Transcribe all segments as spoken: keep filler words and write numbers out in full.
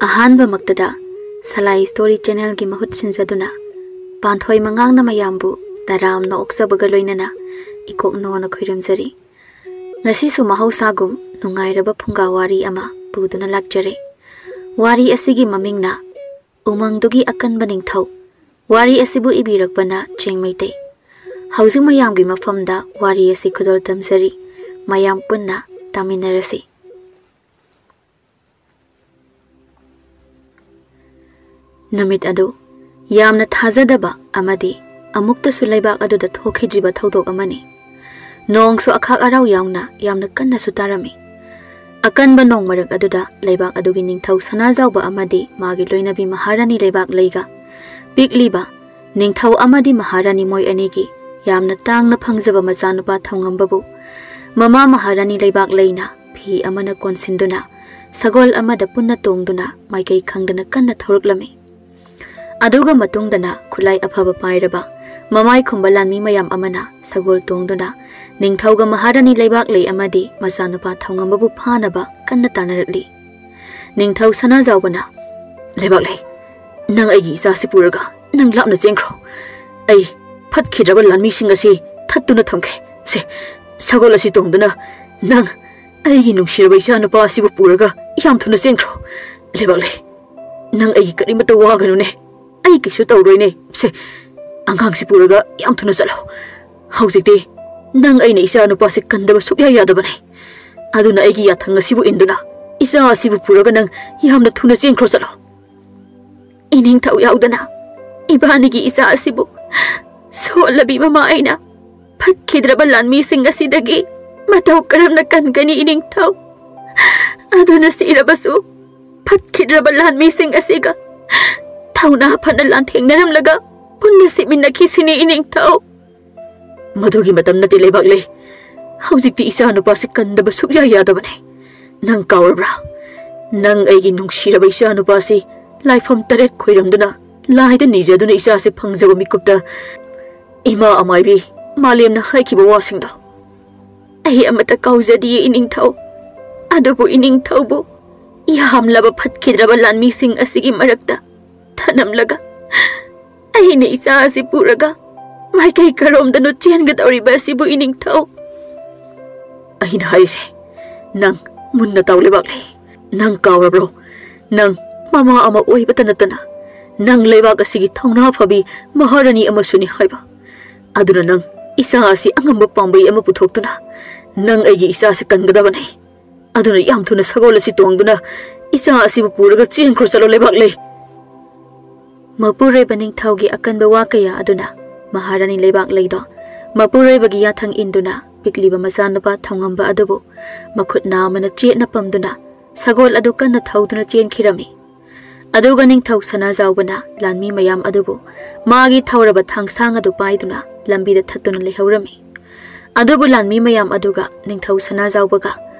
ꯑꯍꯥꯟꯕꯃꯛꯇꯗ ꯁꯂꯥꯏ story ꯆꯦꯅꯦꯜꯒꯤ ꯃꯍꯨꯠ ꯁꯤꯟꯖꯗꯨꯅ ꯄꯥꯟꯊꯣꯏ ꯃꯉꯥꯡꯅ ꯃꯌꯥꯝꯕꯨ ꯇꯔꯥꯝꯅ ꯑꯣꯛꯆꯕꯒ ꯂꯣꯏꯅꯅ ꯏꯀꯣꯛ ꯅꯣꯅ ꯈꯣꯏꯔꯝꯖꯔꯤ꯫ ꯉꯁꯤꯁꯨ ꯃꯍꯧꯁꯥꯒꯨꯝ ꯅꯨꯡꯉꯥꯏꯔꯕ ꯐꯨꯡꯒꯥ ꯋꯥꯔꯤ ꯑꯃ ꯄꯨꯗꯨꯅ ꯂꯥꯛꯆꯔꯦ꯫ ꯋꯥꯔꯤ ꯑꯁꯤꯒꯤ ꯃꯃꯤꯡꯅ ꯎꯃꯪꯗꯨꯒꯤ ꯑꯀꯟꯕ ꯅꯤꯡꯊꯧ꯫ ꯋꯥꯔꯤ ꯑꯁꯤꯕꯨ ꯏꯕꯤꯔꯛꯄꯅ ꯆꯦꯡ ꯃꯩꯇꯩ꯫ ꯍꯧꯖꯤꯛ ꯃꯌꯥꯝꯒꯤ ꯃꯐꯝꯗ ꯋꯥꯔꯤ ꯑꯁꯤ ꯈꯨꯗꯣꯜ ꯇꯝꯖꯔꯤ꯫ ꯃꯌꯥꯝ ꯄꯨꯟꯅ ꯇꯥꯃꯤꯟꯅꯔꯁꯤ꯫ ꯅꯨꯃꯤꯠ ꯑꯗꯨ ꯌꯥꯝꯅ ꯊꯥꯖꯗꯕ ꯑꯃꯗꯤ ꯑꯃꯨꯛꯇꯁꯨ ꯂꯩꯕꯥꯛ ꯑꯗꯨꯗ ꯊꯣꯛꯈꯤꯗ꯭ꯔꯤꯕ ꯊꯧꯗꯣꯛ ꯑꯃꯅꯤ꯫ ꯅꯣꯡꯁꯨ ꯑꯈꯥꯛ ꯑꯔꯥꯎ ꯌꯥꯎꯅ ꯌꯥꯝꯅ ꯀꯟꯅꯁꯨ ꯇꯥꯔꯝꯃꯤ꯫ ꯑꯀꯟꯕ ꯅꯣꯡ ꯃꯔꯛ ꯑꯗꯨꯗ ꯂꯩꯕꯥꯛ ꯑꯗꯨꯒꯤ ꯅꯤꯡꯊꯧ ꯁꯅꯥꯖꯥꯎꯕ ꯑꯃꯗꯤ ꯃꯥꯒꯤ ꯂꯣꯏꯅꯕꯤ ꯃꯍꯥꯔꯥꯅꯤ ꯂꯩꯕꯥꯛ ꯂꯩꯒ ꯄꯤꯛꯂꯤꯕ ꯅꯤꯡꯊꯧ ꯑꯃꯗꯤ ꯃꯍꯥꯔꯥꯅꯤ ꯃꯣꯏ ꯑꯅꯤꯒꯤ ꯌꯥꯝꯅ ꯇꯥꯡꯅ ꯐꯪꯖꯕ ꯃꯆꯥꯅꯨꯄꯥ ꯊꯧꯉꯝꯕꯕꯨ ꯃꯃꯥ ꯃꯍꯥꯔꯥꯅꯤ ꯂꯩꯕꯥꯛ ꯂꯩꯅ ꯐꯤ ꯑꯃꯅ ꯀꯣꯟꯁꯤꯟꯗꯨꯅ ꯁꯒꯣꯜ ꯑꯃꯗ ꯄꯨꯟꯅ ꯇꯣꯡꯗꯨꯅ ꯃꯥꯏꯀꯩ ꯈꯪꯗꯅ ꯀꯟꯅ ꯊꯧꯔꯛꯂꯝꯃꯤ꯫ ꯑꯗꯨꯒ ꯃꯇꯨꯡꯗꯅ ꯈꯨꯠꯂꯥꯏ ꯑꯐꯕ ꯄꯥꯏꯔꯕ ꯃꯃꯥꯏ ꯈꯨꯝꯕ ꯂꯥꯟꯃꯤ ꯃꯌꯥꯝ ꯑꯃꯅ ꯁꯒꯣꯜ ꯇꯣꯡꯗꯨꯅ ꯅꯤꯡꯊꯧꯒ ꯃꯍꯥꯔꯥꯅꯤ ꯂꯩꯕꯥꯛ ꯂꯩ ꯑꯃꯗꯤ ꯃꯆꯥꯅꯨꯄꯥ ꯊꯧꯉꯝꯕꯕꯨ ꯐꯥꯅꯕ ꯀꯟꯅ ꯇꯥꯟꯅꯔꯛꯂꯤ꯫ ꯅꯤꯡꯊꯧ ꯁꯅꯥꯖꯥꯎꯕꯅ, "ꯂꯩꯕꯥꯛ ꯂꯩ, ꯅꯪ ꯑꯩꯒꯤ ꯏꯆꯥꯁꯤ ꯄꯨꯔꯒ ꯅꯪ ꯂꯥꯞꯅ ꯆꯦꯟꯈ꯭ꯔꯣ꯫ ꯑꯩ ꯐꯠꯈꯤꯗ꯭ꯔꯕ ꯂꯥꯟꯃꯤꯁꯤꯡ ꯑꯁꯤ ꯊꯠꯇꯨꯅ ꯊꯝꯒꯦ꯫ ꯁꯦ, ꯁꯒꯣꯜ ꯑꯁꯤ ꯇꯣꯡꯗꯨꯅ ꯅꯪ ꯑꯩꯒꯤ ꯅꯨꯡꯁꯤꯔꯕ ꯏꯆꯥ ꯅꯨꯄꯥ ꯑꯁꯤꯕꯨ ꯄꯨꯔꯒ ꯌꯥꯝ ꯊꯨꯅ ꯆꯦꯟꯈ꯭ꯔꯣ꯫ ꯂꯩꯕꯥꯛ ꯂꯩ, ꯅꯪ ꯑꯩꯒꯤ ꯀꯔꯤꯃꯠꯇ ꯋꯥꯒꯅꯨꯅꯦ꯫ ꯑꯩ ꯀꯩꯁꯨ ꯇꯧꯔꯣꯏꯅꯦ꯫ ꯁꯦ, ꯑꯉꯥꯡꯁꯤ ꯄꯨꯔꯒ ꯌꯥꯝ ꯊꯨꯅ ꯆꯠꯂꯣ꯫ ꯍꯧꯖꯤꯛꯇꯤ ꯅꯪ ꯑꯩꯅ ꯏꯆꯥ ꯅꯨꯄꯥꯁꯤ ꯀꯟꯗꯕ ꯁꯨꯛꯌꯥ ꯌꯥꯗꯕꯅꯦ꯫ ꯑꯗꯨꯅ ꯑꯩꯒꯤ ꯌꯥꯊꯪ ꯑꯁꯤꯕꯨ ꯏꯟꯗꯨꯅ ꯏꯆꯥ ꯑꯁꯤꯕꯨ ꯄꯨꯔꯒ ꯅꯪ ꯌꯥꯝꯅ ꯊꯨꯅ ꯆꯦꯟꯈ꯭ꯔꯣ ꯆꯠꯂꯣ꯫" "ꯏꯅꯤꯡꯊꯧ ꯌꯥꯎꯗꯅ ꯏꯕꯥꯅꯤꯒꯤ ꯏꯆꯥ ꯑꯁꯤꯕꯨ ꯁꯣꯜꯂꯕꯤ ꯃꯃꯥ ꯑꯩꯅ ꯐꯠꯈꯤꯗ꯭ꯔꯕ ꯂꯥꯟꯃꯤꯁꯤꯡ ꯑꯁꯤꯗꯒꯤ ꯃꯇꯧ ꯀꯔꯝꯅ ꯀꯟꯒꯅꯤ ꯏꯅꯤꯡꯊꯧ? ꯑꯗꯨꯅ ꯁꯤꯔꯕꯁꯨ ꯐꯠꯈꯤꯗ꯭ꯔꯕ ꯂꯥꯟꯃꯤꯁꯤꯡ ꯑꯁꯤꯒ ꯊꯧꯅꯥ ꯐꯅ ꯂꯥꯟꯊꯦꯡꯅꯔꯝꯂꯒ ꯄꯨꯟꯅ ꯁꯤꯃꯤꯟꯅꯈꯤꯁꯤꯅꯤ ꯏꯅꯤꯡꯊꯧ꯫" "ꯃꯗꯨꯒꯤ ꯃꯇꯝ ꯅꯠꯇꯦ ꯂꯩꯕꯥꯛ ꯂꯩ꯫ ꯍꯧꯖꯤꯛꯇꯤ ꯏꯆꯥ ꯅꯨꯄꯥꯁꯤ ꯀꯟꯗꯕ ꯁꯨꯛꯌꯥ ꯌꯥꯗꯕꯅꯦ꯫ ꯅꯪ ꯀꯥꯎꯔꯕ꯭ꯔꯥ? ꯅꯪ ꯑꯩꯒꯤ ꯅꯨꯡꯁꯤꯔꯕ ꯏꯆꯥ ꯅꯨꯄꯥꯁꯤ ꯂꯥꯏꯐꯝ ꯇꯔꯦꯠ ꯈꯣꯏꯔꯝꯗꯨꯅ ꯂꯥꯏꯗ ꯅꯤꯖꯗꯨꯅ ꯏꯆꯥꯁꯤ ꯐꯪꯖꯕ ꯃꯤꯀꯨꯞꯇ ꯏꯃꯥ ꯑꯃꯥꯏꯕꯤ ꯃꯥꯂꯦꯝꯅ ꯍꯥꯏꯈꯤꯕ ꯋꯥꯁꯤꯡꯗꯣ꯫" "ꯑꯩ ꯑꯃꯠꯇ ꯀꯥꯎꯖꯗꯤꯌꯦ ꯏꯅꯤꯡꯊꯧ꯫ ꯑꯗꯨꯕꯨ ꯏꯅꯤꯡꯊꯧꯕꯨ ꯌꯥꯝꯂꯕ ꯐꯠꯈꯤꯗ꯭ꯔꯕ ꯂꯥꯟꯃꯤꯁꯤꯡ ꯑꯁꯤꯒꯤ ꯃꯔꯛꯇ ꯊꯅꯝꯂꯒ ꯑꯩꯅ ꯏꯆꯥ ꯑꯁꯤ ꯄꯨꯔꯒ ꯃꯥꯏꯀꯩ ꯀꯔꯣꯝꯗꯅꯣ ꯆꯦꯟꯒꯗꯧꯔꯤꯕ ꯑꯁꯤꯕꯨ, ꯏꯅꯤꯡꯊꯧ꯫ ꯑꯩꯅ ꯍꯥꯏꯔꯤꯁꯦ, ꯅꯪ ꯃꯨꯟꯅ ꯇꯥꯎ, ꯂꯩꯕꯥꯛꯂꯩ꯫ ꯅꯪ ꯀꯥꯎꯔꯕ꯭ꯔꯣ? ꯅꯪ ꯃꯃꯥ ꯑꯃ ꯑꯣꯏꯕꯇ ꯅꯠꯇꯅ ꯅꯪ ꯂꯩꯕꯥꯛ ꯑꯁꯤꯒꯤ ꯊꯧꯅꯥ ꯐꯕꯤ ꯃꯍꯥꯔꯥꯅꯤ ꯑꯃꯁꯨꯅꯤ ꯍꯥꯏꯕ꯫ ꯑꯗꯨꯅ ꯅꯪ ꯏꯆꯥ ꯑꯁꯤ ꯑꯉꯝꯕ ꯄꯥꯝꯕꯩ ꯑꯃ ꯄꯨꯊꯣꯛꯇꯨꯅ ꯅꯪ ꯑꯩꯒꯤ ꯏꯆꯥꯁꯤ ꯀꯟꯒꯗꯕꯅꯤ꯫ ꯑꯗꯨꯅ ꯌꯥꯝ ꯊꯨꯅ ꯁꯒꯣꯜ ꯑꯁꯤ ꯇꯣꯡꯗꯨꯅ ꯏꯆꯥ ꯑꯁꯤꯕꯨ ꯄꯨꯔꯒ ꯆꯦꯟꯈ꯭ꯔꯣ ꯆꯠꯂꯣ, ꯂꯩꯕꯥꯛꯂꯩ꯫ ꯃꯄꯨꯔꯣꯏꯕ ꯅꯤꯡꯊꯧꯒꯤ ꯑꯀꯟꯕ ꯋꯥ ꯀꯌꯥ ꯑꯗꯨꯅ ꯃꯍꯥꯔꯥꯅꯤ ꯂꯩꯕꯥꯛꯂꯩꯗꯣ ꯃꯄꯨꯔꯣꯏꯕꯒꯤ ꯌꯥꯊꯪ ꯏꯟꯗꯨꯅ ꯄꯤꯛꯂꯤꯕ ꯃꯆꯥꯅꯨꯄꯥ ꯊꯧꯉꯝꯕ ꯑꯗꯨꯕꯨ ꯃꯈꯨꯠ ꯅꯥꯝꯃꯅ ꯆꯦꯠꯅ ꯄꯝꯗꯨꯅ ꯁꯒꯣꯜ ꯑꯗꯨ ꯀꯟꯅ ꯊꯧꯗꯨꯅ ꯆꯦꯟꯈꯤꯔꯝꯃꯤ꯫ ꯑꯗꯨꯒ ꯅꯤꯡꯊꯧ ꯁꯅꯥꯖꯥꯎꯕꯅ ꯂꯥꯟꯃꯤ ꯃꯌꯥꯝ ꯑꯗꯨꯕꯨ ꯃꯥꯒꯤ ꯊꯧꯔꯕ ꯊꯥꯡꯁꯥꯡ ꯑꯗꯨ ꯄꯥꯏꯗꯨꯅ ꯂꯝꯕꯤꯗ ꯊꯠꯇꯨꯅ ꯂꯩꯍꯧꯔꯝꯃꯤ꯫ ꯑꯗꯨꯕꯨ ꯂꯥꯟꯃꯤ ꯃꯌꯥꯝ ꯑꯗꯨꯒ ꯅꯤꯡꯊꯧ ꯁꯅꯥꯖꯥꯎꯕꯒ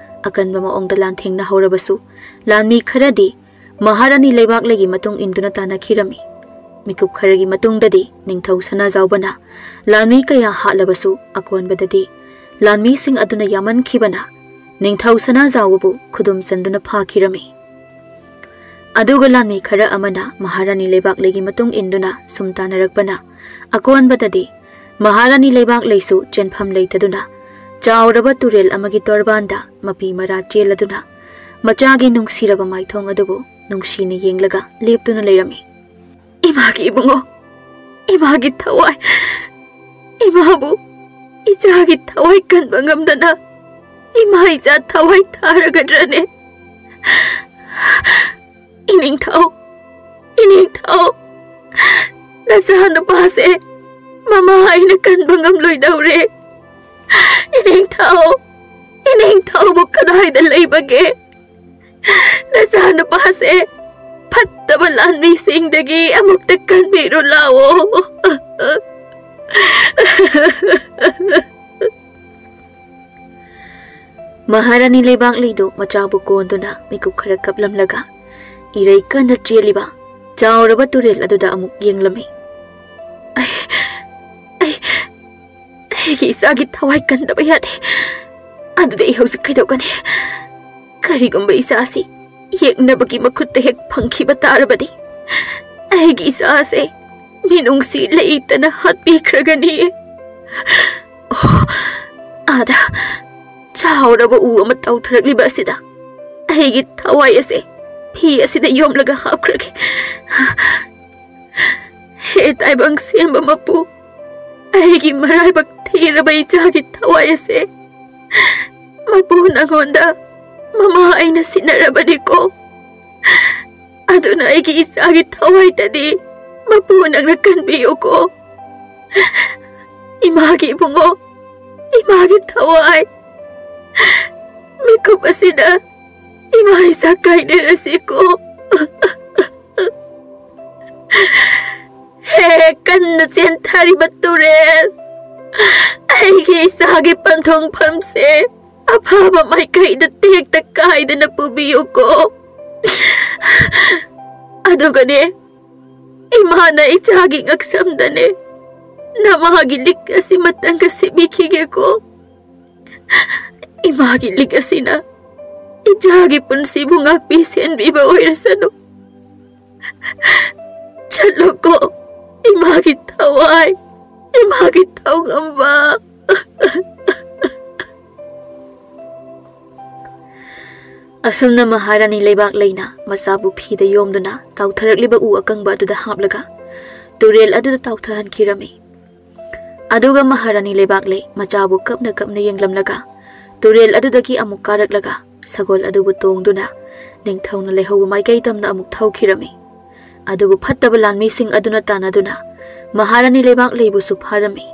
ꯑꯀꯟꯕ ꯃꯑꯣꯡꯗ ꯂꯥꯟꯊꯦꯡꯅꯍꯧꯔꯕꯁꯨ, ꯂꯥꯟꯃꯤ ꯈꯔꯗꯤ ꯃꯍꯥꯔꯥꯅꯤ ꯂꯩꯕꯥꯛꯂꯩꯒꯤ ꯃꯇꯨꯡ ꯏꯟꯗꯨꯅ ꯇꯥꯟꯅꯈꯤꯔꯝꯃꯤ꯫ ꯃꯤꯀꯨꯞ ꯈꯔꯒꯤ ꯃꯇꯨꯡꯗꯗꯤ ꯅꯤꯡꯊꯧ ꯁꯅꯥꯖꯥꯎꯕꯅ ꯂꯥꯟꯃꯤ ꯀꯌꯥ ꯍꯥꯠꯂꯕꯁꯨ, ꯑꯀꯣꯟꯕꯗꯗꯤ ꯂꯥꯟꯃꯤꯁꯤꯡ ꯑꯗꯨꯅ ꯌꯥꯝꯃꯟꯈꯤꯕꯅ ꯅꯤꯡꯊꯧ ꯁꯅꯥꯖꯥꯎꯕꯕꯨ ꯈꯨꯗꯨꯝ ꯆꯟꯗꯨꯅ ꯐꯥꯈꯤꯔꯝꯃꯤ꯫ ꯑꯗꯨꯒ ꯂꯥꯟꯃꯤ ꯈꯔ ꯑꯃꯅ ꯃꯍꯥꯔꯥꯅꯤ ꯂꯩꯕꯥꯛꯂꯩꯒꯤ ꯃꯇꯨꯡ ꯏꯟꯗꯨꯅ ꯁꯨꯝ ꯇꯥꯟꯅꯔꯛꯄꯅ, ꯑꯀꯣꯟꯕꯗꯗꯤ ꯃꯍꯥꯔꯥꯅꯤ ꯂꯩꯕꯥꯛꯂꯩꯁꯨ ꯆꯦꯟꯐꯝ ꯂꯩꯇꯗꯨꯅ ꯆꯥꯎꯔꯕ ꯇꯨꯔꯦꯜ ꯑꯃꯒꯤ ꯇꯣꯔꯕꯥꯟꯗ ꯃꯄꯤ ꯃꯔꯥ ꯆꯦꯜꯂꯗꯨꯅ ꯃꯆꯥꯒꯤ ꯅꯨꯡꯁꯤꯔꯕ ꯃꯥꯏꯊꯣꯡ ꯑꯗꯨꯕꯨ ꯅꯨꯡꯁꯤꯅ ꯌꯦꯡꯂꯒ ꯂꯦꯞꯇꯨꯅ ꯂꯩꯔꯝꯃꯤ꯫ "ꯏꯃꯥꯒꯤ ꯏꯕꯨꯡꯉꯣ, ꯏꯃꯥꯒꯤ ꯊꯋꯥꯏ, ꯏꯃꯥꯕꯨ ꯏꯆꯥꯒꯤ ꯊꯋꯥꯏ ꯀꯟꯕ ꯉꯝꯗꯅ ꯏꯃꯥ ꯏꯆꯥ ꯊꯋꯥꯏ ꯊꯥꯔꯒꯗ꯭ꯔꯅꯦ? ꯏꯅꯤꯡꯊꯧ, ꯏꯅꯤꯡꯊꯧ, ꯅꯆꯥ ꯅꯨꯄꯥꯁꯦ ꯃꯃꯥ ꯑꯩꯅ ꯀꯟꯕ ꯉꯝꯂꯣꯏꯗꯧꯔꯦ꯫ ꯏꯅꯤꯡꯊꯧ, ꯏꯅꯤꯡꯊꯧꯕꯨ ꯀꯗꯥꯏꯗ ꯂꯩꯕꯒꯦ? ꯅꯆꯥ ꯅꯨꯄꯥꯁꯦ ꯐꯠꯇꯕ ꯂꯥꯟꯃꯤꯁꯤꯡꯗꯒꯤ ꯑꯃꯨꯛꯇ ꯀꯟꯕꯤꯔꯨ ꯂꯥꯛꯑꯣ꯫" ꯃꯍꯥꯔꯥꯅꯤ ꯂꯩꯕꯥꯛꯂꯩꯗꯨ ꯃꯆꯥꯕꯨ ꯀꯣꯟꯗꯨꯅ ꯃꯤꯀꯨꯞ ꯈꯔ ꯀꯞꯂꯝꯂꯒ ꯏꯔꯩ ꯀꯟꯅ ꯆꯦꯜꯂꯤꯕ ꯆꯥꯎꯔꯕ ꯇꯨꯔꯦꯜ ꯑꯗꯨꯗ ꯑꯃꯨꯛ ꯌꯦꯡꯂꯝꯃꯤ꯫ "ꯑꯩ, ꯑꯩ, ꯑꯩꯒꯤ ꯏꯆꯥꯒꯤ ꯊꯋꯥꯏ ꯀꯟꯗꯕ ꯌꯥꯗꯦ꯫ ꯑꯗꯨꯗꯤ ꯑꯩ ꯍꯧꯖꯤꯛ ꯀꯩꯗꯧꯒꯅꯤ? ꯀꯔꯤꯒꯨꯝꯕ ꯏꯆꯥ ꯑꯁꯤ ꯌꯦꯛꯅꯕꯒꯤ ꯃꯈꯨꯠꯇ ꯍꯦꯛ ꯐꯪꯈꯤꯕ ꯇꯥꯔꯕꯗꯤ, ꯑꯩꯒꯤ ꯏꯆꯥꯁꯦ ꯃꯤꯅꯨꯡꯁꯤ ꯂꯩꯇꯅ ꯍꯥꯠꯄꯤꯈ꯭ꯔꯒꯅꯤ꯫ ꯑꯣ, ꯑꯥꯗ ꯆꯥꯎꯔꯕ ꯎ ꯑꯃ ꯇꯥꯎꯊꯔꯛꯂꯤꯕ ꯑꯁꯤꯗ ꯑꯩꯒꯤ ꯊꯋꯥꯏ ꯑꯁꯦ ꯐꯤ ꯑꯁꯤꯗ ꯌꯣꯝꯂꯒ ꯍꯥꯞꯈ꯭ꯔꯒꯦ꯫ ꯍꯦ ꯇꯥꯏꯕꯪ ꯁꯦꯝꯕ ꯃꯄꯨ, ꯑꯩꯒꯤ ꯃꯔꯥꯏꯕꯛ ꯊꯤꯔꯕ ꯏꯆꯥꯒꯤ ꯊꯋꯥꯏ ꯑꯁꯦ ꯃꯄꯨ ꯅꯉꯣꯟꯗ ꯃꯃꯥ ꯑꯩꯅ ꯁꯤꯟꯅꯔꯕꯅꯤꯀꯣ꯫ ꯑꯗꯨꯅ ꯑꯩꯒꯤ ꯏꯆꯥꯒꯤ ꯊꯋꯥꯏꯗꯗꯤ ꯃꯄꯨ ꯅꯪꯅ ꯀꯟꯕꯤꯌꯨꯀꯣ꯫ ꯏꯃꯥꯒꯤ ꯏꯕꯨꯡꯉꯣ, ꯏꯃꯥꯒꯤ ꯊꯋꯥꯏ, ꯃꯤꯀꯨꯞ ꯑꯁꯤꯗ ꯏꯃꯥ ꯏꯆꯥ ꯀꯥꯏꯅꯔꯁꯤꯀꯣ꯫ ꯍꯦ ꯀꯟꯅ ꯆꯦꯟꯊꯔꯤꯕ ꯇꯨꯔꯦꯜ, ꯑꯩꯒꯤ ꯏꯆꯥꯒꯤ ꯄꯟꯊꯨꯡꯐꯝꯁꯦ ꯑꯐꯕ ꯃꯥꯏꯀꯩꯗ ꯇꯦꯛꯇ ꯀꯥꯏꯗꯅ ꯄꯨꯕꯤꯌꯨꯀꯣ꯫ ꯑꯗꯨꯒꯅꯦ, ꯏꯃꯥꯅ ꯏꯆꯥꯒꯤ ꯉꯛꯁꯝꯗꯅꯦ ꯅꯃꯥꯒꯤ ꯂꯤꯛ ꯑꯁꯤ ꯃꯇꯪꯒ ꯁꯤꯕꯤꯈꯤꯒꯦꯀꯣ꯫ ꯏꯃꯥꯒꯤ ꯂꯤꯛ ꯑꯁꯤꯅ ꯏꯆꯥꯒꯤ ꯄꯨꯟꯁꯤꯕꯨ ꯉꯥꯛꯄꯤ ꯁꯦꯟꯕꯤꯕ ꯑꯣꯏꯔꯁꯅꯨ꯫ ꯆꯠꯂꯣꯀꯣ, ꯏꯃꯥꯒꯤ ꯊꯋꯥꯏ, ꯏꯃꯥꯒꯤ ꯊꯧꯉꯝꯕ꯫ ꯑꯁꯨꯝꯅ ꯃꯍꯥꯔꯥꯅꯤ ꯂꯩꯕꯥꯛ ꯂꯩꯅ ꯃꯆꯥꯕꯨ ꯐꯤꯗ ꯌꯣꯝꯗꯨꯅ ꯇꯥꯎꯊꯔꯛꯂꯤꯕ ꯎ ꯑꯀꯪꯕ ꯑꯗꯨꯗ ꯍꯥꯞꯂꯒ ꯇꯨꯔꯦꯜ ꯑꯗꯨꯗ ꯇꯥꯎꯊꯍꯟꯈꯤꯔꯝꯃꯤ꯫ ꯑꯗꯨꯒ ꯃꯍꯥꯔꯥꯅꯤ ꯂꯩꯕꯥꯛ ꯂꯩ ꯃꯆꯥꯕꯨ ꯀꯞꯅ ꯀꯞꯅ ꯌꯦꯡꯂꯝꯂꯒ ꯇꯨꯔꯦꯜ ꯑꯗꯨꯗꯒꯤ ꯑꯃꯨꯛ ꯀꯥꯔꯛꯂꯒ ꯁꯒꯣꯜ ꯑꯗꯨꯕꯨ ꯇꯣꯡꯗꯨꯅ ꯅꯤꯡꯊꯧꯅ ꯂꯩꯍꯧꯕ ꯃꯥꯏꯀꯩ ꯇꯝꯅ ꯑꯃꯨꯛ ꯊꯧꯈꯤꯔꯝꯃꯤ꯫ ꯑꯗꯨꯕꯨ ꯐꯠꯇꯕ ꯂꯥꯟꯃꯤꯁꯤꯡ ꯑꯗꯨꯅ ꯇꯥꯟꯅꯗꯨꯅ ꯃꯍꯥꯔꯥꯅꯤ ꯂꯩꯕꯥꯛ ꯂꯩꯕꯨꯁꯨ ꯐꯥꯔꯝꯃꯤ꯫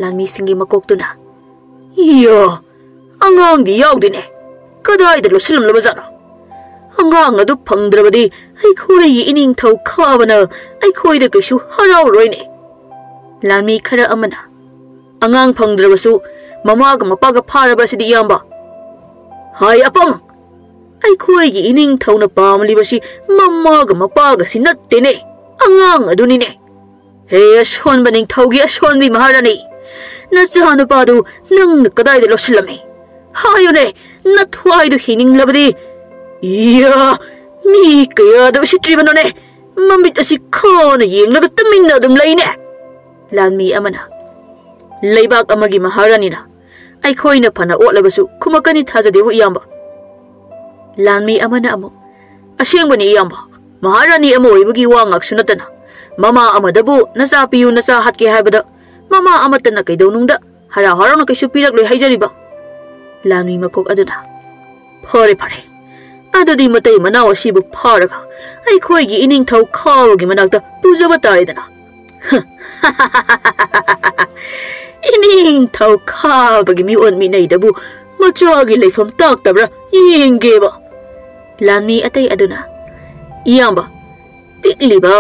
ꯂꯥꯟꯃꯤꯁꯤꯡꯒꯤ ꯃꯀꯣꯛꯇꯨꯅ, "ꯏꯌꯥ, ꯑꯉꯥꯡꯗꯤ ꯌꯥꯎꯗꯦꯅꯦ꯫ ꯀꯗꯥꯏꯗ ꯂꯣꯠꯁꯤꯜꯂꯝꯂꯕꯖꯥꯠꯅꯣ? ꯑꯉꯥꯡ ꯑꯗꯨ ꯐꯪꯗ꯭ꯔꯕꯗꯤ ꯑꯩꯈꯣꯏꯒꯤ ꯏꯅꯤꯡꯊꯧ ꯈꯥꯕꯅ ꯑꯩꯈꯣꯏꯗ ꯀꯩꯁꯨ ꯍꯔꯥꯎꯔꯣꯏꯅꯦ꯫" ꯂꯥꯟꯃꯤ ꯈꯔ ꯑꯃꯅ, "ꯑꯉꯥꯡ ꯐꯪꯗ꯭ꯔꯕꯁꯨ ꯃꯃꯥꯒ ꯃꯄꯥꯒ ꯐꯥꯔꯕ ꯑꯁꯤꯗꯤ, ꯏꯌꯥꯝꯕ꯫" "ꯍꯥꯏ ꯑꯄꯪ! ꯑꯩꯈꯣꯏꯒꯤ ꯏꯅꯤꯡꯊꯧꯅ ꯄꯥꯝꯂꯤꯕꯁꯤ ꯃꯃꯥꯒ ꯃꯄꯥꯒꯁꯤ ꯅꯠꯇꯦꯅꯦ, ꯑꯉꯥꯡ ꯑꯗꯨꯅꯤꯅꯦ꯫" "ꯍꯦ ꯑꯁꯣꯟꯕ ꯅꯤꯡꯊꯧꯒꯤ ꯑꯁꯣꯟꯕꯤ ꯃꯍꯥꯔꯥꯅꯤ, ꯅꯆꯥꯅꯨꯄꯥꯗꯨ ꯅꯪꯅ ꯀꯗꯥꯏꯗ ꯂꯣꯠꯁꯤꯜꯂꯝꯃꯤ? ꯍꯥꯏꯌꯨꯅꯦ, ꯅꯊ꯭ꯋꯥꯏꯗꯨ ꯍꯤꯡꯅꯤꯡꯂꯕꯗꯤ ꯏꯌꯥ! ꯃꯤ ꯀꯌꯥꯗ ꯎꯁꯤꯠꯇ꯭ꯔꯤꯕꯅꯣꯅꯦ? ꯃꯃꯤꯠ ꯑꯁꯤ ꯈꯥꯅ ꯌꯦꯡꯂꯒ ꯇꯨꯃꯤꯟꯅ ꯑꯗꯨꯝ ꯂꯩꯅꯦ꯫ ꯂꯥꯟꯃꯤ ꯑꯃꯅ, "ꯂꯩꯕꯥꯛ ꯑꯃꯒꯤ ꯃꯍꯥꯔꯥꯅꯤꯅ ꯑꯩꯈꯣꯏꯅ ꯐꯅ ꯑꯣꯠꯂꯕꯁꯨ ꯈꯨꯝꯃꯛꯀꯅꯤ ꯊꯥꯖꯗꯦꯕꯨ, ꯏꯌꯥꯝꯕ꯫" ꯂꯥꯟꯃꯤ ꯑꯃꯅ ꯑꯃꯨꯛ, "ꯑꯁꯦꯡꯕꯅꯤ, ꯏꯌꯥꯝꯕ, ꯃꯍꯥꯔꯥꯅꯤ ꯑꯃ ꯑꯣꯏꯕꯒꯤ ꯋꯥ ꯉꯥꯛꯁꯨ ꯅꯠꯇꯅ ꯃꯃꯥ ꯑꯃꯗꯕꯨ ꯅꯆꯥ ꯄꯤꯌꯨ, ꯅꯆꯥ ꯍꯥꯠꯀꯦ ꯍꯥꯏꯕꯗ ꯃꯃꯥ ꯑꯃꯠꯇꯅ ꯀꯩꯗꯧꯅꯨꯡꯗ ꯍꯔꯥꯎ ꯍꯔꯥꯎꯅ ꯀꯩꯁꯨ ꯄꯤꯔꯛꯂꯣꯏ ꯍꯥꯏꯖꯔꯤꯕ꯫" ꯂꯥꯟꯃꯤ ꯃꯀꯣꯛ ꯑꯗꯨꯅ, "ꯐꯔꯦ, ꯐꯔꯦ, ꯑꯗꯨꯗꯤ ꯃꯇꯩ ꯃꯅꯥꯎ ꯑꯁꯤꯕꯨ ꯐꯥꯔꯒ ꯑꯩꯈꯣꯏꯒꯤ ꯏꯅꯤꯡꯊꯧ ꯈꯥꯕꯒꯤ ꯃꯅꯥꯛꯇ ꯄꯨꯖꯕ ꯇꯥꯔꯦꯗꯅ꯫" "ꯏꯅꯤꯡꯊꯧ ꯈꯥꯕꯒꯤ ꯃꯤꯑꯣꯟ ꯃꯤꯅꯩꯗꯕꯨ ꯃꯆꯥꯒꯤ ꯂꯩꯐꯝ ꯇꯥꯛꯇꯕ꯭ꯔꯥ ꯌꯦꯡꯒꯦꯕ꯫" ꯂꯥꯟꯃꯤ ꯑꯇꯩ ꯑꯗꯨꯅ, "ꯏꯌꯥꯝꯕ, ꯄꯤꯛꯂꯤꯕ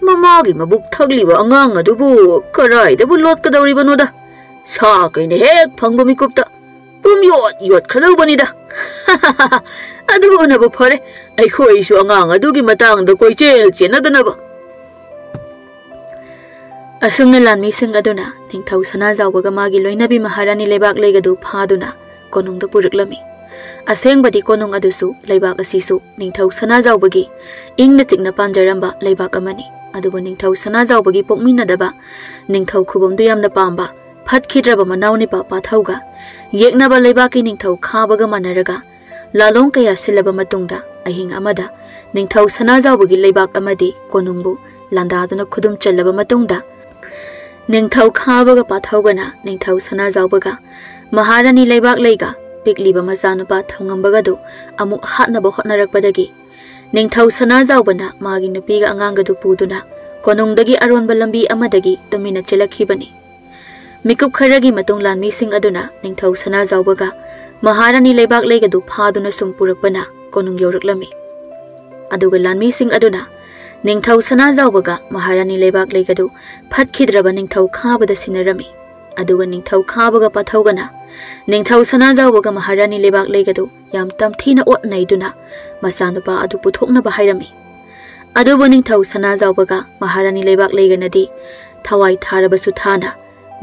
ꯃꯃꯥꯒꯤ ꯃꯕꯨꯛ ꯊꯛꯂꯤꯕ ꯑꯉꯥꯡ ꯑꯗꯨꯕꯨ ꯀꯔꯥꯏꯗꯕꯨ ꯂꯣꯠꯀꯗꯧꯔꯤꯕꯅꯣꯗ? ꯁꯥ ꯀꯩꯅ ꯍꯦꯛ ꯐꯪꯕ ꯃꯤꯀꯨꯞꯇ ꯄꯨꯝ ꯌꯣꯠ ꯌꯣꯠꯈ꯭ꯔꯗꯧꯕꯅꯤꯗ꯫" "ꯑꯗꯨꯅꯕꯨ ꯐꯔꯦ, ꯑꯩꯈꯣꯏꯁꯨ ꯑꯉꯥꯡ ꯑꯗꯨꯒꯤ ꯃꯇꯥꯡꯗ ꯀꯣꯏꯆꯦꯜ ꯆꯦꯟꯅꯗꯅꯕ꯫" ꯑꯁꯨꯝꯅ ꯂꯥꯟꯃꯤꯁꯤꯡ ꯑꯗꯨꯅ ꯅꯤꯡꯊꯧ ꯁꯅꯥꯖꯥꯎꯕꯒ ꯃꯥꯒꯤ ꯂꯣꯏꯅꯕꯤ ꯃꯍꯥꯔꯥꯅꯤ ꯂꯩꯕꯥꯛ ꯂꯩꯒꯗꯨ ꯐꯥꯗꯨꯅ ꯀꯣꯅꯨꯡꯗ ꯄꯨꯔꯛꯂꯝꯃꯤ꯫ ꯑꯁꯦꯡꯕꯗꯤ ꯀꯣꯅꯨꯡ ꯑꯗꯨꯁꯨ, ꯂꯩꯕꯥꯛ ꯑꯁꯤꯁꯨ ꯅꯤꯡꯊꯧ ꯁꯅꯥꯖꯥꯎꯕꯒꯤ ꯏꯪꯅ ꯆꯤꯛꯅ ꯄꯥꯟꯖꯔꯝꯕ ꯂꯩꯕꯥꯛ ꯑꯃꯅꯤ꯫ ꯑꯗꯨꯕꯨ ꯅꯤꯡꯊꯧ ꯁꯅꯥꯖꯥꯎꯕꯒꯤ ꯄꯣꯛꯃꯤꯟꯅꯗꯕ, ꯅꯤꯡꯊꯧ ꯈꯨꯕꯝꯗꯨ ꯌꯥꯝꯅ ꯄꯥꯝꯕ, ꯐꯠꯈꯤꯗ꯭ꯔꯕ ꯃꯅꯥꯎꯅꯤꯄꯥ ꯄꯥꯊꯧꯒ ꯌꯦꯛꯅꯕ ꯂꯩꯕꯥꯛꯀꯤ ꯅꯤꯡꯊꯧ ꯈꯥꯕꯒ ꯃꯥꯟꯅꯔꯒ, ꯂꯥꯂꯣꯡ ꯀꯌꯥ ꯁꯤꯜꯂꯕ ꯃꯇꯨꯡꯗ, ꯑꯍꯤꯡ ꯑꯃꯗ ꯅꯤꯡꯊꯧ ꯁꯅꯥꯖꯥꯎꯕꯒꯤ ꯂꯩꯕꯥꯛ ꯑꯃꯗꯤ ꯀꯣꯅꯨꯡꯕꯨ ꯂꯥꯟꯗꯥꯗꯨꯅ ꯈꯨꯗꯨꯝ ꯆꯜꯂꯕ ꯃꯇꯨꯡꯗ, ꯅꯤꯡꯊꯧ ꯈꯥꯕꯒ ꯄꯥꯊꯧꯒꯅ ꯅꯤꯡꯊꯧ ꯁꯅꯥꯖꯥꯎꯕꯒ ꯃꯍꯥꯔꯥꯅꯤ ꯂꯩꯕꯥꯛ ꯂꯩꯒ ꯄꯤꯛꯂꯤꯕ ꯃꯆꯥꯅꯨꯄꯥ ꯊꯧꯉꯝꯕꯒꯗꯨ ꯑꯃꯨꯛ ꯍꯥꯠꯅꯕ ꯍꯣꯠꯅꯔꯛꯄꯗꯒꯤ, ꯅꯤꯡꯊꯧ ꯁꯅꯥꯖꯥꯎꯕꯅ ꯃꯥꯒꯤ ꯅꯨꯄꯤꯒ ꯑꯉꯥꯡꯒꯗꯨ ꯄꯨꯗꯨꯅ ꯀꯣꯅꯨꯡꯗꯒꯤ ꯑꯔꯣꯟꯕ ꯂꯝꯕꯤ ꯑꯃꯗꯒꯤ ꯇꯨꯃꯤꯟꯅ ꯆꯦꯜꯂꯛꯈꯤꯕꯅꯤ꯫ ꯃꯤꯀꯨꯞ ꯈꯔꯒꯤ ꯃꯇꯨꯡ ꯂꯥꯟꯃꯤꯁꯤꯡ ꯑꯗꯨꯅ ꯅꯤꯡꯊꯧ ꯁꯅꯥꯖꯥꯎꯕꯒ ꯃꯍꯥꯔꯥꯅꯤ ꯂꯩꯕꯥꯛ ꯂꯩꯒꯗꯨ ꯐꯥꯗꯨꯅ ꯁꯨꯝ ꯄꯨꯔꯛꯄꯅ ꯀꯣꯅꯨꯡ ꯌꯧꯔꯛꯂꯝꯃꯤ꯫ ꯑꯗꯨꯒ ꯂꯥꯟꯃꯤꯁꯤꯡ ꯑꯗꯨꯅ ꯅꯤꯡꯊꯧ ꯁꯅꯥꯖꯥꯎꯕꯒ ꯃꯍꯥꯔꯥꯅꯤ ꯂꯩꯕꯥꯛ ꯂꯩꯒꯗꯨ ꯐꯠꯈꯤꯗ꯭ꯔꯕ ꯅꯤꯡꯊꯧ ꯈꯥꯕꯗ ꯁꯤꯟꯅꯔꯝꯃꯤ꯫ ꯑꯗꯨꯒ ꯅꯤꯡꯊꯧ ꯈꯥꯕꯒ ꯄꯥꯊꯧꯒꯅ ꯅꯤꯡꯊꯧ ꯁꯅꯥꯖꯥꯎꯕꯒ ꯃꯍꯥꯔꯥꯅꯤ ꯂꯩꯕꯥꯛ ꯂꯩꯒꯗꯨ ꯌꯥꯝ ꯇꯝꯊꯤꯅ ꯑꯣꯠ ꯅꯩꯗꯨꯅ ꯃꯆꯥꯅꯨꯄꯥ ꯑꯗꯨ ꯄꯨꯊꯣꯛꯅꯕ ꯍꯥꯏꯔꯝꯃꯤ꯫ ꯑꯗꯨꯕꯨ ꯅꯤꯡꯊꯧ ꯁꯅꯥꯖꯥꯎꯕꯒ ꯃꯍꯥꯔꯥꯅꯤ ꯂꯩꯕꯥꯛ ꯂꯩꯒꯅꯗꯤ ꯊꯋꯥꯏ ꯊꯥꯔꯕꯁꯨ ꯊꯥꯅ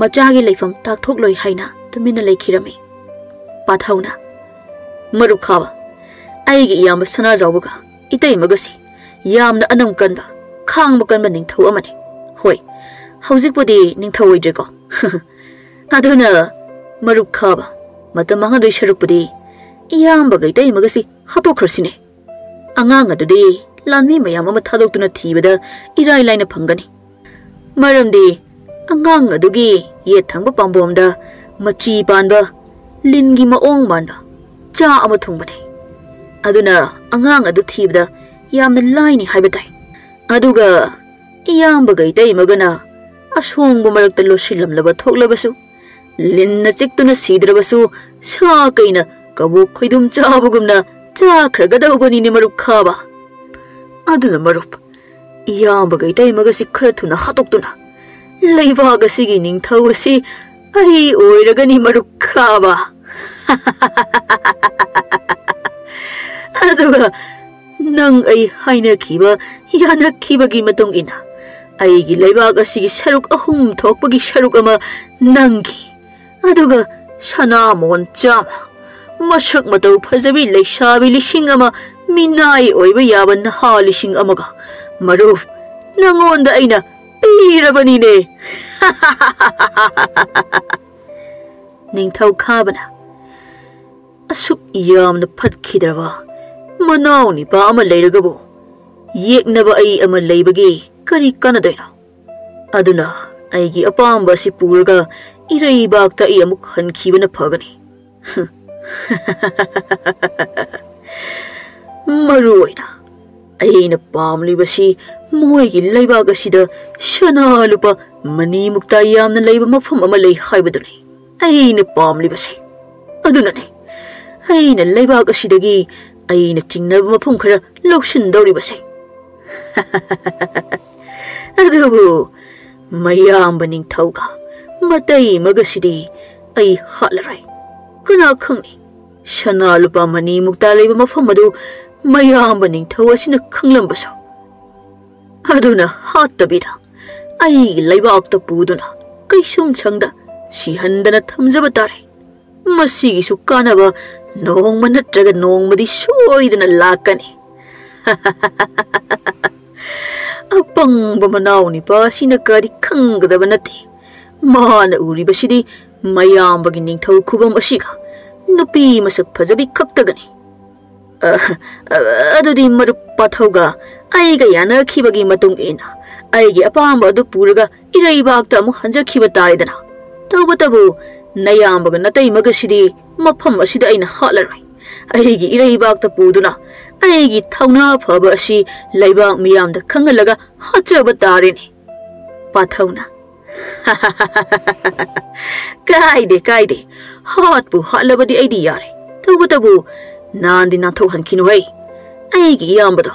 ꯃꯆꯥꯒꯤ ꯂꯩꯐꯝ ꯇꯥꯛꯊꯣꯛꯂꯣꯏ ꯍꯥꯏꯅ ꯇꯨꯃꯤꯟꯅ ꯂꯩꯈꯤꯔꯝꯃꯤ꯫ ꯄꯥꯊꯧꯅ, "ꯃꯔꯨꯞ ꯈꯥꯕ, ꯑꯩꯒꯤ ꯏꯌꯥꯝꯕ ꯁꯅꯥꯖꯥꯎꯕꯒ ꯏꯇꯩꯃꯒꯁꯤ ꯌꯥꯝꯅ ꯑꯅꯝ ꯀꯟꯕ, ꯈꯥꯡꯕ ꯀꯟꯕ ꯅꯤꯡꯊꯧ ꯑꯃꯅꯤ꯫ ꯍꯣꯏ, ꯍꯧꯖꯤꯛꯄꯨꯗꯤ ꯅꯤꯡꯊꯧ ꯑꯣꯏꯗ꯭ꯔꯦꯀꯣ꯫ ꯑꯗꯨꯅ ꯃꯔꯨꯞ ꯈꯥꯕ, ꯃꯇꯝ ꯃꯥꯡꯍꯟꯗꯣꯏ ꯁꯔꯨꯛꯄꯨꯗꯤ ꯏꯌꯥꯝꯕꯒ ꯏꯇꯩꯃꯒꯁꯤ ꯍꯥꯠꯇꯣꯛꯈ꯭ꯔꯁꯤꯅꯦ꯫ ꯑꯉꯥꯡ ꯑꯗꯨꯗꯤ ꯂꯥꯟꯃꯤ ꯃꯌꯥꯝ ꯑꯃ ꯊꯥꯗꯣꯛꯇꯨꯅ ꯊꯤꯕꯗ ꯏꯔꯥꯏ ꯂꯥꯏꯅ ꯐꯪꯒꯅꯤ꯫ ꯃꯔꯝꯗꯤ ꯑꯉꯥꯡ ꯑꯗꯨꯒꯤ ꯌꯦꯠ ꯊꯪꯕ ꯄꯥꯝꯕꯣꯝꯗ ꯃꯆꯤ ꯄꯥꯟꯕ, ꯂꯤꯟꯒꯤ ꯃꯑꯣꯡ ꯃꯥꯟꯕ ꯆꯥ ꯑꯃ ꯊꯨꯡꯕꯅꯤ꯫ ꯑꯗꯨꯅ ꯑꯉꯥꯡ ꯑꯗꯨ ꯊꯤꯕꯗ ꯌꯥꯝꯅ ꯂꯥꯏꯅꯤ ꯍꯥꯏꯕ ꯇꯥꯏ꯫ ꯑꯗꯨꯒ ꯏꯌꯥꯝꯕꯒ ꯏꯇꯩꯃꯒꯅ ꯑꯁꯣꯡꯕ ꯃꯔꯛꯇ ꯂꯣꯠꯁꯤꯜꯂꯝꯂꯕ ꯊꯣꯛꯂꯕꯁꯨ, ꯂꯤꯟꯅ ꯆꯤꯛꯇꯨꯅ ꯁꯤꯗ꯭ꯔꯕꯁꯨ, ꯁꯥ ꯀꯩꯅ ꯀꯕꯣꯛ ꯈꯣꯏꯗꯨꯝ ꯆꯥꯕꯒꯨꯝꯅ ꯆꯥꯈ꯭ꯔꯒꯗꯧꯕꯅꯤꯅꯦ, ꯃꯔꯨꯞ ꯈꯥꯕ꯫ ꯑꯗꯨꯅ ꯃꯔꯨꯞ, ꯏꯌꯥꯝꯕꯒ ꯏꯇꯩꯃꯒꯁꯤ ꯈꯔ ꯊꯨꯅ ꯍꯥꯠꯇꯣꯛꯇꯨꯅ, ꯂꯩꯕꯥꯛ ꯑꯁꯤꯒꯤ ꯅꯤꯡꯊꯧ ꯑꯁꯤ ꯑꯩ ꯑꯣꯏꯔꯒꯅꯤ, ꯃꯔꯨꯞ ꯈꯥꯕ꯫ ꯑꯗꯨꯒ ꯅꯪ ꯑꯩ ꯍꯥꯏꯅꯈꯤꯕ, ꯌꯥꯅꯈꯤꯕꯒꯤ ꯃꯇꯨꯡ ꯏꯟꯅ, ꯑꯩꯒꯤ ꯂꯩꯕꯥꯛ ꯑꯁꯤꯒꯤ ꯁꯔꯨꯛ ꯑꯍꯨꯝ ꯊꯣꯛꯄꯒꯤ ꯁꯔꯨꯛ ꯑꯃ ꯅꯪꯒꯤ, ꯑꯗꯨꯒ ꯁꯅꯥꯃꯣꯟ ꯆꯥꯝꯃ, ꯃꯁꯛ ꯃꯇꯧ ꯐꯖꯕꯤ ꯂꯩꯁꯥꯕꯤ ꯂꯤꯁꯤꯡ ꯑꯃ, ꯃꯤꯅꯥꯏ ꯑꯣꯏꯕ ꯌꯥꯕ ꯅꯍꯥ ꯂꯤꯁꯤꯡ ꯑꯃꯒ, ꯃꯔꯨꯞ, ꯅꯪꯉꯣꯟꯗ ꯑꯩꯅ ꯄꯤꯔꯕꯅꯤꯅꯦ꯫ ꯅꯤꯡꯊꯧ ꯈꯥꯕꯅ, "ꯑꯁꯨꯛ ꯌꯥꯝꯅ ꯐꯠꯈꯤꯗ꯭ꯔꯕ ꯃꯅꯥꯎ ꯅꯤꯄꯥ ꯑꯃ ꯂꯩꯔꯒꯕꯨ, ꯌꯦꯛꯅꯕ ꯑꯩ ꯑꯃ ꯂꯩꯕꯒꯤ ꯀꯔꯤ ꯀꯥꯟꯅꯗꯣꯏꯅꯣ? ꯑꯗꯨꯅ ꯑꯩꯒꯤ ꯑꯄꯥꯝꯕ ꯑꯁꯤ ꯄꯨꯔꯒ ꯏꯔꯩꯕꯥꯛꯇ ꯑꯩ ꯑꯃꯨꯛ ꯍꯟꯈꯤꯕꯅ ꯐꯒꯅꯤ꯫" ꯃꯔꯨ ꯑꯣꯏꯅ ꯑꯩꯅ ꯄꯥꯝꯂꯤꯕꯁꯤ ꯃꯣꯏꯒꯤ ꯂꯩꯕꯥꯛ ꯑꯁꯤꯗ ꯁꯅꯥ ꯂꯨꯄꯥ ꯃꯅꯤ ꯃꯨꯛꯇ ꯌꯥꯝꯅ ꯂꯩꯕ ꯃꯐꯝ ꯑꯃ ꯂꯩ ꯍꯥꯏꯕꯗꯨꯅꯤ ꯑꯩꯅ ꯄꯥꯝꯂꯤꯕꯁꯦ꯫ ꯑꯗꯨꯅꯅꯦ ꯑꯩꯅ ꯂꯩꯕꯥꯛ ꯑꯁꯤꯗꯒꯤ ꯑꯩꯅ ꯆꯤꯡꯅꯕ ꯃꯐꯝ ꯈꯔ ꯂꯧꯁꯤꯟꯗꯧꯔꯤꯕꯁꯦ꯫ ꯑꯗꯨꯕꯨ ꯃꯌꯥꯝꯕ ꯅꯤꯡꯊꯧꯒ ꯃꯇꯩꯃꯒꯁꯤꯗꯤ ꯑꯩ ꯍꯥꯠꯂꯔꯣꯏ꯫ ꯀꯅꯥ ꯈꯪꯅꯤ, ꯁꯅꯥ ꯂꯨꯄꯥ ꯃꯅꯤ ꯃꯨꯛꯇ ꯂꯩꯕ ꯃꯐꯝ ꯑꯗꯨ ꯃꯌꯥꯝꯕ ꯅꯤꯡꯊꯧ ꯑꯁꯤꯅ ꯈꯪꯂꯝꯕꯁꯨ꯫ ꯑꯗꯨꯅ ꯍꯥꯠꯇꯕꯤꯗ ꯑꯩꯒꯤ ꯂꯩꯕꯥꯛꯇ ꯄꯨꯗꯨꯅ ꯀꯩꯁꯨꯝꯁꯪꯗ ꯁꯤꯍꯟꯗꯅ ꯊꯝꯖꯕ ꯇꯥꯔꯦ꯫ ꯃꯁꯤꯒꯤꯁꯨ ꯀꯥꯟꯅꯕ ꯅꯣꯡꯃ ꯅꯠꯇ꯭ꯔꯒ ꯅꯣꯡꯃꯗꯤ ꯁꯣꯏꯗꯅ ꯂꯥꯛꯀꯅꯤ꯫ ꯑꯄꯪꯕ ꯃꯅꯥꯎ ꯅꯤꯄꯥ ꯑꯁꯤꯅ ꯀꯔꯤ ꯈꯪꯒꯗꯕ ꯅꯠꯇꯦ꯫ ꯃꯥꯅ ꯎꯔꯤꯕꯁꯤꯗꯤ ꯃꯌꯥꯝꯕꯒꯤ ꯅꯤꯡꯊꯧ ꯈꯨꯕꯝ ꯑꯁꯤꯒ ꯅꯨꯄꯤ ꯃꯁꯛ ꯐꯖꯕꯤ ꯈꯛꯇꯒꯅꯤ꯫ ꯑ, ꯑ, ꯑꯗꯨꯗꯤ ꯃꯔꯨꯞ ꯄꯥꯊꯧꯒ ꯑꯩꯒ ꯌꯥꯅꯈꯤꯕꯒꯤ ꯃꯇꯨꯡ ꯏꯟꯅ ꯑꯩꯒꯤ ꯑꯄꯥꯝꯕ ꯑꯗꯨ ꯄꯨꯔꯒ ꯏꯔꯩꯕꯥꯛꯇ ꯑꯃꯨꯛ ꯍꯟꯖꯈꯤꯕ ꯇꯥꯔꯦꯗꯅ꯫ ꯇꯧꯕꯇꯕꯨ ꯅꯌꯥꯝꯕꯒ ꯅꯇꯩꯃꯒꯁꯤꯗꯤ ꯃꯐꯝ ꯑꯁꯤꯗ ꯑꯩꯅ ꯍꯥꯠꯂꯔꯣꯏ꯫ ꯑꯩꯒꯤ ꯏꯔꯩꯕꯥꯛꯇ ꯄꯨꯗꯨꯅ ꯑꯩꯒꯤ ꯊꯧꯅꯥ ꯐꯕ ꯑꯁꯤ ꯂꯩꯕꯥꯛ ꯃꯤꯌꯥꯝꯗ ꯈꯪꯍꯜꯂꯒ ꯍꯥꯠꯆꯕ ꯇꯥꯔꯦꯅꯦ꯫ ꯄꯥꯊꯧꯅ, "ꯀꯥꯏꯗꯦ, ꯀꯥꯏꯗꯦ꯫ ꯍꯥꯠꯄꯨ ꯍꯥꯠꯂꯕꯗꯤ ꯑꯩꯗꯤ ꯌꯥꯔꯦ꯫ ꯇꯧꯕꯇꯕꯨ ꯅꯥꯟꯗꯤ ꯅꯥꯟꯊꯣꯛꯍꯟꯈꯤꯅꯨꯍꯩ꯫ ꯑꯩꯒꯤ ꯏꯌꯥꯝꯕꯗꯣ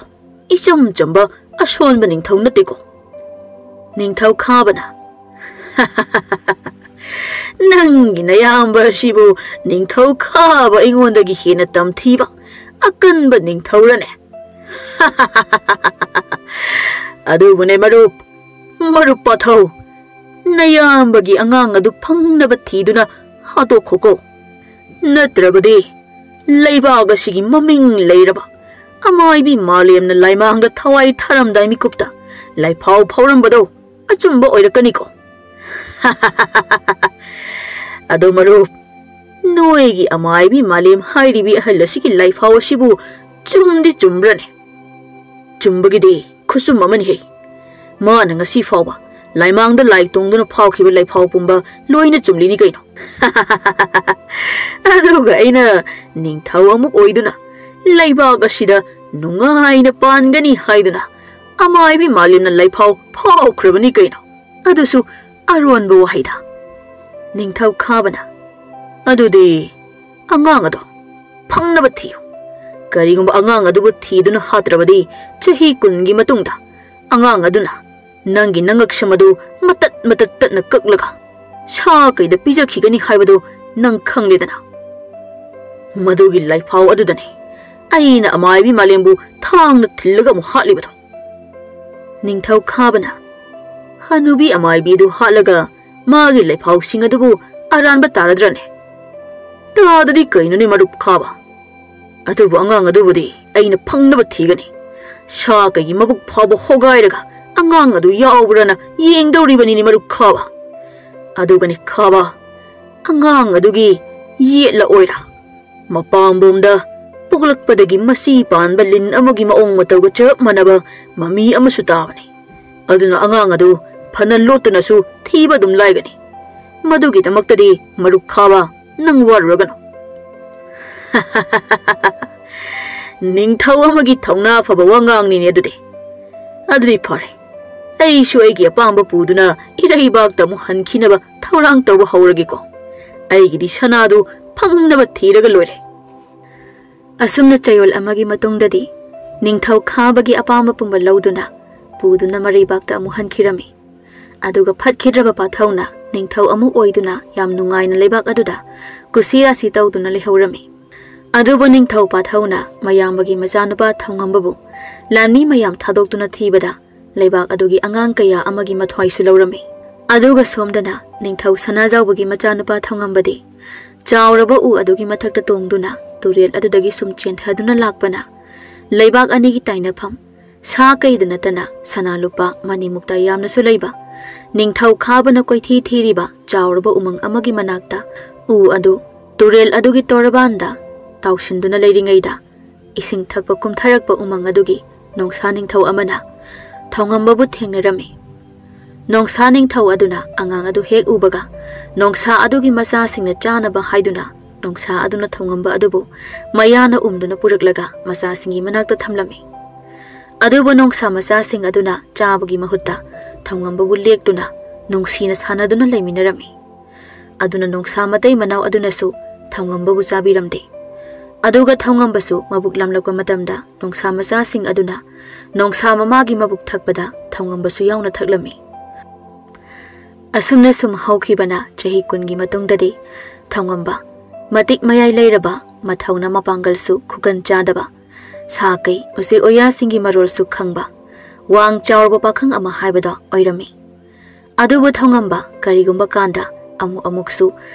ꯏꯆꯝ ꯆꯝꯕ ꯑꯁꯣꯟꯕ ꯅꯤꯡꯊꯧ ꯅꯠꯇꯦꯀꯣ꯫" ꯅꯤꯡꯊꯧ ꯈꯥꯕꯅ, "ꯅꯪꯒꯤ ꯅꯌꯥꯝꯕ ꯑꯁꯤꯕꯨ ꯅꯤꯡꯊꯧ ꯈꯥꯕ ꯑꯩꯉꯣꯟꯗꯒꯤ ꯍꯦꯟꯅ ꯇꯝꯊꯤꯕ ꯑꯀꯟꯕ ꯅꯤꯡꯊꯧꯔꯅꯦ?" "ꯑꯗꯨꯕꯨꯅꯦ ꯃꯔꯨꯞ, ꯃꯔꯨꯞ ꯄꯥꯊꯧ, ꯅꯌꯥꯝꯕꯒꯤ ꯑꯉꯥꯡ ꯑꯗꯨ ꯐꯪꯅꯕ ꯊꯤꯗꯨꯅ ꯍꯥꯠꯇꯣꯛꯈꯣꯀꯣ꯫ ꯅꯠꯇ꯭ꯔꯕꯗꯤ ꯂꯩꯕꯥꯛ ꯑꯁꯤꯒꯤ ꯃꯃꯤꯡ ꯂꯩꯔꯕ ꯑꯃꯥꯏꯕꯤ ꯃꯥꯂꯦꯝꯅ ꯂꯥꯏꯃꯥꯡꯗ ꯊꯋꯥꯏ ꯊꯥꯔꯝꯗꯥꯏ ꯃꯤꯀꯨꯞꯇ ꯂꯥꯏꯐꯥꯎ ꯐꯥꯎꯔꯝꯕꯗꯣ ꯑꯆꯨꯝꯕ ꯑꯣꯏꯔꯛꯀꯅꯤꯀꯣ꯫" "ꯑꯗꯣ ꯃꯔꯨꯞ, ꯅꯣꯏꯒꯤ ꯑꯃꯥꯏꯕꯤ ꯃꯥꯂꯦꯝ ꯍꯥꯏꯔꯤꯕꯤ ꯑꯍꯜ ꯑꯁꯤꯒꯤ ꯂꯥꯏꯐꯥꯎ ꯑꯁꯤꯕꯨ ꯆꯨꯝꯗꯤ ꯆꯨꯝꯕ꯭ꯔꯅꯦ?" "ꯆꯨꯝꯕꯒꯤꯗꯤ ꯈꯨꯆꯨꯝ ꯑꯃꯅꯤꯍꯦ꯫ ꯃꯥꯅ ꯉꯁꯤ ꯐꯥꯎꯕ ꯂꯥꯏꯃꯥꯡꯗ ꯂꯥꯏ ꯇꯣꯡꯗꯨꯅ ꯐꯥꯎꯈꯤꯕ ꯂꯥꯏꯐꯥꯎ ꯄꯨꯝꯕ ꯂꯣꯏꯅ ꯆꯨꯝꯂꯤꯅꯤ ꯀꯩꯅꯣ꯫" "ꯑꯗꯨꯒ ꯑꯩꯅ ꯅꯤꯡꯊꯧ ꯑꯃꯨꯛ ꯑꯣꯏꯗꯨꯅ ꯂꯩꯕꯥꯛ ꯑꯁꯤꯗ ꯅꯨꯡꯉꯥꯏꯅ ꯄꯥꯟꯒꯅꯤ ꯍꯥꯏꯗꯨꯅ ꯑꯃꯥꯏꯕꯤ ꯃꯥꯂꯦꯝꯅ ꯂꯥꯏꯐꯥꯎ ꯐꯥꯎꯈ꯭ꯔꯕꯅꯤ ꯀꯩꯅꯣ, ꯑꯗꯨꯁꯨ ꯑꯔꯣꯟꯕ ꯋꯥꯍꯩꯗ꯫" ꯅꯤꯡꯊꯧ ꯈꯥꯕꯅ, "ꯑꯗꯨꯗꯤ ꯑꯉꯥꯡ ꯑꯗꯣ ꯐꯪꯅꯕ ꯊꯤꯌꯨ꯫ ꯀꯔꯤꯒꯨꯝꯕ ꯑꯉꯥꯡ ꯑꯗꯨꯕꯨ ꯊꯤꯗꯨꯅ ꯍꯥꯠꯇ꯭ꯔꯕꯗꯤ ꯆꯍꯤ ꯀꯨꯟꯒꯤ ꯃꯇꯨꯡꯗ ꯑꯉꯥꯡ ꯑꯗꯨꯅ ꯅꯪꯒꯤ ꯅꯉꯛꯁꯝ ꯑꯗꯨ ꯃꯇꯠ ꯃꯇꯠ ꯇꯠꯅ ꯀꯛꯂꯒ ꯁꯥ ꯀꯩꯗ ꯄꯤꯖꯈꯤꯒꯅꯤ ꯍꯥꯏꯕꯗꯨ ꯅꯪ ꯈꯪꯂꯦꯗꯅ꯫ ꯃꯗꯨꯒꯤ ꯂꯥꯏꯐꯥꯎ ꯑꯗꯨꯗꯅꯤ ꯑꯩꯅ ꯑꯃꯥꯏꯕꯤ ꯃꯥꯂꯦꯝꯕꯨ ꯊꯥꯡꯅ ꯊꯤꯜꯂꯒ ꯑꯃꯨꯛ ꯍꯥꯠꯂꯤꯕꯗꯣ꯫" ꯅꯤꯡꯊꯧ ꯈꯥꯕꯅ, "ꯍꯅꯨꯕꯤ ꯑꯃꯥꯏꯕꯤꯗꯨ ꯍꯥꯠꯂꯒ ꯃꯥꯒꯤ ꯂꯩꯐꯥꯎꯁꯤꯡ ꯑꯗꯨꯕꯨ ꯑꯔꯥꯟꯕ ꯇꯥꯔꯗ꯭ꯔꯅꯦ?" ꯇꯥꯗꯗꯤ ꯀꯩꯅꯣꯅꯦ ꯃꯔꯨꯞ ꯈꯥꯕ? ꯑꯗꯨꯕꯨ ꯑꯉꯥꯡ ꯑꯗꯨꯕꯨꯗꯤ ꯑꯩꯅ ꯐꯪꯅꯕ ꯊꯤꯒꯅꯤ꯫ ꯁꯥ ꯀꯩꯒꯤ ꯃꯕꯨꯛ ꯐꯥꯎꯕ ꯍꯣꯒꯥꯏꯔꯒ ꯑꯉꯥꯡ ꯑꯗꯨ ꯌꯥꯎꯕ꯭ꯔꯅ ꯌꯦꯡꯗꯧꯔꯤꯕꯅꯤꯅꯦ ꯃꯔꯨꯞ ꯈꯥꯕ꯫ ꯑꯗꯨꯒꯅꯤ ꯈꯥꯕ, ꯑꯉꯥꯡ ꯑꯗꯨꯒꯤ ꯌꯦꯠꯂ ꯑꯣꯏꯔ ꯃꯄꯥꯝꯕꯣꯝꯗ ꯄꯣꯛꯂꯛꯄꯗꯒꯤ ꯃꯆꯤ ꯄꯥꯟꯕ ꯂꯤꯟ ꯑꯃꯒꯤ ꯃꯑꯣꯡ ꯃꯇꯧꯒ ꯆꯞ ꯃꯥꯟꯅꯕ ꯃꯃꯤ ꯑꯃꯁꯨ ꯇꯥꯕꯅꯤ꯫ ꯑꯗꯨꯅ ꯑꯉꯥꯡ ꯑꯗꯨ ꯐꯅ ꯂꯣꯠꯇꯨꯅꯁꯨ ꯊꯤꯕ ꯑꯗꯨꯝ ꯂꯥꯏꯒꯅꯤ꯫ ꯃꯗꯨꯒꯤꯗꯃꯛꯇꯗꯤ ꯃꯔꯨꯞ ꯈꯥꯕ, ꯅꯪ ꯋꯥꯔꯨꯔꯒꯅꯨ꯫ ꯅꯤꯡꯊꯧ ꯑꯃꯒꯤ ꯊꯧꯅꯥ ꯐꯕ ꯋꯥꯉꯥꯡꯅꯤꯅꯦ ꯑꯗꯨꯗꯤ꯫ ꯑꯗꯨꯗꯤ ꯐꯔꯦ, ꯑꯩꯁꯨ ꯑꯩꯒꯤ ꯑꯄꯥꯝꯕ ꯄꯨꯗꯨꯅ ꯏꯔꯩꯕꯥꯛꯇ ꯑꯃꯨꯛ ꯍꯟꯈꯤꯅꯕ ꯊꯧꯔꯥꯡ ꯇꯧꯕ ꯍꯧꯔꯒꯦꯀꯣ꯫ ꯑꯩꯒꯤꯗꯤ ꯁꯅꯥꯗꯨ ꯐꯪꯅꯕ ꯊꯤꯔꯒ ꯂꯣꯏꯔꯦ꯫ ꯑꯁꯨꯝꯅ ꯆꯌꯣꯜ ꯑꯃꯒꯤ ꯃꯇꯨꯡꯗꯗꯤ ꯅꯤꯡꯊꯧ ꯈꯥꯕꯒꯤ ꯑꯄꯥꯝꯕ ꯄꯨꯝꯕ ꯂꯧꯗꯨꯅ ꯄꯨꯗꯨꯅ ꯃꯔꯩꯕꯥꯛꯇ ꯑꯃꯨꯛ ꯍꯟꯈꯤꯔꯝꯃꯤ꯫ ꯑꯗꯨꯒ ꯐꯠꯈꯤꯗ꯭ꯔꯕ ꯄꯥꯊꯧꯅ ꯅꯤꯡꯊꯧ ꯑꯃꯨꯛ ꯑꯣꯏꯗꯨꯅ ꯌꯥꯝ ꯅꯨꯡꯉꯥꯏꯅ ꯂꯩꯕꯥꯛ ꯑꯗꯨꯗ ꯀꯨꯁꯤ ꯔꯥꯁꯤ ꯇꯧꯗꯨꯅ ꯂꯩꯍꯧꯔꯝꯃꯤ꯫ ꯑꯗꯨꯕꯨ ꯅꯤꯡꯊꯧ ꯄꯥꯊꯧꯅ ꯃꯌꯥꯝꯕꯒꯤ ꯃꯆꯥꯅꯨꯄꯥ ꯊꯧꯉꯝꯕꯕꯨ ꯂꯥꯟꯃꯤ ꯃꯌꯥꯝ ꯊꯥꯗꯣꯛꯇꯨꯅ ꯊꯤꯕꯗ ꯂꯩꯕꯥꯛ ꯑꯗꯨꯒꯤ ꯑꯉꯥꯡ ꯀꯌꯥ ꯑꯃꯒꯤ ꯃꯊ꯭ꯋꯥꯏꯁꯨ ꯂꯧꯔꯝꯃꯤ꯫ ꯑꯗꯨꯒ ꯁꯣꯝꯗꯅ ꯅꯤꯡꯊꯧ ꯁꯅꯥꯖꯥꯎꯕꯒꯤ ꯃꯆꯥꯅꯨꯄꯥ ꯊꯧꯉꯝꯕꯗꯤ ꯆꯥꯎꯔꯕ ꯎ ꯑꯗꯨꯒꯤ ꯃꯊꯛꯇ ꯇꯣꯡꯗꯨꯅ ꯇꯨꯔꯦꯜ ꯑꯗꯨꯗꯒꯤ ꯁꯨꯝ ꯆꯦꯟꯊꯗꯨꯅ ꯂꯥꯛꯄꯅ ꯂꯩꯕꯥꯛ ꯑꯅꯤꯒꯤ ꯇꯥꯏꯅꯐꯝ, ꯁꯥ ꯀꯩꯗ ꯅꯠꯇꯅ ꯁꯅꯥ ꯂꯨꯄꯥ ꯃꯅꯤ ꯃꯨꯛꯇ ꯌꯥꯝꯅꯁꯨ ꯂꯩꯕ ꯅꯤꯡꯊꯧ ꯈꯥꯕꯅ ꯀꯣꯏꯊꯤ ꯊꯤꯔꯤꯕ ꯆꯥꯎꯔꯕ ꯎꯃꯪ ꯑꯃꯒꯤ ꯃꯅꯥꯛꯇ ꯎ ꯑꯗꯨ ꯇꯨꯔꯦꯜ ꯑꯗꯨꯒꯤ ꯇꯣꯔꯕꯥꯟꯗ ꯇꯥꯎꯁꯤꯟꯗꯨꯅ ꯂꯩꯔꯤꯉꯩꯗ ꯏꯁꯤꯡ ꯊꯛꯄ ꯀꯨꯝꯊꯔꯛꯄ ꯎꯃꯪ ꯑꯗꯨꯒꯤ ꯅꯣꯡꯁꯥ ꯅꯤꯡꯊꯧ ꯑꯃꯅ ꯊꯧꯉꯝꯕꯕꯨ ꯊꯦꯡꯅꯔꯝꯃꯤ꯫ ꯅꯣꯡꯁꯥ ꯅꯤꯡꯊꯧ ꯑꯗꯨꯅ ꯑꯉꯥꯡ ꯑꯗꯨ ꯍꯦꯛ ꯎꯕꯒ ꯅꯣꯡꯁꯥ ꯑꯗꯨꯒꯤ ꯃꯆꯥꯁꯤꯡꯅ ꯆꯥꯅꯕ ꯍꯥꯏꯗꯨꯅ ꯅꯣꯡꯁꯥ ꯑꯗꯨꯅ ꯊꯧꯉꯝꯕ ꯑꯗꯨꯕꯨ ꯃꯌꯥꯅ ꯎꯝꯗꯨꯅ ꯄꯨꯔꯛꯂꯒ ꯃꯆꯥꯁꯤꯡꯒꯤ ꯃꯅꯥꯛꯇ ꯊꯝꯂꯝꯃꯤ꯫ ꯑꯗꯨꯕꯨ ꯅꯣꯡꯁꯥ ꯃꯆꯥꯁꯤꯡ ꯑꯗꯨꯅ ꯆꯥꯕꯒꯤ ꯃꯍꯨꯠꯇ ꯊꯧꯉꯝꯕꯕꯨ ꯂꯦꯛꯇꯨꯅ ꯅꯨꯡꯁꯤꯅ ꯁꯥꯟꯅꯗꯨꯅ ꯂꯩꯃꯤꯟꯅꯔꯝꯃꯤ꯫ ꯑꯗꯨꯅ ꯅꯣꯡꯁꯥ ꯃꯇꯩ ꯃꯅꯥꯎ ꯑꯗꯨꯅꯁꯨ ꯊꯧꯉꯝꯕꯕꯨ ꯆꯥꯕꯤꯔꯝꯗꯦ꯫ ꯑꯗꯨꯒ ꯊꯧꯉꯝꯕꯁꯨ ꯃꯕꯨꯛ ꯂꯥꯝꯂꯛꯄ ꯃꯇꯝꯗ ꯅꯣꯡꯁꯥ ꯃꯆꯥꯁꯤꯡ ꯑꯗꯨꯅ ꯅꯣꯡꯁꯥ ꯃꯃꯥꯒꯤ ꯃꯕꯨꯛ ꯊꯛꯄꯗ ꯊꯧꯉꯝꯕꯁꯨ ꯌꯥꯎꯅ ꯊꯛꯂꯝꯃꯤ꯫ ꯑꯁꯨꯝꯅ ꯁꯨꯝ ꯍꯧꯈꯤꯕꯅ ꯆꯍꯤ ꯀꯨꯟꯒꯤ ꯃꯇꯨꯡꯗꯗꯤ ꯊꯧꯉꯝꯕ ꯃꯇꯤꯛ ꯃꯌꯥꯏ ꯂꯩꯔꯕ, ꯃꯊꯧꯅ ꯃꯄꯥꯡꯒꯜꯁꯨ ꯈꯨꯀꯟ ꯆꯥꯗꯕ, ꯁꯥ ꯀꯩ, ꯎꯆꯦꯛ ꯑꯣꯌꯥꯁꯤꯡꯒꯤ ꯃꯔꯣꯜꯁꯨ ꯈꯪꯕ, ꯋꯥꯡ ꯆꯥꯎꯔꯕ ꯄꯥꯈꯪ ꯑꯃ ꯍꯥꯏꯕꯗꯣ ꯑꯣꯏꯔꯝꯃꯤ꯫ ꯑꯗꯨꯕꯨ ꯊꯧꯉꯝꯕ ꯀꯔꯤꯒꯨꯝꯕ ꯀꯥꯟꯗ ꯑꯃꯨꯛ ꯑꯃꯨꯛꯁꯨ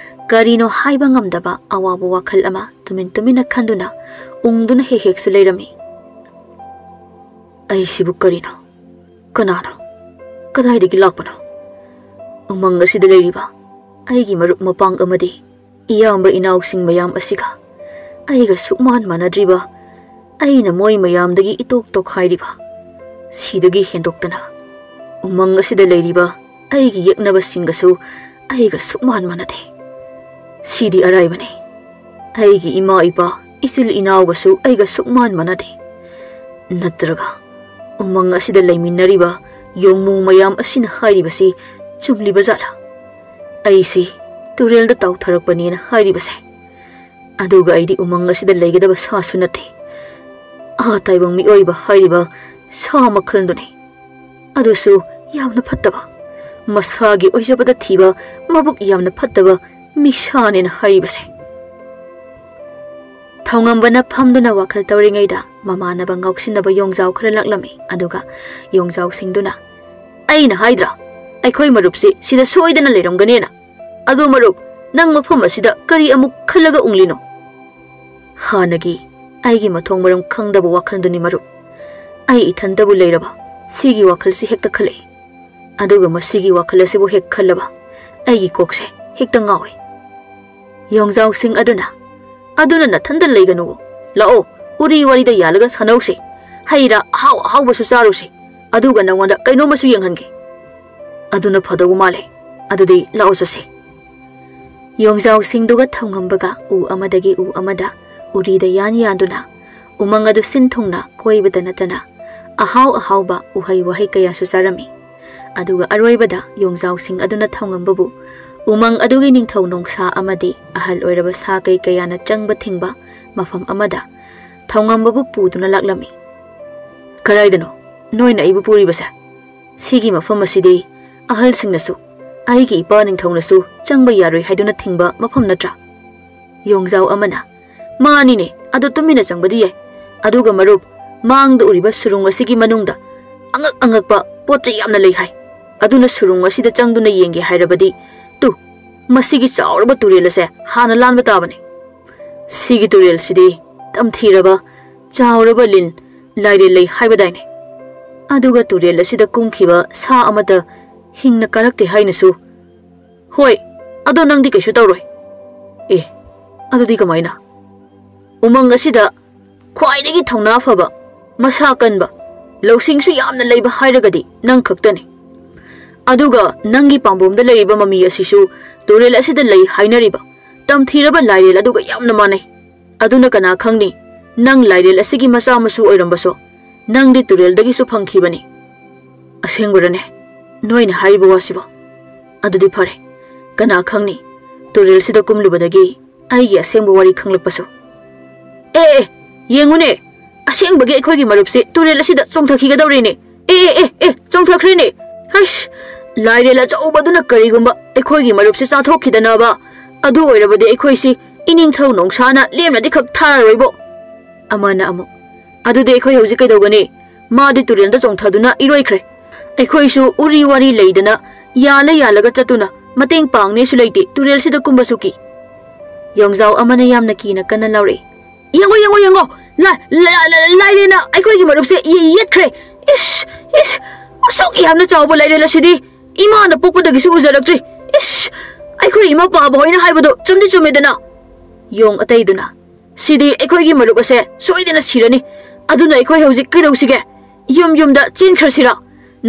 ꯀꯔꯤꯅꯣ ꯍꯥꯏꯕ ꯉꯝꯗꯕ ꯑꯋꯥꯕ ꯋꯥꯈꯜ ꯑꯃ ꯇꯨꯃꯤꯟ ꯇꯨꯃꯤꯟꯅ ꯈꯟꯗꯨꯅ ꯎꯪꯗꯨꯅ ꯍꯦꯛ ꯍꯦꯛꯁꯨ ꯂꯩꯔꯝꯃꯤ꯫ "ꯑꯩꯁꯤꯕꯨ ꯀꯔꯤꯅꯣ? ꯀꯅꯥꯅꯣ? ꯀꯗꯥꯏꯗꯒꯤ ꯂꯥꯛꯄꯅꯣ? ꯎꯃꯪ ꯑꯁꯤꯗ ꯂꯩꯔꯤꯕ ꯑꯩꯒꯤ ꯃꯔꯨꯞ ꯃꯄꯥꯡ ꯑꯃꯗꯤ ꯏꯌꯥꯝꯕ ꯏꯅꯥꯎꯁꯤꯡ ꯃꯌꯥꯝ ꯑꯁꯤꯒ ꯑꯩꯒ ꯁꯨꯛꯃꯥꯟ ꯃꯥꯟꯅꯗ꯭ꯔꯤꯕ, ꯑꯩꯅ ꯃꯣꯏ ꯃꯌꯥꯝꯗꯒꯤ ꯏꯇꯣꯛ ꯇꯣꯈꯥꯏꯔꯤꯕ, ꯁꯤꯗꯒꯤ ꯍꯦꯟꯗꯣꯛꯇꯅ ꯎꯃꯪ ꯑꯁꯤꯗ ꯂꯩꯔꯤꯕ ꯑꯩꯒꯤ ꯌꯦꯛꯅꯕꯁꯤꯡꯒꯁꯨ ꯑꯩꯒ ꯁꯨꯛꯃꯥꯟ ꯃꯥꯟꯅꯗꯦ꯫ ꯁꯤꯗꯤ ꯑꯔꯥꯏꯕꯅꯤ꯫ ꯑꯩꯒꯤ ꯏꯃꯥ ꯏꯄꯥ, ꯏꯆꯤꯜ ꯏꯅꯥꯎꯒꯁꯨ ꯑꯩꯒ ꯁꯨꯛꯃꯥꯟ ꯃꯥꯟꯅꯗꯦ꯫ ꯅꯠꯇ꯭ꯔꯒ ꯎꯃꯪ ꯑꯁꯤꯗ ꯂꯩꯃꯤꯟꯅꯔꯤꯕ ꯌꯣꯡꯃꯨ ꯃꯌꯥꯝ ꯑꯁꯤꯅ ꯍꯥꯏꯔꯤꯕꯁꯤ ꯆꯨꯝꯂꯤꯕ ꯖꯥꯠꯂꯥ? ꯑꯩꯁꯤ ꯇꯨꯔꯦꯜꯗ ꯇꯥꯎꯊꯔꯛꯄꯅꯦꯅ ꯍꯥꯏꯔꯤꯕꯁꯦ꯫ ꯑꯗꯨꯒ ꯑꯩꯗꯤ ꯎꯃꯪ ꯑꯁꯤꯗ ꯂꯩꯒꯗꯕ ꯁꯥꯁꯨ ꯅꯠꯇꯦ꯫ ꯑꯥ ꯇꯥꯏꯕꯪ ꯃꯤꯑꯣꯏꯕ ꯍꯥꯏꯔꯤꯕ ꯁꯥ ꯃꯈꯜꯗꯨꯅꯤ꯫ ꯑꯗꯨꯁꯨ ꯌꯥꯝꯅ ꯐꯠꯇꯕ, ꯃꯁꯥꯒꯤ ꯑꯣꯏꯖꯕꯗ ꯊꯤꯕ, ꯃꯕꯨꯛ ꯌꯥꯝꯅ ꯐꯠꯇꯕ ꯃꯤꯁꯥꯅꯦꯅ ꯍꯥꯏꯔꯤꯕꯁꯦ꯫" ꯊꯧꯉꯝꯕꯅ ꯐꯝꯗꯨꯅ ꯋꯥꯈꯜ ꯇꯧꯔꯤꯉꯩꯗ ꯃꯃꯥꯟꯅꯕ ꯉꯥꯎꯁꯤꯟꯅꯕ ꯌꯣꯡꯖꯥꯎ ꯈꯔ ꯂꯥꯛꯂꯝꯃꯤ꯫ ꯑꯗꯨꯒ ꯌꯣꯡꯖꯥꯎꯁꯤꯡꯗꯨꯅ, "ꯑꯩꯅ ꯍꯥꯏꯗ꯭ꯔꯥ, ꯑꯩꯈꯣꯏ ꯃꯔꯨꯞꯁꯤ ꯁꯤꯗ ꯁꯣꯏꯗꯅ ꯂꯩꯔꯝꯒꯅꯦꯅ꯫ ꯑꯗꯣ ꯃꯔꯨꯞ, ꯅꯪ ꯃꯐꯝ ꯑꯁꯤꯗ ꯀꯔꯤ ꯑꯃꯨꯛ ꯈꯜꯂꯒ ꯎꯪꯂꯤꯅꯣ?" "ꯍꯥꯟꯅꯒꯤ ꯑꯩꯒꯤ ꯃꯊꯣꯡ ꯃꯔꯝ ꯈꯪꯗꯕ ꯋꯥꯈꯜꯗꯨꯅꯤ ꯃꯔꯨꯞ꯫ ꯑꯩ ꯏꯊꯟꯇꯕꯨ ꯂꯩꯔꯕ ꯁꯤꯒꯤ ꯋꯥꯈꯜꯁꯤ ꯍꯦꯛꯇ ꯈꯜꯂꯛꯏ꯫ ꯑꯗꯨꯒ ꯃꯁꯤꯒꯤ ꯋꯥꯈꯜ ꯑꯁꯤꯕꯨ ꯍꯦꯛ ꯈꯜꯂꯕ ꯑꯩꯒꯤ ꯀꯣꯛꯁꯦ ꯍꯦꯛꯇ ꯉꯥꯎꯏ꯫" ꯌꯣꯡꯖꯥꯎꯁꯤꯡ ꯑꯗꯨꯅ, "ꯑꯗꯨꯅ ꯅꯊꯟꯇ ꯂꯩꯒꯅꯨ꯫ ꯂꯥꯛꯑꯣ, ꯎꯔꯤ ꯋꯥꯔꯤꯗ ꯌꯥꯜꯂꯒ ꯁꯥꯟꯅꯧꯁꯤ꯫ ꯍꯩ ꯔꯥ ꯑꯍꯥꯎ ꯑꯍꯥꯎꯕꯁꯨ ꯆꯥꯔꯨꯁꯤ꯫ ꯑꯗꯨꯒ ꯅꯉꯣꯟꯗ ꯀꯩꯅꯣꯝꯃꯁꯨ ꯌꯦꯡꯍꯟꯒꯦ꯫ ꯑꯗꯨꯅ ꯐꯗꯧꯕ ꯃꯥꯜꯂꯦ꯫ ꯑꯗꯨꯗꯤ ꯂꯥꯛꯑꯣ ꯆꯠꯁꯤ꯫" ꯌꯣꯡꯖꯥꯎꯁꯤꯡꯗꯨꯒ ꯊꯧꯉꯝꯕꯒ ꯎ ꯑꯃꯗꯒꯤ ꯎ ꯑꯃꯗ ꯎꯔꯤꯗ ꯌꯥꯟ ꯌꯥꯟꯗꯨꯅ ꯎꯃꯪ ꯑꯗꯨ ꯁꯤꯟ ꯊꯨꯡꯅ ꯀꯣꯏꯕꯗ ꯅꯠꯇꯅ ꯑꯍꯥꯎ ꯑꯍꯥꯎꯕ ꯎꯍꯩ ꯋꯥꯍꯩ ꯀꯌꯥꯁꯨ ꯆꯥꯔꯝꯃꯤ꯫ ꯑꯗꯨꯒ ꯑꯔꯣꯏꯕꯗ ꯌꯣꯡꯖꯥꯎꯁꯤꯡ ꯑꯗꯨꯅ ꯊꯧꯉꯝꯕꯕꯨ ꯎꯃꯪ ꯑꯗꯨꯒꯤ ꯅꯤꯡꯊꯧ ꯅꯣꯡꯁꯥ ꯑꯃꯗꯤ ꯑꯍꯜ ꯑꯣꯏꯔꯕ ꯁꯥ ꯀꯩ ꯀꯌꯥꯅ ꯆꯪꯕ ꯊꯤꯡꯕ ꯃꯐꯝ ꯑꯃꯗ ꯊꯧꯉꯝꯕꯕꯨ ꯄꯨꯗꯨꯅ ꯂꯥꯛꯂꯝꯃꯤ꯫ "ꯀꯗꯥꯏꯗꯅꯣ ꯅꯣꯏꯅ ꯑꯩꯕꯨ ꯄꯨꯔꯤꯕꯁꯦ? ꯁꯤꯒꯤ ꯃꯐꯝ ꯑꯁꯤꯗꯤ ꯑꯍꯜꯁꯤꯡꯅꯁꯨ, ꯑꯩꯒꯤ ꯏꯄꯥ ꯅꯤꯡꯊꯧꯅꯁꯨ ꯆꯪꯕ ꯌꯥꯔꯣꯏ ꯍꯥꯏꯗꯨꯅ ꯊꯤꯡꯕ ꯃꯐꯝ ꯅꯠꯇ꯭ꯔꯥ?" ꯌꯣꯡꯖꯥꯎ ꯑꯃꯅ, "ꯃꯥꯅꯤꯅꯦ, ꯑꯗꯨ ꯇꯨꯃꯤꯟꯅ ꯆꯪꯕꯗꯤ ꯌꯥꯏ꯫ ꯑꯗꯨꯒ ꯃꯔꯨꯞ, ꯃꯥꯡꯗ ꯎꯔꯤꯕ ꯁꯨꯔꯨꯡ ꯑꯁꯤꯒꯤ ꯃꯅꯨꯡꯗ ꯑꯉꯛ ꯑꯉꯛꯄ ꯄꯣꯠ ꯆꯩ ꯌꯥꯝꯅ ꯂꯩ ꯍꯥꯏ꯫ ꯑꯗꯨꯅ ꯁꯨꯔꯨꯡ ꯑꯁꯤꯗ ꯆꯪꯗꯨꯅ ꯌꯦꯡꯒꯦ ꯍꯥꯏꯔꯕꯗꯤ, ꯇꯨ, ꯃꯁꯤꯒꯤ ꯆꯥꯎꯔꯕ ꯇꯨꯔꯦꯜ ꯑꯁꯦ ꯍꯥꯟꯅ ꯂꯥꯟꯕ ꯇꯥꯕꯅꯤ꯫ ꯁꯤꯒꯤ ꯇꯨꯔꯦꯜꯁꯤꯗꯤ ꯇꯝꯊꯤꯔꯕ, ꯆꯥꯎꯔꯕ ꯂꯤꯟ, ꯂꯥꯏꯔꯦꯜ ꯂꯩ ꯍꯥꯏꯕꯗꯥꯏꯅꯦ? ꯑꯗꯨꯒ ꯇꯨꯔꯦꯜ ꯑꯁꯤꯗ ꯀꯨꯝꯈꯤꯕ ꯁꯥ ꯑꯃꯠꯇ ꯍꯤꯡꯅ ꯀꯥꯔꯛꯇꯦ ꯍꯥꯏꯅꯁꯨ꯫ ꯍꯣꯏ, ꯑꯗꯣ ꯅꯪꯗꯤ ꯀꯩꯁꯨ ꯇꯧꯔꯣꯏ꯫ ꯑꯦ, ꯑꯗꯨꯗꯤ ꯀꯃꯥꯏꯅ? ꯎꯃꯪ ꯑꯁꯤꯗ ꯈ꯭ꯋꯥꯏꯗꯒꯤ ꯊꯧꯅꯥ ꯐꯕ, ꯃꯁꯥ ꯀꯟꯕ, ꯂꯧꯁꯤꯡꯁꯨ ꯌꯥꯝꯅ ꯂꯩꯕ ꯍꯥꯏꯔꯒꯗꯤ ꯅꯪ ꯈꯛꯇꯅꯤ꯫ ꯑꯗꯨꯒ ꯅꯪꯒꯤ ꯄꯥꯝꯕꯣꯝꯗ ꯂꯩꯔꯤꯕ ꯃꯃꯤ ꯑꯁꯤꯁꯨ ꯇꯨꯔꯦꯜ ꯑꯁꯤꯗ ꯂꯩ ꯍꯥꯏꯅꯔꯤꯕ ꯇꯝꯊꯤꯔꯕ ꯂꯥꯏꯔꯦꯜ ꯑꯗꯨꯒ ꯌꯥꯝꯅ ꯃꯥꯟꯅꯩ꯫ ꯑꯗꯨꯅ ꯀꯅꯥ ꯈꯪꯅꯤ, ꯅꯪ ꯂꯥꯏꯔꯦꯜ ꯑꯁꯤꯒꯤ ꯃꯆꯥ ꯃꯁꯨ ꯑꯣꯏꯔꯝꯕꯁꯨ꯫ ꯅꯪꯗꯤ ꯇꯨꯔꯦꯜꯗꯒꯤꯁꯨ ꯐꯪꯈꯤꯕꯅꯤ꯫ ꯑꯁꯦꯡꯕꯔꯅꯦ ꯅꯣꯏꯅ ꯍꯥꯏꯔꯤꯕ ꯋꯥꯁꯤꯕꯣ? ꯑꯗꯨꯗꯤ ꯐꯔꯦ, ꯀꯅꯥ ꯈꯪꯅꯤ, ꯇꯨꯔꯦꯜꯁꯤꯗ ꯀꯨꯝꯂꯨꯕꯗꯒꯤ ꯑꯩꯒꯤ ꯑꯁꯦꯡꯕ ꯋꯥꯔꯤ ꯈꯪꯂꯛꯄꯁꯨ꯫ ꯑꯦ, ꯑꯦ, ꯌꯦꯡꯉꯨꯅꯦ, ꯑꯁꯦꯡꯕꯒꯤ ꯑꯩꯈꯣꯏꯒꯤ ꯃꯔꯨꯞꯁꯦ ꯇꯨꯔꯦꯜ ꯑꯁꯤꯗ ꯆꯣꯡꯊꯈꯤꯒꯗꯧꯔꯦꯅꯦ꯫ ꯑꯦ, ꯑꯦ, ꯑꯦ, ꯑꯦ, ꯆꯣꯡꯊꯈ꯭ꯔꯦꯅꯦ꯫ ꯍꯩꯁ, ꯂꯥꯏꯔꯦꯜ ꯑꯆꯧꯕꯗꯨꯅ ꯀꯔꯤꯒꯨꯝꯕ ꯑꯩꯈꯣꯏꯒꯤ ꯃꯔꯨꯞꯁꯦ ꯆꯥꯊꯣꯛꯈꯤꯗꯅꯕ, ꯑꯗꯨ ꯑꯣꯏꯔꯕꯗꯤ ꯑꯩꯈꯣꯏꯁꯤ ꯏꯅꯤꯡꯊꯧ ꯅꯣꯡꯁꯥꯅ ꯂꯦꯝꯅꯗꯤ ꯈꯛ ꯊꯥꯔꯔꯣꯏꯕꯣ꯫ ꯑꯃꯅ ꯑꯃꯨꯛ, "ꯑꯗꯨꯗꯤ ꯑꯩꯈꯣꯏ ꯍꯧꯖꯤꯛ ꯀꯩꯗꯧꯒꯅꯤ? ꯃꯥꯗꯤ ꯇꯨꯔꯦꯜꯗ ꯆꯣꯡꯊꯗꯨꯅ ꯏꯔꯣꯏꯈ꯭ꯔꯦ꯫ ꯑꯩꯈꯣꯏꯁꯨ ꯎꯔꯤ ꯋꯥꯔꯤ ꯂꯩꯗꯅ ꯌꯥꯜꯂ ꯌꯥꯜꯂꯒ ꯆꯠꯇꯨꯅ ꯃꯇꯦꯡ ꯄꯥꯡꯅꯦꯁꯨ ꯂꯩꯇꯦ, ꯇꯨꯔꯦꯜꯁꯤꯗ ꯀꯨꯝꯕꯁꯨ ꯀꯤ꯫" ꯌꯣꯡꯖꯥꯎ ꯑꯃꯅ ꯌꯥꯝꯅ ꯀꯤꯅ ꯀꯟꯅ ꯂꯥꯎꯔꯛꯏ꯫ "ꯌꯦꯡꯉꯣ, ꯌꯦꯡꯉꯣ, ꯌꯦꯡꯉꯣ! ꯂꯥ-, ꯂꯥ-, ꯂꯥ-, ꯂꯥꯏꯔꯦꯟꯅ ꯑꯩꯈꯣꯏꯒꯤ ꯃꯔꯨꯞꯁꯦ ꯌꯦ-, ꯌꯦꯠꯈ꯭ꯔꯦ! ꯏꯁ, ꯏꯁ! ꯑꯁꯨꯛ ꯌꯥꯝꯅ ꯆꯥꯎꯕ ꯂꯥꯏꯔꯦꯜ ꯑꯁꯤꯗꯤ ꯏꯃꯥꯅ ꯄꯣꯛꯄꯗꯒꯤꯁꯨ ꯎꯖꯔꯛꯇ꯭ꯔꯤ! ꯏꯁ! ꯑꯩꯈꯣꯏ ꯏꯃꯥ ꯄꯥꯕ ꯍꯣꯏꯅ ꯍꯥꯏꯕꯗꯣ ꯆꯨꯝꯗꯤ ꯆꯨꯝꯃꯦꯗꯅ?" ꯌꯣꯡ ꯑꯇꯩꯗꯨꯅ, "ꯁꯤꯗꯤ ꯑꯩꯈꯣꯏꯒꯤ ꯃꯔꯨꯞ ꯑꯁꯦ ꯁꯣꯏꯗꯅ ꯁꯤꯔꯅꯤ꯫ ꯑꯗꯨꯅ ꯑꯩꯈꯣꯏ ꯍꯧꯖꯤꯛ ꯀꯩꯗꯧꯁꯤꯒꯦ? ꯌꯨꯝ ꯌꯨꯝꯗ ꯆꯦꯟꯈ꯭ꯔꯁꯤꯔꯥ?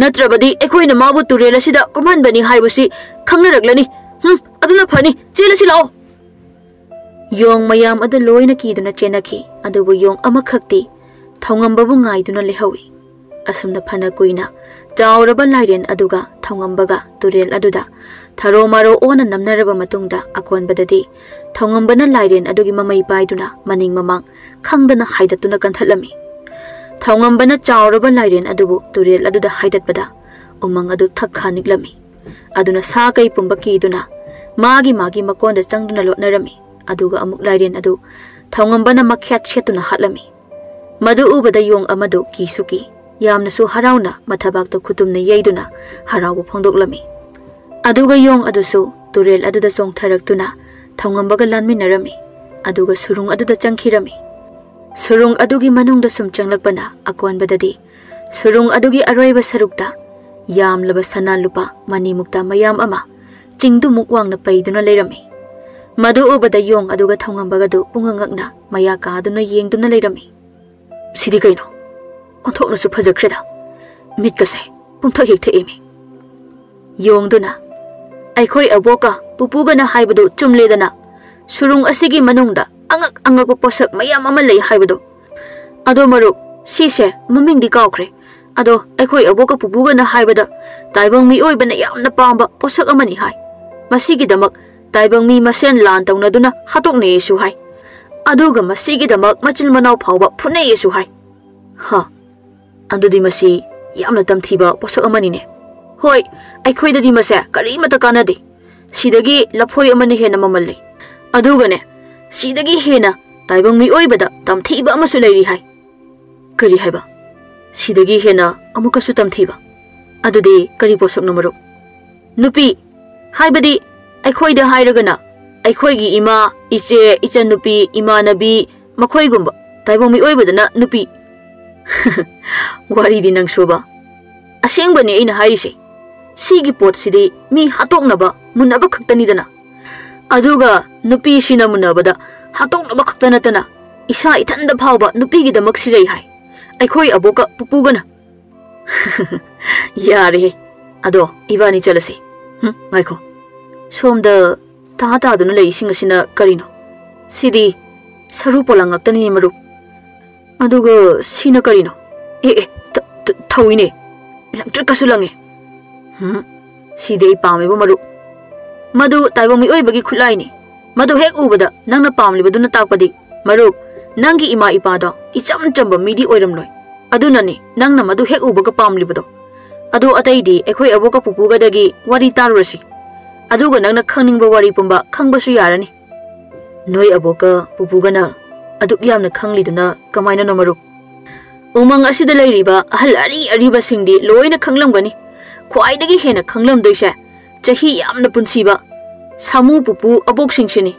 ꯅꯠꯇ꯭ꯔꯕꯗꯤ ꯑꯩꯈꯣꯏꯅ ꯃꯥꯕꯨ ꯇꯨꯔꯦꯜ ꯑꯁꯤꯗ ꯀꯨꯝꯍꯟꯕꯅꯤ ꯍꯥꯏꯕꯁꯤ ꯈꯪꯅꯔꯛꯂꯅꯤ꯫ ꯍꯨꯝ, ꯑꯗꯨꯅ ꯐꯅꯤ, ꯆꯦꯜꯂꯁꯤ ꯂꯥꯛꯑꯣ꯫" ꯌꯣꯡ ꯃꯌꯥꯝ ꯑꯗꯨ ꯂꯣꯏꯅ ꯀꯤꯗꯨꯅ ꯆꯦꯟꯅꯈꯤ꯫ ꯑꯗꯨꯕꯨ ꯌꯣꯡ ꯑꯃꯈꯛꯇꯤ ꯊꯧꯉꯝꯕꯕꯨ ꯉꯥꯏꯗꯨꯅ ꯂꯩꯍꯧꯏ꯫ ꯑꯁꯨꯝꯅ ꯐꯅ ꯀꯨꯏꯅ ꯆꯥꯎꯔꯕ ꯂꯥꯏꯔꯦꯟ ꯑꯗꯨꯒ ꯊꯧꯉꯝꯕꯒ ꯇꯨꯔꯦꯜ ꯑꯗꯨꯗ ꯊꯔꯣ ꯃꯥꯔꯣ ꯑꯣꯟꯅ ꯅꯝꯅꯔꯕ ꯃꯇꯨꯡꯗ, ꯑꯀꯣꯟꯕꯗꯗꯤ ꯊꯧꯉꯝꯕꯅ ꯂꯥꯏꯔꯦꯟ ꯑꯗꯨꯒꯤ ꯃꯃꯩ ꯄꯥꯏꯗꯨꯅ ꯃꯅꯤꯡ ꯃꯃꯥꯡ ꯈꯪꯗꯅ ꯍꯥꯏꯗꯠꯇꯨꯅ ꯀꯟꯊꯠꯂꯝꯃꯤ꯫ ꯊꯧꯉꯝꯕꯅ ꯆꯥꯎꯔꯕ ꯂꯥꯏꯔꯦꯟ ꯑꯗꯨꯕꯨ ꯇꯨꯔꯦꯜ ꯑꯗꯨꯗ ꯍꯥꯏꯗꯠꯄꯗ ꯎꯃꯪ ꯑꯗꯨ ꯊꯛꯈꯥ ꯅꯤꯛꯂꯝꯃꯤ꯫ ꯑꯗꯨꯅ ꯁꯥ ꯀꯩ ꯄꯨꯝꯕ ꯀꯤꯗꯨꯅ ꯃꯥꯒꯤ ꯃꯥꯒꯤ ꯃꯀꯣꯟꯗ ꯆꯪꯗꯨꯅ ꯂꯣꯠꯅꯔꯝꯃꯤ꯫ ꯑꯗꯨꯒ ꯑꯃꯨꯛ ꯂꯥꯏꯔꯦꯟ ꯑꯗꯨ ꯊꯧꯉꯝꯕꯅ ꯃꯈ꯭ꯌꯥꯠ ꯁꯦꯠꯇꯨꯅ ꯍꯥꯠꯂꯝꯃꯤ꯫ ꯃꯗꯨ ꯎꯕꯗ ꯌꯣꯡ ꯑꯃꯗꯨ ꯀꯤꯁꯨ ꯀꯤ, ꯌꯥꯝꯅꯁꯨ ꯍꯔꯥꯎꯅ ꯃꯊꯕꯥꯛꯇ ꯈꯨꯇꯨꯝꯅ ꯌꯩꯗꯨꯅ ꯍꯔꯥꯎꯕ ꯐꯣꯡꯗꯣꯛꯂꯝꯃꯤ꯫ ꯑꯗꯨꯒ ꯌꯣꯡ ꯑꯗꯨꯁꯨ ꯇꯨꯔꯦꯜ ꯑꯗꯨꯗ ꯆꯣꯡꯊꯔꯛꯇꯨꯅ ꯊꯧꯉꯝꯕꯒ ꯂꯥꯟꯃꯤꯟꯅꯔꯝꯃꯤ꯫ ꯑꯗꯨꯒ ꯁꯨꯔꯨꯡ ꯑꯗꯨꯗ ꯆꯪꯈꯤꯔꯝꯃꯤ꯫ ꯁꯨꯔꯨꯡ ꯑꯗꯨꯒꯤ ꯃꯅꯨꯡꯗ ꯁꯨꯝ ꯆꯪꯂꯛꯄꯅ ꯑꯀꯣꯟꯕꯗꯗꯤ ꯁꯨꯔꯨꯡ ꯑꯗꯨꯒꯤ ꯑꯔꯣꯏꯕ ꯁꯔꯨꯛꯇ ꯌꯥꯝꯂꯕ ꯁꯅꯥ ꯂꯨꯄꯥ ꯃꯅꯤ ꯃꯨꯛꯇꯥ ꯃꯌꯥꯝ ꯑꯃ ꯆꯤꯡꯗꯨꯃꯨꯛ ꯋꯥꯡꯅ ꯄꯩꯗꯨꯅ ꯂꯩꯔꯝꯃꯤ꯫ ꯃꯗꯨ ꯎꯕꯗ ꯌꯣꯡ ꯑꯗꯨꯒ ꯊꯧꯉꯝꯕꯒꯗꯨ ꯄꯨꯡꯉꯛ ꯉꯛꯅ ꯃꯌꯥ ꯀꯥꯗꯨꯅ ꯌꯦꯡꯗꯨꯅ ꯂꯩꯔꯝꯃꯤ꯫ "ꯁꯤꯗꯤ ꯀꯩꯅꯣ? ꯑꯣꯟꯊꯣꯛꯅꯁꯨ ꯐꯖꯈ꯭ꯔꯦꯗ꯫ ꯃꯤꯠꯀꯁꯦ ꯄꯨꯡꯊꯛ ꯍꯦꯛ ꯊꯛꯏꯃꯤ꯫" ꯌꯣꯡꯗꯨꯅ, "ꯑꯩꯈꯣꯏ ꯑꯕꯣꯛꯀ ꯄꯨꯄꯨꯒꯅ ꯍꯥꯏꯕꯗꯨ ꯆꯨꯝꯂꯦꯗꯅ, ꯁꯨꯔꯨꯡ ꯑꯁꯤꯒꯤ ꯃꯅꯨꯡꯗ ꯑꯉꯛ ꯑꯉꯛꯄ ꯄꯣꯠꯁꯛ ꯃꯌꯥꯝ ꯑꯃ ꯂꯩ ꯍꯥꯏꯕꯗꯣ꯫ ꯑꯗꯣ ꯃꯔꯨꯞ, ꯁꯤꯁꯦ ꯃꯃꯤꯡꯗꯤ ꯀꯥꯎꯈ꯭ꯔꯦ꯫ ꯑꯗꯣ ꯑꯩꯈꯣꯏ ꯑꯕꯣꯛꯀ ꯄꯨꯄꯨꯒꯅ ꯍꯥꯏꯕꯗ ꯇꯥꯏꯕꯪ ꯃꯤꯑꯣꯏꯕꯅ ꯌꯥꯝꯅ ꯄꯥꯝꯕ ꯄꯣꯠꯁꯛ ꯑꯃꯅꯤ ꯍꯥꯏ꯫ ꯃꯁꯤꯒꯤꯗꯃꯛ ꯇꯥꯏꯕꯪ ꯃꯤ ꯃꯁꯦꯟ ꯂꯥꯟ ꯇꯧꯅꯗꯨꯅ ꯍꯥꯠꯇꯣꯛꯅꯩꯌꯦꯁꯨ ꯍꯥꯏ꯫ ꯑꯗꯨꯒ ꯃꯁꯤꯒꯤꯗꯃꯛ ꯃꯆꯤꯟ ꯃꯅꯥꯎ ꯐꯥꯎꯕ ꯐꯨꯅꯩꯌꯦꯁꯨ ꯍꯥꯏ꯫ ꯍ, ꯑꯗꯨꯗꯤ ꯃꯁꯤ ꯌꯥꯝꯅ ꯇꯝꯊꯤꯕ ꯄꯣꯠꯁꯛ ꯑꯃꯅꯤꯅꯦ꯫ ꯍꯣꯏ, ꯑꯩꯈꯣꯏꯗꯗꯤ ꯃꯁꯦ ꯀꯔꯤꯃꯠꯇ ꯀꯥꯟꯅꯗꯦ꯫ ꯁꯤꯗꯒꯤ ꯂꯐꯣꯏ ꯑꯃꯅ ꯍꯦꯟꯅ ꯃꯃꯜ ꯂꯩ꯫ ꯑꯗꯨꯒꯅꯦ, ꯁꯤꯗꯒꯤ ꯍꯦꯟꯅ ꯇꯥꯏꯕꯪ ꯃꯤꯑꯣꯏꯕꯗ ꯇꯝꯊꯤꯕ ꯑꯃꯁꯨ ꯂꯩꯔꯤ ꯍꯥꯏ꯫" "ꯀꯔꯤ ꯍꯥꯏꯕ? ꯁꯤꯗꯒꯤ ꯍꯦꯟꯅ ꯑꯃꯨꯛꯀꯁꯨ ꯇꯝꯊꯤꯕ? ꯑꯗꯨꯗꯤ ꯀꯔꯤ ꯄꯣꯠꯁꯛꯅꯣ ꯃꯔꯨꯞ?" "ꯅꯨꯄꯤ, ꯍꯥꯏꯕꯗꯤ ꯑꯩꯈꯣꯏꯗ ꯍꯥꯏꯔꯒꯅ ꯑꯩꯈꯣꯏꯒꯤ ꯏꯃꯥ, ꯏꯆꯦ, ꯏꯆꯟꯅꯨꯄꯤ, ꯏꯃꯥꯟꯅꯕꯤ, ꯃꯈꯣꯏꯒꯨꯝꯕ꯫ ꯇꯥꯏꯕꯪ ꯃꯤꯑꯣꯏꯕꯗꯅ ꯅꯨꯄꯤ꯫" "ꯋꯥꯔꯤꯗꯤ ꯅꯪꯁꯨꯕ꯫ ꯑꯁꯦꯡꯕꯅꯤ ꯑꯩꯅ ꯍꯥꯏꯔꯤꯁꯦ꯫ ꯁꯤꯒꯤ ꯄꯣꯠꯁꯤꯗꯤ ꯃꯤ ꯍꯥꯠꯇꯣꯛꯅꯕ, ꯃꯨꯟꯅꯕ ꯈꯛꯇꯅꯤꯗꯅ꯫ ꯑꯗꯨꯒ ꯅꯨꯄꯤꯁꯤꯅ ꯃꯨꯟꯅꯕꯗ ꯍꯥꯠꯇꯣꯛꯅꯕ ꯈꯛꯇ ꯅꯠꯇꯅ ꯏꯁꯥ ꯏꯊꯟꯗ ꯐꯥꯎꯕ ꯅꯨꯄꯤꯒꯤꯗꯃꯛ ꯁꯤꯖꯩ ꯍꯥꯏ ꯑꯩꯈꯣꯏ ꯑꯕꯣꯛꯀ ꯄꯨꯄꯨꯒꯅ꯫" "ꯌꯥꯔꯦꯍꯦ꯫ ꯑꯗꯣ ꯏꯕꯥꯅꯤ ꯆꯠꯂꯁꯤ꯫ ꯍꯨꯝ, ꯉꯥꯏꯈꯣ꯫ ꯁꯣꯝꯗ ꯇꯥ ꯇꯥꯗꯨꯅ ꯂꯩꯔꯤꯁꯤꯡ ꯑꯁꯤꯅ ꯀꯔꯤꯅꯣ? ꯁꯤꯗꯤ ꯁꯔꯨ ꯄꯣꯂꯥꯡ ꯉꯥꯛꯇꯅꯤꯅꯦ ꯃꯔꯨꯞ꯫ ꯑꯗꯨꯒ ꯁꯤꯅ ꯀꯔꯤꯅꯣ? ꯑꯦ, ꯑꯦ, ꯊ-, ꯊ-, ꯊꯧꯏꯅꯦ꯫ ꯂꯪꯇ꯭ꯔꯤꯛꯀꯁꯨ ꯂꯪꯉꯦ꯫ ꯍꯨꯝ, ꯁꯤꯗꯤ ꯑꯩ ꯄꯥꯝꯃꯦꯕꯣ ꯃꯔꯨꯞ꯫ ꯃꯗꯨ ꯇꯥꯏꯕꯪ ꯃꯤꯑꯣꯏꯕꯒꯤ ꯈꯨꯠꯂꯥꯏꯅꯤ꯫ ꯃꯗꯨ ꯍꯦꯛ ꯎꯕꯗ ꯅꯪꯅ ꯄꯥꯝꯂꯤꯕꯗꯨꯅ ꯇꯥꯛꯄꯗꯤ, ꯃꯔꯨꯞ, ꯅꯪꯒꯤ ꯏꯃꯥ ꯏꯄꯥꯗꯣ ꯏꯆꯝ ꯆꯝꯕ ꯃꯤꯗꯤ ꯑꯣꯏꯔꯝꯂꯣꯏ꯫ ꯑꯗꯨꯅꯅꯤ ꯅꯪꯅ ꯃꯗꯨ ꯍꯦꯛ ꯎꯕꯒ ꯄꯥꯝꯂꯤꯕꯗꯣ꯫ ꯑꯗꯣ ꯑꯇꯩꯗꯤ ꯑꯩꯈꯣꯏ ꯑꯕꯣꯛꯀ ꯄꯨꯄꯨꯒꯗꯒꯤ ꯋꯥꯔꯤ ꯇꯥꯔꯨꯔꯁꯤ꯫ ꯑꯗꯨꯒ ꯅꯪꯅ ꯈꯪꯅꯤꯡꯕ ꯋꯥꯔꯤ ꯄꯨꯝꯕ ꯈꯪꯕꯁꯨ ꯌꯥꯔꯅꯤ꯫" "ꯅꯣꯏ ꯑꯕꯣꯛꯀ ꯄꯨꯄꯨꯒꯅ ꯑꯗꯨꯛ ꯌꯥꯝꯅ ꯈꯪꯂꯤꯗꯨꯅ ꯀꯃꯥꯏꯅꯅꯣ ꯃꯔꯨꯞ?" "ꯎꯃꯪ ꯑꯁꯤꯗ ꯂꯩꯔꯤꯕ ꯑꯍꯜ ꯑꯔꯤ ꯑꯔꯤꯕꯁꯤꯡꯗꯤ ꯂꯣꯏꯅ ꯈꯪꯂꯝꯒꯅꯤ꯫ ꯈ꯭ꯋꯥꯏꯗꯒꯤ ꯍꯦꯟꯅ ꯈꯪꯂꯝꯗꯣꯏꯁꯦ ꯆꯍꯤ ꯌꯥꯝꯅ ꯄꯨꯟꯁꯤꯕ ꯁꯥꯃꯨ ꯄꯨꯄꯨ ꯑꯕꯣꯛꯁꯤꯡꯁꯤꯅꯤ꯫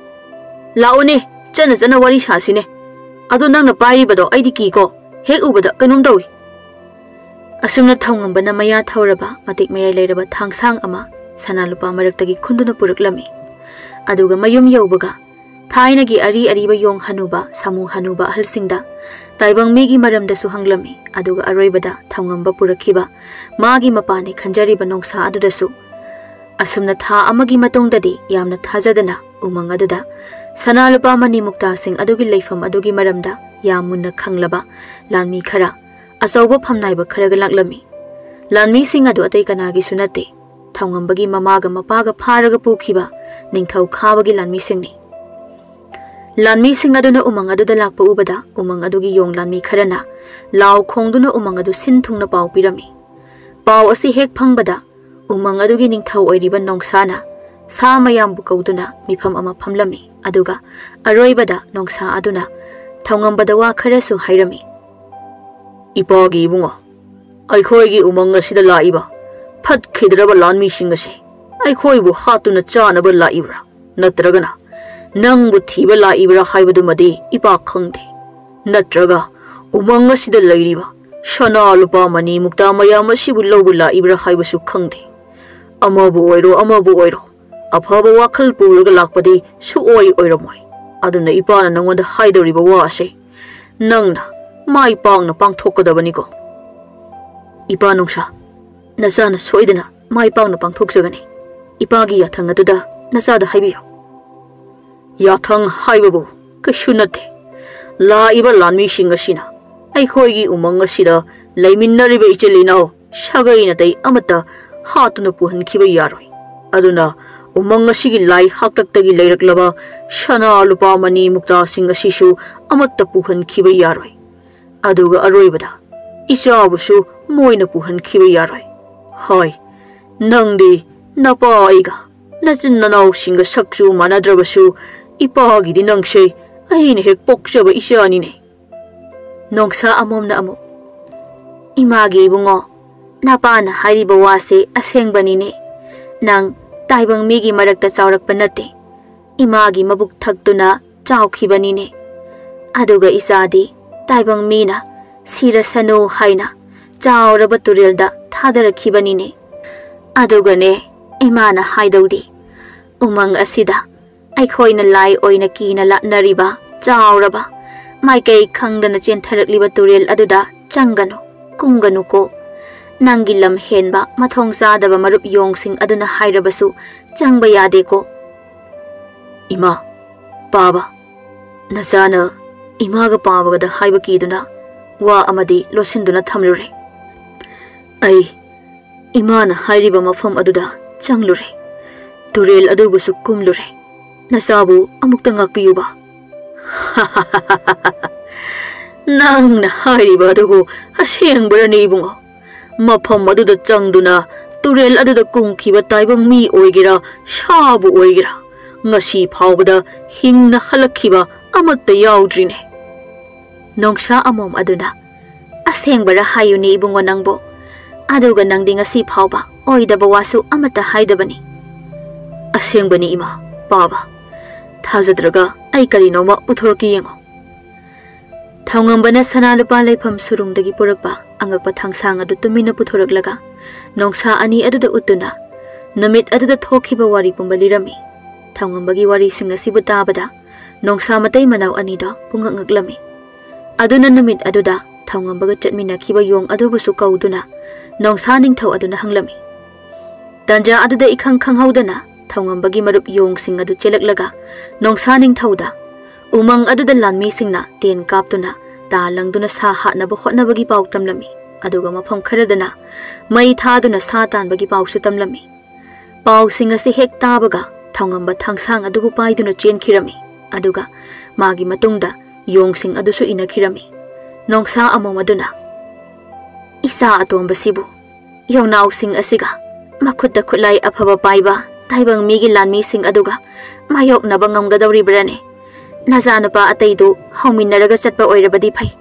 ꯂꯥꯛꯑꯣꯅꯦ, ꯆꯠꯅ ꯆꯠꯅ ꯋꯥꯔꯤ ꯁꯥꯁꯤꯅꯦ꯫ ꯑꯗꯣ ꯅꯪꯅ ꯄꯥꯏꯔꯤꯕꯗꯣ ꯑꯩꯗꯤ ꯀꯤꯀꯣ, ꯍꯦꯛ ꯎꯕꯗ ꯀꯩꯅꯣꯝ ꯇꯧꯏ꯫ ꯑꯁꯨꯝꯅ ꯊꯧꯉꯝꯕꯅ ꯃꯌꯥ ꯊꯧꯔꯕ ꯃꯇꯤꯛ ꯃꯌꯥꯏ ꯂꯩꯔꯕ ꯊꯥꯡꯁꯥꯡ ꯑꯃ ꯁꯅꯥ ꯂꯨꯄꯥ ꯃꯔꯛꯇꯒꯤ ꯈꯨꯟꯗꯨꯅ ꯄꯨꯔꯛꯂꯝꯃꯤ꯫ ꯑꯗꯨꯒ ꯃꯌꯨꯝ ꯌꯧꯕꯒ ꯊꯥꯏꯅꯒꯤ ꯑꯔꯤ ꯑꯔꯤꯕ ꯌꯣꯡ ꯍꯅꯨꯕ, ꯁꯥꯃꯨ ꯍꯅꯨꯕ ꯑꯍꯜꯁꯤꯡꯗ ꯇꯥꯏꯕꯪ ꯃꯤꯒꯤ ꯃꯔꯝꯗꯁꯨ ꯍꯪꯂꯝꯃꯤ꯫ ꯑꯗꯨꯒ ꯑꯔꯣꯏꯕꯗ ꯊꯧꯉꯝꯕ ꯄꯨꯔꯛꯈꯤꯕ ꯃꯥꯒꯤ ꯃꯄꯥꯅꯤ ꯈꯟꯖꯔꯤꯕ ꯅꯣꯡꯁꯥ ꯑꯗꯨꯗꯁꯨ ꯑꯁꯨꯝꯅ ꯊꯥ ꯑꯃꯒꯤ ꯃꯇꯨꯡꯗꯗꯤ ꯌꯥꯝꯅ ꯊꯥꯖꯗꯅ ꯎꯃꯪ ꯑꯗꯨꯗ ꯁꯅꯥ ꯂꯨꯄꯥ ꯃꯅꯤ ꯃꯨꯛꯇꯥꯁꯤꯡ ꯑꯗꯨꯒꯤ ꯂꯩꯐꯝ ꯑꯗꯨꯒꯤ ꯃꯔꯝꯗ ꯌꯥꯝ ꯃꯨꯟꯅ ꯈꯪꯂꯕ ꯂꯥꯟꯃꯤ ꯈꯔ, ꯑꯆꯧꯕ ꯐꯝꯅꯥꯏꯕ ꯈꯔꯒ ꯂꯥꯛꯂꯝꯃꯤ꯫ ꯂꯥꯟꯃꯤꯁꯤꯡ ꯑꯗꯨ ꯑꯇꯩ ꯀꯅꯥꯒꯤꯁꯨ ꯅꯠꯇꯦ, ꯊꯧꯉꯝꯕꯒꯤ ꯃꯃꯥꯒ ꯃꯄꯥꯒ ꯐꯥꯔꯒ ꯄꯨꯈꯤꯕ ꯅꯤꯡꯊꯧ ꯈꯥꯕꯒꯤ ꯂꯥꯟꯃꯤꯁꯤꯡꯅꯤ꯫ ꯂꯥꯟꯃꯤꯁꯤꯡ ꯑꯗꯨꯅ ꯎꯃꯪ ꯑꯗꯨꯗ ꯂꯥꯛꯄ ꯎꯕꯗ ꯎꯃꯪ ꯑꯗꯨꯒꯤ ꯌꯣꯡ ꯂꯥꯟꯃꯤ ꯈꯔꯅ ꯂꯥꯎ ꯈꯣꯡꯗꯨꯅ ꯎꯃꯪ ꯑꯗꯨ ꯁꯤꯟ ꯊꯨꯡꯅ ꯄꯥꯎ ꯄꯤꯔꯝꯃꯤ꯫ ꯄꯥꯎ ꯑꯁꯤ ꯍꯦꯛ ꯐꯪꯕꯗ ꯎꯃꯪ ꯑꯗꯨꯒꯤ ꯅꯤꯡꯊꯧ ꯑꯣꯏꯔꯤꯕ ꯅꯣꯡꯁꯥꯅ ꯁꯥ ꯃꯌꯥꯝꯕꯨ ꯀꯧꯗꯨꯅ ꯃꯤꯐꯝ ꯑꯃ ꯐꯝꯂꯝꯃꯤ꯫ ꯑꯗꯨꯒ ꯑꯔꯣꯏꯕꯗ ꯅꯣꯡꯁꯥ ꯑꯗꯨꯅ ꯊꯧꯉꯝꯕꯗ ꯋꯥ ꯈꯔꯁꯨ ꯍꯥꯏꯔꯝꯃꯤ꯫ "ꯏꯄꯥꯒꯤ ꯏꯕꯨꯡꯉꯣ, ꯑꯩꯈꯣꯏꯒꯤ ꯎꯃꯪ ꯑꯁꯤꯗ ꯂꯥꯛꯏꯕ ꯐꯠꯈꯤꯗ꯭ꯔꯕ ꯂꯥꯟꯃꯤꯁꯤꯡ ꯑꯁꯤ ꯑꯩꯈꯣꯏꯕꯨ ꯍꯥꯠꯇꯨꯅ ꯆꯥꯅꯕ ꯂꯥꯛꯏꯕ꯭ꯔꯥ, ꯅꯠꯇ꯭ꯔꯒꯅ ꯅꯪꯕꯨ ꯊꯤꯕ ꯂꯥꯛꯏꯕ꯭ꯔꯥ ꯍꯥꯏꯕꯗꯨꯃꯗꯤ ꯏꯄꯥ ꯈꯪꯗꯦ꯫ ꯅꯠꯇ꯭ꯔꯒ ꯎꯃꯪ ꯑꯁꯤꯗ ꯂꯩꯔꯤꯕ ꯁꯅꯥ ꯂꯨꯄꯥ ꯃꯅꯤ ꯃꯨꯛꯇꯥ ꯃꯌꯥꯝ ꯑꯁꯤꯕꯨ ꯂꯧꯕ ꯂꯥꯛꯏꯕ꯭ꯔꯥ ꯍꯥꯏꯕꯁꯨ ꯈꯪꯗꯦ꯫ ꯑꯃꯕꯨ ꯑꯣꯏꯔꯣ, ꯑꯃꯕꯨ ꯑꯣꯏꯔꯣ, ꯑꯐꯕ ꯋꯥꯈꯜ ꯄꯨꯔꯒ ꯂꯥꯛꯄꯗꯤ ꯁꯨꯛꯑꯣꯏ ꯑꯣꯏꯔꯝꯃꯣꯏ꯫ ꯑꯗꯨꯅ ꯏꯄꯥꯅ ꯅꯉꯣꯟꯗ ꯍꯥꯏꯗꯧꯔꯤꯕ ꯋꯥ ꯑꯁꯦ ꯅꯪꯅ ꯃꯥꯏ ꯄꯥꯛꯅ ꯄꯥꯡꯊꯣꯛꯀꯗꯕꯅꯤꯀꯣ꯫" "ꯏꯄꯥ ꯅꯣꯡꯁꯥ, ꯅꯆꯥꯅ ꯁꯣꯏꯗꯅ ꯃꯥꯏ ꯄꯥꯛꯅ ꯄꯥꯡꯊꯣꯛꯆꯒꯅꯤ꯫ ꯏꯄꯥꯒꯤ ꯌꯥꯊꯪ ꯑꯗꯨꯗ ꯅꯆꯥꯗ ꯍꯥꯏꯕꯤꯌꯨ꯫" "ꯌꯥꯊꯪ ꯍꯥꯏꯕꯕꯨ ꯀꯩꯁꯨ ꯅꯠꯇꯦ꯫ ꯂꯥꯛꯏꯕ ꯂꯥꯟꯃꯤꯁꯤꯡ ꯑꯁꯤꯅ ꯑꯩꯈꯣꯏꯒꯤ ꯎꯃꯪ ꯑꯁꯤꯗ ꯂꯩꯃꯤꯟꯅꯔꯤꯕ ꯏꯆꯤꯜ ꯏꯅꯥꯎ ꯁꯥꯒꯩ ꯅꯥꯇꯩ ꯑꯃꯠꯇ ꯍꯥꯠꯇꯨꯅ ꯄꯨꯍꯟꯈꯤꯕ ꯌꯥꯔꯣꯏ꯫ ꯑꯗꯨꯅ ꯎꯃꯪ ꯑꯁꯤꯒꯤ ꯂꯥꯏ ꯍꯥꯛꯇꯛꯇꯒꯤ ꯂꯩꯔꯛꯂꯕ ꯁꯅꯥ ꯂꯨꯄꯥ ꯃꯅꯤ ꯃꯨꯛꯇꯥꯁꯤꯡ ꯑꯁꯤꯁꯨ ꯑꯃꯠꯇ ꯄꯨꯍꯟꯈꯤꯕ ꯌꯥꯔꯣꯏ꯫ ꯑꯗꯨꯒ ꯑꯔꯣꯏꯕꯗ ꯏꯆꯥꯕꯨꯁꯨ ꯃꯣꯏꯅ ꯄꯨꯍꯟꯈꯤꯕ ꯌꯥꯔꯣꯏ꯫ ꯍꯣꯏ, ꯅꯪꯗꯤ ꯅꯄꯥ ꯑꯩꯒ ꯅꯆꯤꯟ ꯅꯅꯥꯎꯁꯤꯡꯒ ꯁꯛꯁꯨ ꯃꯥꯟꯅꯗ꯭ꯔꯕꯁꯨ ꯏꯄꯥꯒꯤꯗꯤ ꯅꯪꯁꯦ ꯑꯩꯅ ꯍꯦꯛ ꯄꯣꯛꯆꯕ ꯏꯆꯥꯅꯤꯅꯦ꯫" ꯅꯣꯡꯁꯥ ꯑꯃꯣꯝꯅ ꯑꯃꯨꯛ, "ꯏꯃꯥꯒꯤ ꯏꯕꯨꯡꯉꯣ, ꯅꯄꯥꯅ ꯍꯥꯏꯔꯤꯕ ꯋꯥꯁꯦ ꯑꯁꯦꯡꯕꯅꯤꯅꯦ꯫ ꯅꯪ ꯇꯥꯏꯕꯪ ꯃꯤꯒꯤ ꯃꯔꯛꯇ ꯆꯥꯎꯔꯛꯄ ꯅꯠꯇꯦ, ꯏꯃꯥꯒꯤ ꯃꯕꯨꯛ ꯊꯛꯇꯨꯅ ꯆꯥꯎꯈꯤꯕꯅꯤꯅꯦ꯫ ꯑꯗꯨꯒ ꯏꯆꯥꯗꯤ ꯇꯥꯏꯕꯪ ꯃꯤꯅ ꯁꯤꯔꯁꯅꯨ ꯍꯥꯏꯅ ꯆꯥꯎꯔꯕ ꯇꯨꯔꯦꯜꯗ ꯊꯥꯗꯔꯛꯈꯤꯕꯅꯤꯅꯦ꯫ ꯑꯗꯨꯒꯅꯦ, ꯏꯃꯥꯅ ꯍꯥꯏꯗꯧꯗꯤ, ꯎꯃꯪ ꯑꯁꯤꯗ ꯑꯩꯈꯣꯏꯅ ꯂꯥꯏ ꯑꯣꯏꯅ ꯀꯤꯅ ꯂꯥꯠꯅꯔꯤꯕ ꯆꯥꯎꯔꯕ, ꯃꯥꯏꯀꯩ ꯈꯪꯗꯅ ꯆꯦꯟꯊꯔꯛꯂꯤꯕ ꯇꯨꯔꯦꯜ ꯑꯗꯨꯗ ꯆꯪꯒꯅꯨ, ꯀꯨꯝꯒꯅꯨꯀꯣ꯫ ꯅꯪꯒꯤ ꯂꯝ ꯍꯦꯟꯕ ꯃꯊꯣꯡ ꯆꯥꯗꯕ ꯃꯔꯨꯞ ꯌꯣꯡꯁꯤꯡ ꯑꯗꯨꯅ ꯍꯥꯏꯔꯕꯁꯨ ꯆꯪꯕ ꯌꯥꯗꯦꯀꯣ꯫ ꯏꯃꯥ, ꯄꯥꯕ, ꯅꯆꯥꯅ ꯏꯃꯥꯒ ꯄꯥꯕꯒꯗ ꯍꯥꯏꯕ ꯀꯤꯗꯨꯅ ꯋꯥ ꯑꯃꯗꯤ ꯂꯣꯠꯁꯤꯟꯗꯨꯅ ꯊꯝꯂꯨꯔꯦ꯫ ꯑꯩ ꯏꯃꯥꯅ ꯍꯥꯏꯔꯤꯕ ꯃꯐꯝ ꯑꯗꯨꯗ ꯆꯪꯂꯨꯔꯦ꯫ ꯇꯨꯔꯦꯜ ꯑꯗꯨꯕꯨꯁꯨ ꯀꯨꯝꯂꯨꯔꯦ꯫ ꯅꯆꯥꯕꯨ ꯑꯃꯨꯛꯇ ꯉꯥꯛꯄꯤꯌꯨꯕ꯫ ꯅꯪꯅ ꯍꯥꯏꯔꯤꯕ ꯑꯗꯨꯕꯨ ꯑꯁꯦꯡꯕꯔꯅꯦ ꯏꯕꯨꯡꯉꯣ? ꯃꯐꯝ ꯑꯗꯨꯗ ꯆꯪꯗꯨꯅ ꯇꯨꯔꯦꯜ ꯑꯗꯨꯗ ꯀꯨꯝꯈꯤꯕ ꯇꯥꯏꯕꯪ ꯃꯤ ꯑꯣꯏꯒꯦꯔꯥ, ꯁꯥꯕꯨ ꯑꯣꯏꯒꯦꯔꯥ, ꯉꯁꯤ ꯐꯥꯎꯕꯗ ꯍꯤꯡꯅ ꯍꯜꯂꯛꯈꯤꯕ ꯑꯃꯠꯇ ꯌꯥꯎꯗ꯭ꯔꯤꯅꯦ꯫ ꯅꯣꯡꯁꯥ ꯑꯃꯣꯝ ꯑꯗꯨꯅ, "ꯑꯁꯦꯡꯕꯔ ꯍꯥꯏꯌꯨꯅꯦ ꯏꯕꯨꯡꯉꯣ ꯅꯪꯕꯨ? ꯑꯗꯨꯒ ꯅꯪꯗꯤ ꯉꯁꯤ ꯐꯥꯎꯕ ꯑꯣꯏꯗꯕ ꯋꯥꯁꯨ ꯑꯃꯠꯇ ꯍꯥꯏꯗꯕꯅꯤ꯫" "ꯑꯁꯦꯡꯕꯅꯤ ꯏꯃꯥ, ꯄꯥꯕ꯫ ꯊꯥꯖꯗ꯭ꯔꯒ ꯑꯩ ꯀꯔꯤꯅꯣꯃ ꯄꯨꯊꯣꯔꯛꯀꯦ ꯌꯦꯡꯉꯣ꯫" ꯊꯧꯉꯝꯕꯅ ꯁꯅꯥ ꯂꯨꯄꯥ ꯂꯩꯐꯝ ꯁꯨꯔꯨꯡꯗꯒꯤ ꯄꯨꯔꯛꯄ ꯑꯉꯛꯄ ꯊꯥꯡꯁꯥꯡ ꯑꯗꯨ ꯇꯨꯃꯤꯟꯅ ꯄꯨꯊꯣꯔꯛꯂꯒ ꯅꯣꯡꯁꯥ ꯑꯅꯤ ꯑꯗꯨꯗ ꯎꯠꯇꯨꯅ ꯅꯨꯃꯤꯠ ꯑꯗꯨꯗ ꯊꯣꯛꯈꯤꯕ ꯋꯥꯔꯤ ꯄꯨꯝꯕ ꯂꯤꯔꯝꯃꯤ꯫ ꯊꯧꯉꯝꯕꯒꯤ ꯋꯥꯔꯤꯁꯤꯡ ꯑꯁꯤꯕꯨ ꯇꯥꯕꯗ ꯅꯣꯡꯁꯥ ꯃꯇꯩ ꯃꯅꯥꯎ ꯑꯅꯤꯗꯣ ꯄꯨꯡꯉꯛ ꯉꯛꯂꯝꯃꯤ꯫ ꯑꯗꯨꯅ ꯅꯨꯃꯤꯠ ꯑꯗꯨꯗ ꯊꯧꯉꯝꯕꯒ ꯆꯠꯃꯤꯟꯅꯈꯤꯕ ꯌꯣꯡ ꯑꯗꯨꯕꯨꯁꯨ ꯀꯧꯗꯨꯅ ꯅꯣꯡꯁꯥ ꯅꯤꯡꯊꯧ ꯑꯗꯨꯅ ꯍꯪꯂꯝꯃꯤ꯫ ꯇꯟꯖꯥ ꯑꯗꯨꯗ ꯏꯈꯪ ꯈꯪꯍꯧꯗꯅ ꯊꯧꯉꯝꯕꯒꯤ ꯃꯔꯨꯞ ꯌꯣꯡꯁꯤꯡ ꯑꯗꯨ ꯆꯦꯜꯂꯛꯂꯒ ꯅꯣꯡꯁꯥ ꯅꯤꯡꯊꯧꯗ ꯎꯃꯪ ꯑꯗꯨꯗ ꯂꯥꯟꯃꯤꯁꯤꯡꯅ ꯇꯦꯟ ꯀꯥꯞꯇꯨꯅ ꯇꯥ ꯂꯪꯗꯨꯅ ꯁꯥ ꯍꯥꯠꯅꯕ ꯍꯣꯠꯅꯕꯒꯤ ꯄꯥꯎ ꯇꯝꯂꯝꯃꯤ꯫ ꯑꯗꯨꯒ ꯃꯐꯝ ꯈꯔꯗꯅ ꯃꯩ ꯊꯥꯗꯨꯅ ꯁꯥ ꯇꯥꯟꯕꯒꯤ ꯄꯥꯎꯁꯨ ꯇꯝꯂꯝꯃꯤ꯫ ꯄꯥꯎꯁꯤꯡ ꯑꯁꯤ ꯍꯦꯛ ꯇꯥꯕꯒ ꯊꯧꯉꯝꯕ ꯊꯥꯡꯁꯥꯡ ꯑꯗꯨꯕꯨ ꯄꯥꯏꯗꯨꯅ ꯆꯦꯟꯈꯤꯔꯝꯃꯤ꯫ ꯑꯗꯨꯒ ꯃꯥꯒꯤ ꯃꯇꯨꯡꯗ ꯌꯣꯡꯁꯤꯡ ꯑꯗꯨꯁꯨ ꯏꯅꯈꯤꯔꯝꯃꯤ꯫ ꯅꯣꯡꯁꯥ ꯑꯃꯣꯝ ꯑꯗꯨꯅ, "ꯏꯆꯥ ꯑꯇꯣꯝꯕꯁꯤꯕꯨ ꯌꯣꯡꯅꯥꯎꯁꯤꯡ ꯑꯁꯤꯒ ꯃꯈꯨꯠꯇ ꯈꯨꯠꯂꯥꯏ ꯑꯐꯕ ꯄꯥꯏꯕ ꯇꯥꯏꯕꯪ ꯃꯤꯒꯤ ꯂꯥꯟꯃꯤꯁꯤꯡ ꯑꯗꯨꯒ ꯃꯥꯌꯣꯛꯅꯕ ꯉꯝꯒꯗꯧꯔꯤꯕ꯭ꯔꯥꯅꯦ? ꯅꯆꯥꯅꯨꯄꯥ ꯑꯇꯩꯗꯨ ꯍꯧꯃꯤꯟꯅꯔꯒ ꯆꯠꯄ ꯑꯣꯏꯔꯕꯗꯤ ꯐꯩ꯫"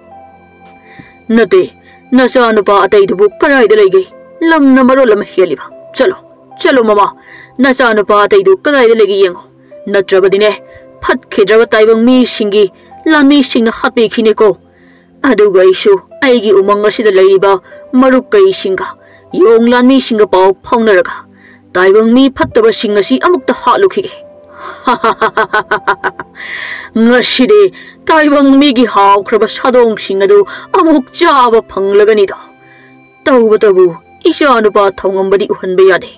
"ꯅꯠꯇꯦ, ꯅꯆꯥꯅꯨꯄꯥ ꯑꯇꯩꯗꯨꯕꯨ ꯀꯗꯥꯏꯗ ꯂꯩꯒꯦ? ꯂꯝꯅ ꯃꯔꯣꯜ ꯑꯃ ꯍꯦꯜꯂꯤꯕ꯫ ꯆꯠꯂꯣ, "ꯆꯠꯂꯣ ꯃꯃꯥ, ꯅꯆꯥꯅꯨꯄꯥ ꯑꯇꯩꯗꯨ ꯀꯗꯥꯏꯗ ꯂꯩꯒꯦ ꯌꯦꯡꯉꯣ, ꯅꯠꯇ꯭ꯔꯕꯗꯤꯅꯦ ꯐꯠꯈꯤꯗ꯭ꯔꯕ ꯇꯥꯏꯕꯪ ꯃꯤꯁꯤꯡꯒꯤ ꯂꯥꯟꯃꯤꯁꯤꯡꯅ ꯍꯥꯠꯄꯤꯈꯤꯅꯤꯀꯣ꯫ ꯑꯗꯨꯒ ꯑꯩꯁꯨ ꯑꯩꯒꯤ ꯎꯃꯪ ꯑꯁꯤꯗ ꯂꯩꯔꯤꯕ ꯃꯔꯨꯞ ꯀꯩꯁꯤꯡꯒ, ꯌꯣꯡ ꯂꯥꯟꯃꯤꯁꯤꯡꯒ ꯄꯥꯎ ꯐꯥꯎꯅꯔꯒ ꯇꯥꯏꯕꯪ ꯃꯤ ꯐꯠꯇꯕꯁꯤꯡ ꯑꯁꯤ ꯑꯃꯨꯛꯇ ꯍꯥꯠꯂꯨꯈꯤꯒꯦ꯫" "ꯉꯁꯤꯗꯤ ꯇꯥꯏꯕꯪ ꯃꯤꯒꯤ ꯍꯥꯎꯈ꯭ꯔꯕ ꯁꯥꯗꯣꯡꯁꯤꯡ ꯑꯗꯨ ꯑꯃꯨꯛ ꯆꯥꯕ ꯐꯪꯂꯒꯅꯤꯗꯣ꯫ ꯇꯧꯕꯇꯕꯨ ꯏꯆꯥꯅꯨꯄꯥ ꯊꯧꯉꯝꯕꯗꯤ ꯎꯍꯟꯕ ꯌꯥꯗꯦ꯫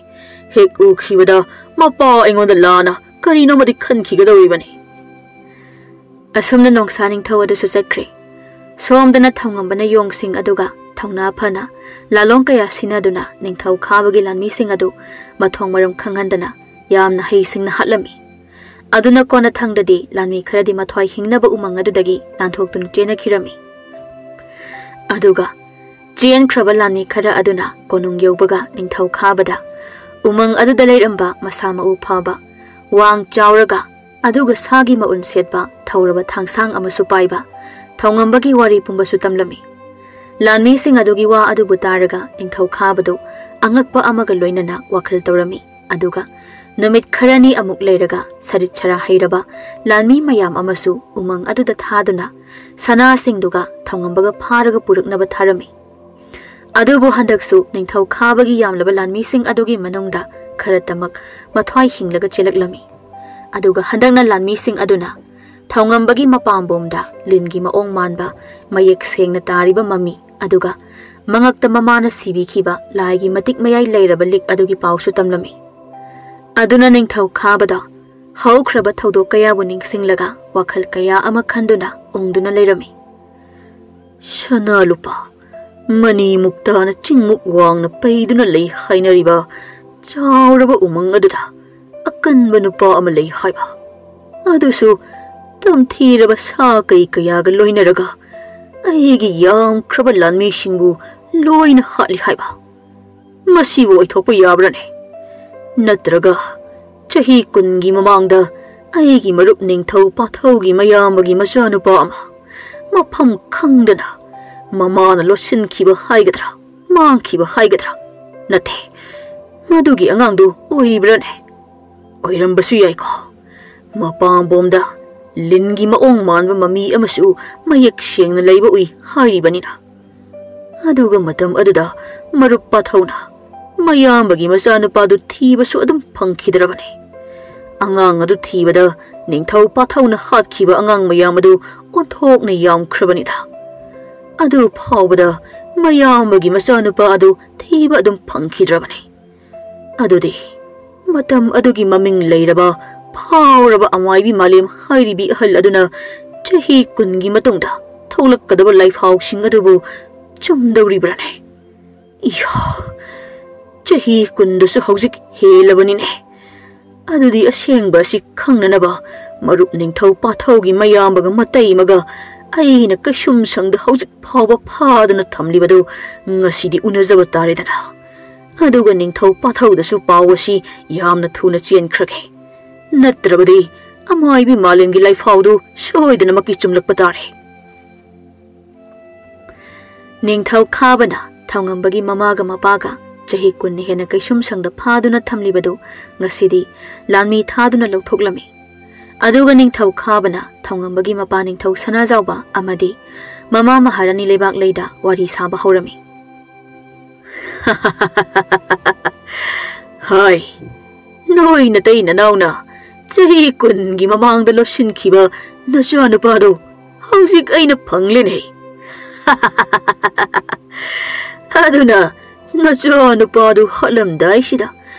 ꯍꯦꯛ ꯎꯈꯤꯕꯗ ꯃꯄꯥ ꯑꯩꯉꯣꯟꯗ ꯂꯥꯟꯅ ꯀꯔꯤꯅꯣꯃꯗꯤ ꯈꯟꯈꯤꯒꯗꯧꯔꯤꯕꯅꯤ꯫" ꯑꯁꯨꯝꯅ ꯅꯣꯡꯁꯥ ꯅꯤꯡꯊꯧ ꯑꯗꯨꯁꯨ ꯆꯠꯈ꯭ꯔꯦ꯫ ꯁꯣꯝꯗꯅ ꯊꯧꯉꯝꯕꯅ ꯌꯣꯡꯁꯤꯡ ꯑꯗꯨꯒ ꯊꯧꯅꯥ ꯐꯅ ꯂꯥꯂꯣꯡ ꯀꯌꯥ ꯁꯤꯟꯅꯗꯨꯅ ꯅꯤꯡꯊꯧ ꯈꯥꯕꯒꯤ ꯂꯥꯟꯃꯤꯁꯤꯡ ꯑꯗꯨ ꯃꯊꯣꯡ ꯃꯔꯝ ꯈꯪꯍꯟꯗꯅ ꯌꯥꯝꯅ ꯍꯩꯁꯤꯡꯅ ꯍꯥꯠꯂꯝꯃꯤ꯫ ꯑꯗꯨꯅ ꯀꯣꯟꯅ ꯊꯪꯗꯗꯤ ꯂꯥꯟꯃꯤ ꯈꯔꯗꯤ ꯃꯊ꯭ꯋꯥꯏ ꯍꯤꯡꯅꯕ ꯎꯃꯪ ꯑꯗꯨꯗꯒꯤ ꯅꯥꯟꯊꯣꯛꯇꯨꯅ ꯆꯦꯟꯅꯈꯤꯔꯝꯃꯤ꯫ ꯑꯗꯨꯒ ꯆꯦꯟꯈ꯭ꯔꯕ ꯂꯥꯟꯃꯤ ꯈꯔ ꯑꯗꯨꯅ ꯀꯣꯅꯨꯡ ꯌꯧꯕꯒ ꯅꯤꯡꯊꯧ ꯈꯥꯕꯗ ꯎꯃꯪ ꯑꯗꯨꯗ ꯂꯩꯔꯝꯕ ꯃꯁꯥ ꯃꯎ ꯐꯕ, ꯋꯥꯡ ꯆꯥꯎꯔꯒ, ꯑꯗꯨꯒ ꯁꯥꯒꯤ ꯃꯎꯟ ꯁꯦꯠꯄ ꯊꯧꯔꯕ ꯊꯥꯡꯁꯥꯡ ꯑꯃꯁꯨ ꯄꯥꯏꯕ ꯊꯧꯉꯝꯕꯒꯤ ꯋꯥꯔꯤ ꯄꯨꯝꯕꯁꯨ ꯇꯝꯂꯝꯃꯤ꯫ ꯂꯥꯟꯃꯤꯁꯤꯡ ꯑꯗꯨꯒꯤ ꯋꯥ ꯑꯗꯨꯕꯨ ꯇꯥꯔꯒ ꯅꯤꯡꯊꯧ ꯈꯥꯕꯗꯨ ꯑꯉꯛꯄ ꯑꯃꯒ ꯂꯣꯏꯅꯅ ꯋꯥꯈꯜ ꯇꯧꯔꯝꯃꯤ꯫ ꯑꯗꯨꯒ ꯅꯨꯃꯤꯠ ꯈꯔꯅꯤ ꯑꯃꯨꯛ ꯂꯩꯔꯒ ꯁꯔꯤꯠ ꯁꯔꯥ ꯍꯩꯔꯕ ꯂꯥꯟꯃꯤ ꯃꯌꯥꯝ ꯑꯃꯁꯨ ꯎꯃꯪ ꯑꯗꯨꯗ ꯊꯥꯗꯨꯅ ꯁꯅꯥꯁꯤꯡꯗꯨꯒ ꯊꯧꯉꯝꯕꯒ ꯐꯥꯔꯒ ꯄꯨꯔꯛꯅꯕ ꯊꯥꯔꯝꯃꯤ꯫ ꯑꯗꯨꯕꯨ ꯍꯟꯗꯛꯁꯨ ꯅꯤꯡꯊꯧ ꯈꯥꯕꯒꯤ ꯌꯥꯝꯂꯕ ꯂꯥꯟꯃꯤꯁꯤꯡ ꯑꯗꯨꯒꯤ ꯃꯅꯨꯡꯗ ꯈꯔꯇꯃꯛ ꯃꯊ꯭ꯋꯥꯏ ꯍꯤꯡꯂꯒ ꯆꯦꯜꯂꯛꯂꯝꯃꯤ꯫ ꯑꯗꯨꯒ ꯍꯟꯗꯛꯅ ꯂꯥꯟꯃꯤꯁꯤꯡ ꯑꯗꯨꯅ ꯊꯧꯉꯝꯕꯒꯤ ꯃꯄꯥꯝꯕꯣꯝꯗ ꯂꯤꯟꯒꯤ ꯃꯑꯣꯡ ꯃꯥꯟꯕ ꯃꯌꯦꯛ ꯁꯦꯡꯅ ꯇꯥꯔꯤꯕ ꯃꯃꯤ, ꯑꯗꯨꯒ ꯃꯉꯛꯇ ꯃꯃꯥꯅ ꯁꯤꯕꯤꯈꯤꯕ ꯂꯥꯏꯒꯤ ꯃꯇꯤꯛ ꯃꯌꯥꯏ ꯂꯩꯔꯕ ꯂꯤꯛ ꯑꯗꯨꯒꯤ ꯄꯥꯎꯁꯨ ꯇꯝꯂꯝꯃꯤ꯫ ꯑꯗꯨꯅ ꯅꯤꯡꯊꯧ ꯈꯥꯕꯗ ꯍꯧꯈ꯭ꯔꯕ ꯊꯧꯗꯣꯛ ꯀꯌꯥꯕꯨ ꯅꯤꯡꯁꯤꯡꯂꯒ ꯋꯥꯈꯜ ꯀꯌꯥ ꯑꯃ ꯈꯟꯗꯨꯅ ꯎꯪꯗꯨꯅ ꯂꯩꯔꯝꯃꯤ꯫ "ꯁꯅꯥ ꯂꯨꯄꯥ, ꯃꯅꯤ ꯃꯨꯛꯇꯥꯅ ꯆꯤꯡꯃꯨꯛ ꯋꯥꯡꯅ ꯄꯩꯗꯨꯅ ꯂꯩ ꯍꯥꯏꯅꯔꯤꯕ ꯆꯥꯎꯔꯕ ꯎꯃꯪ ꯑꯗꯨꯗ ꯑꯀꯟꯕ ꯅꯨꯄꯥ ꯑꯃ ꯂꯩ ꯍꯥꯏꯕ, ꯑꯗꯨꯁꯨ ꯇꯝꯊꯤꯔꯕ ꯁꯥ ꯀꯩ ꯀꯌꯥꯒ ꯂꯣꯏꯅꯔꯒ ꯑꯩꯒꯤ ꯌꯥꯝꯈ꯭ꯔꯕ ꯂꯥꯟꯃꯤꯁꯤꯡꯕꯨ ꯂꯣꯏꯅ ꯍꯥꯠꯂꯤ ꯍꯥꯏꯕ, ꯃꯁꯤꯕꯨ ꯑꯣꯏꯊꯣꯛꯄ ꯌꯥꯕ꯭ꯔꯅꯦ? ꯅꯠꯇ꯭ꯔꯒ ꯆꯍꯤ ꯀꯨꯟꯒꯤ ꯃꯃꯥꯡꯗ ꯑꯩꯒꯤ ꯃꯔꯨꯞ ꯅꯤꯡꯊꯧ ꯄꯥꯊꯧꯒꯤ ꯃꯌꯥꯝꯕꯒꯤ ꯃꯆꯥꯅꯨꯄꯥ ꯑꯃ ꯃꯐꯝ ꯈꯪꯗꯅ ꯃꯃꯥꯅ ꯂꯣꯠꯁꯤꯟꯈꯤꯕ ꯍꯥꯏꯒꯗ꯭ꯔꯥ, ꯃꯥꯡꯈꯤꯕ ꯍꯥꯏꯒꯗ꯭ꯔꯥ? ꯅꯠꯇꯦ, ꯃꯗꯨꯒꯤ ꯑꯉꯥꯡꯗꯨ ꯑꯣꯏꯔꯤꯕ꯭ꯔꯥꯅꯦ? ꯑꯣꯏꯔꯝꯕꯁꯨ ꯌꯥꯏꯀꯣ꯫ ꯃꯄꯥꯝꯕꯣꯝꯗ ꯂꯤꯟꯒꯤ ꯃꯑꯣꯡ ꯃꯥꯟꯕ ꯃꯃꯤ ꯑꯃꯁꯨ ꯃꯌꯦꯛ ꯁꯦꯡꯅ ꯂꯩꯕ ꯎꯏ ꯍꯥꯏꯔꯤꯕꯅꯤꯅ꯫ ꯑꯗꯨꯒ ꯃꯇꯝ ꯑꯗꯨꯗ ꯃꯔꯨꯞ ꯄꯥꯊꯧꯅ ꯃꯌꯥꯝꯕꯒꯤ ꯃꯆꯥꯅꯨꯄꯥꯗꯨ ꯊꯤꯕꯁꯨ ꯑꯗꯨꯝ ꯐꯪꯈꯤꯗ꯭ꯔꯕꯅꯤ꯫ ꯑꯉꯥꯡ ꯑꯗꯨ ꯊꯤꯕꯗ ꯅꯤꯡꯊꯧ ꯄꯥꯊꯧꯅ ꯍꯥꯠꯈꯤꯕ ꯑꯉꯥꯡ ꯃꯌꯥꯝ ꯑꯗꯨ ꯑꯣꯟꯊꯣꯛꯅ ꯌꯥꯝꯈ꯭ꯔꯕꯅꯤꯗ꯫ ꯑꯗꯨ ꯐꯥꯎꯕꯗ ꯃꯌꯥꯝꯕꯒꯤ ꯃꯆꯥꯅꯨꯄꯥ ꯑꯗꯨ ꯊꯤꯕ ꯑꯗꯨꯝ ꯐꯪꯈꯤꯗ꯭ꯔꯕꯅꯤ꯫ ꯑꯗꯨꯗꯤ ꯃꯇꯝ ꯑꯗꯨꯒꯤ ꯃꯃꯤꯡ ꯂꯩꯔꯕ ꯐꯥꯎꯔꯕ ꯑꯃꯥꯏꯕꯤ ꯃꯥꯂꯦꯝ ꯍꯥꯏꯔꯤꯕꯤ ꯑꯍꯜ ꯑꯗꯨꯅ ꯆꯍꯤ ꯀꯨꯟꯒꯤ ꯃꯇꯨꯡꯗ ꯊꯣꯛꯂꯛꯀꯗꯕ ꯂꯥꯏꯐꯥꯎꯁꯤꯡ ꯑꯗꯨꯕꯨ ꯆꯨꯝꯗꯧꯔꯤꯕ꯭ꯔꯥꯅꯦ? ꯏꯌꯥ, ꯆꯍꯤ ꯀꯨꯟꯗꯨꯁꯨ ꯍꯧꯖꯤꯛ ꯍꯦꯜꯂꯕꯅꯤꯅꯦ꯫ ꯑꯗꯨꯗꯤ ꯑꯁꯦꯡꯕ ꯑꯁꯤ ꯈꯪꯅꯅꯕ ꯃꯔꯨꯞ ꯅꯤꯡꯊꯧ ꯄꯥꯊꯧꯒꯤ ꯃꯌꯥꯝꯕꯒ ꯃꯇꯩꯃꯒ ꯑꯩꯅ ꯀꯩꯁꯨꯝꯁꯪꯗ ꯍꯧꯖꯤꯛ ꯐꯥꯎꯕ ꯐꯥꯗꯨꯅ ꯊꯝꯂꯤꯕꯗꯨ ꯉꯁꯤꯗꯤ ꯎꯅꯖꯕ ꯇꯥꯔꯦꯗꯅ꯫ ꯑꯗꯨꯒ ꯅꯤꯡꯊꯧ ꯄꯥꯊꯧꯗꯁꯨ ꯄꯥꯎ ꯑꯁꯤ ꯌꯥꯝꯅ ꯊꯨꯅ ꯆꯦꯟꯈ꯭ꯔꯒꯦ꯫ ꯅꯠꯇ꯭ꯔꯕꯗꯤ ꯑꯃꯥꯏꯕꯤ ꯃꯥꯂꯦꯝꯒꯤ ꯂꯥꯏꯐꯥꯎꯗꯨ ꯁꯣꯏꯗꯅꯃꯛꯀꯤ ꯆꯨꯝꯂꯛꯄ ꯇꯥꯔꯦ꯫ ꯅꯤꯡꯊꯧ ꯈꯥꯕꯅ ꯊꯧꯉꯝꯕꯒꯤ ꯃꯃꯥꯒ ꯃꯄꯥꯒ ꯆꯍꯤ ꯀꯨꯟ ꯍꯦꯟꯅ ꯀꯩꯁꯨꯝꯁꯪꯗ ꯐꯥꯗꯨꯅ ꯊꯝꯂꯤꯕꯗꯨ ꯉꯁꯤꯗꯤ ꯂꯥꯟꯃꯤ ꯊꯥꯗꯨꯅ ꯂꯧꯊꯣꯛꯂꯝꯃꯤ꯫ ꯑꯗꯨꯒ ꯅꯤꯡꯊꯧ ꯈꯥꯕꯅ ꯊꯧꯉꯝꯕꯒꯤ ꯃꯄꯥ ꯅꯤꯡꯊꯧ ꯁꯅꯥꯖꯥꯎꯕ ꯑꯃꯗꯤ ꯃꯃꯥ ꯃꯍꯥꯔꯥꯅꯤ ꯂꯩꯕꯥꯛꯂꯩꯗ ꯋꯥꯔꯤ ꯁꯥꯕ ꯍꯧꯔꯝꯃꯤ꯫ ꯍꯥꯏ, ꯅꯣꯏ ꯅꯇꯩ ꯅꯅꯥꯎꯅ ꯆꯍꯤ ꯀꯨꯟꯒꯤ ꯃꯃꯥꯡꯗ ꯂꯣꯠꯁꯤꯟꯈꯤꯕ ꯅꯆꯥꯅꯨꯄꯥꯗꯣ ꯍꯧꯖꯤꯛ ꯑꯩꯅ ꯐꯪꯂꯦꯅꯦ꯫ ꯑꯗꯨꯅ ꯅꯆꯥꯅꯨꯄꯥꯗꯨ ꯍꯥꯠꯂꯝꯗꯥꯏꯁꯤꯗ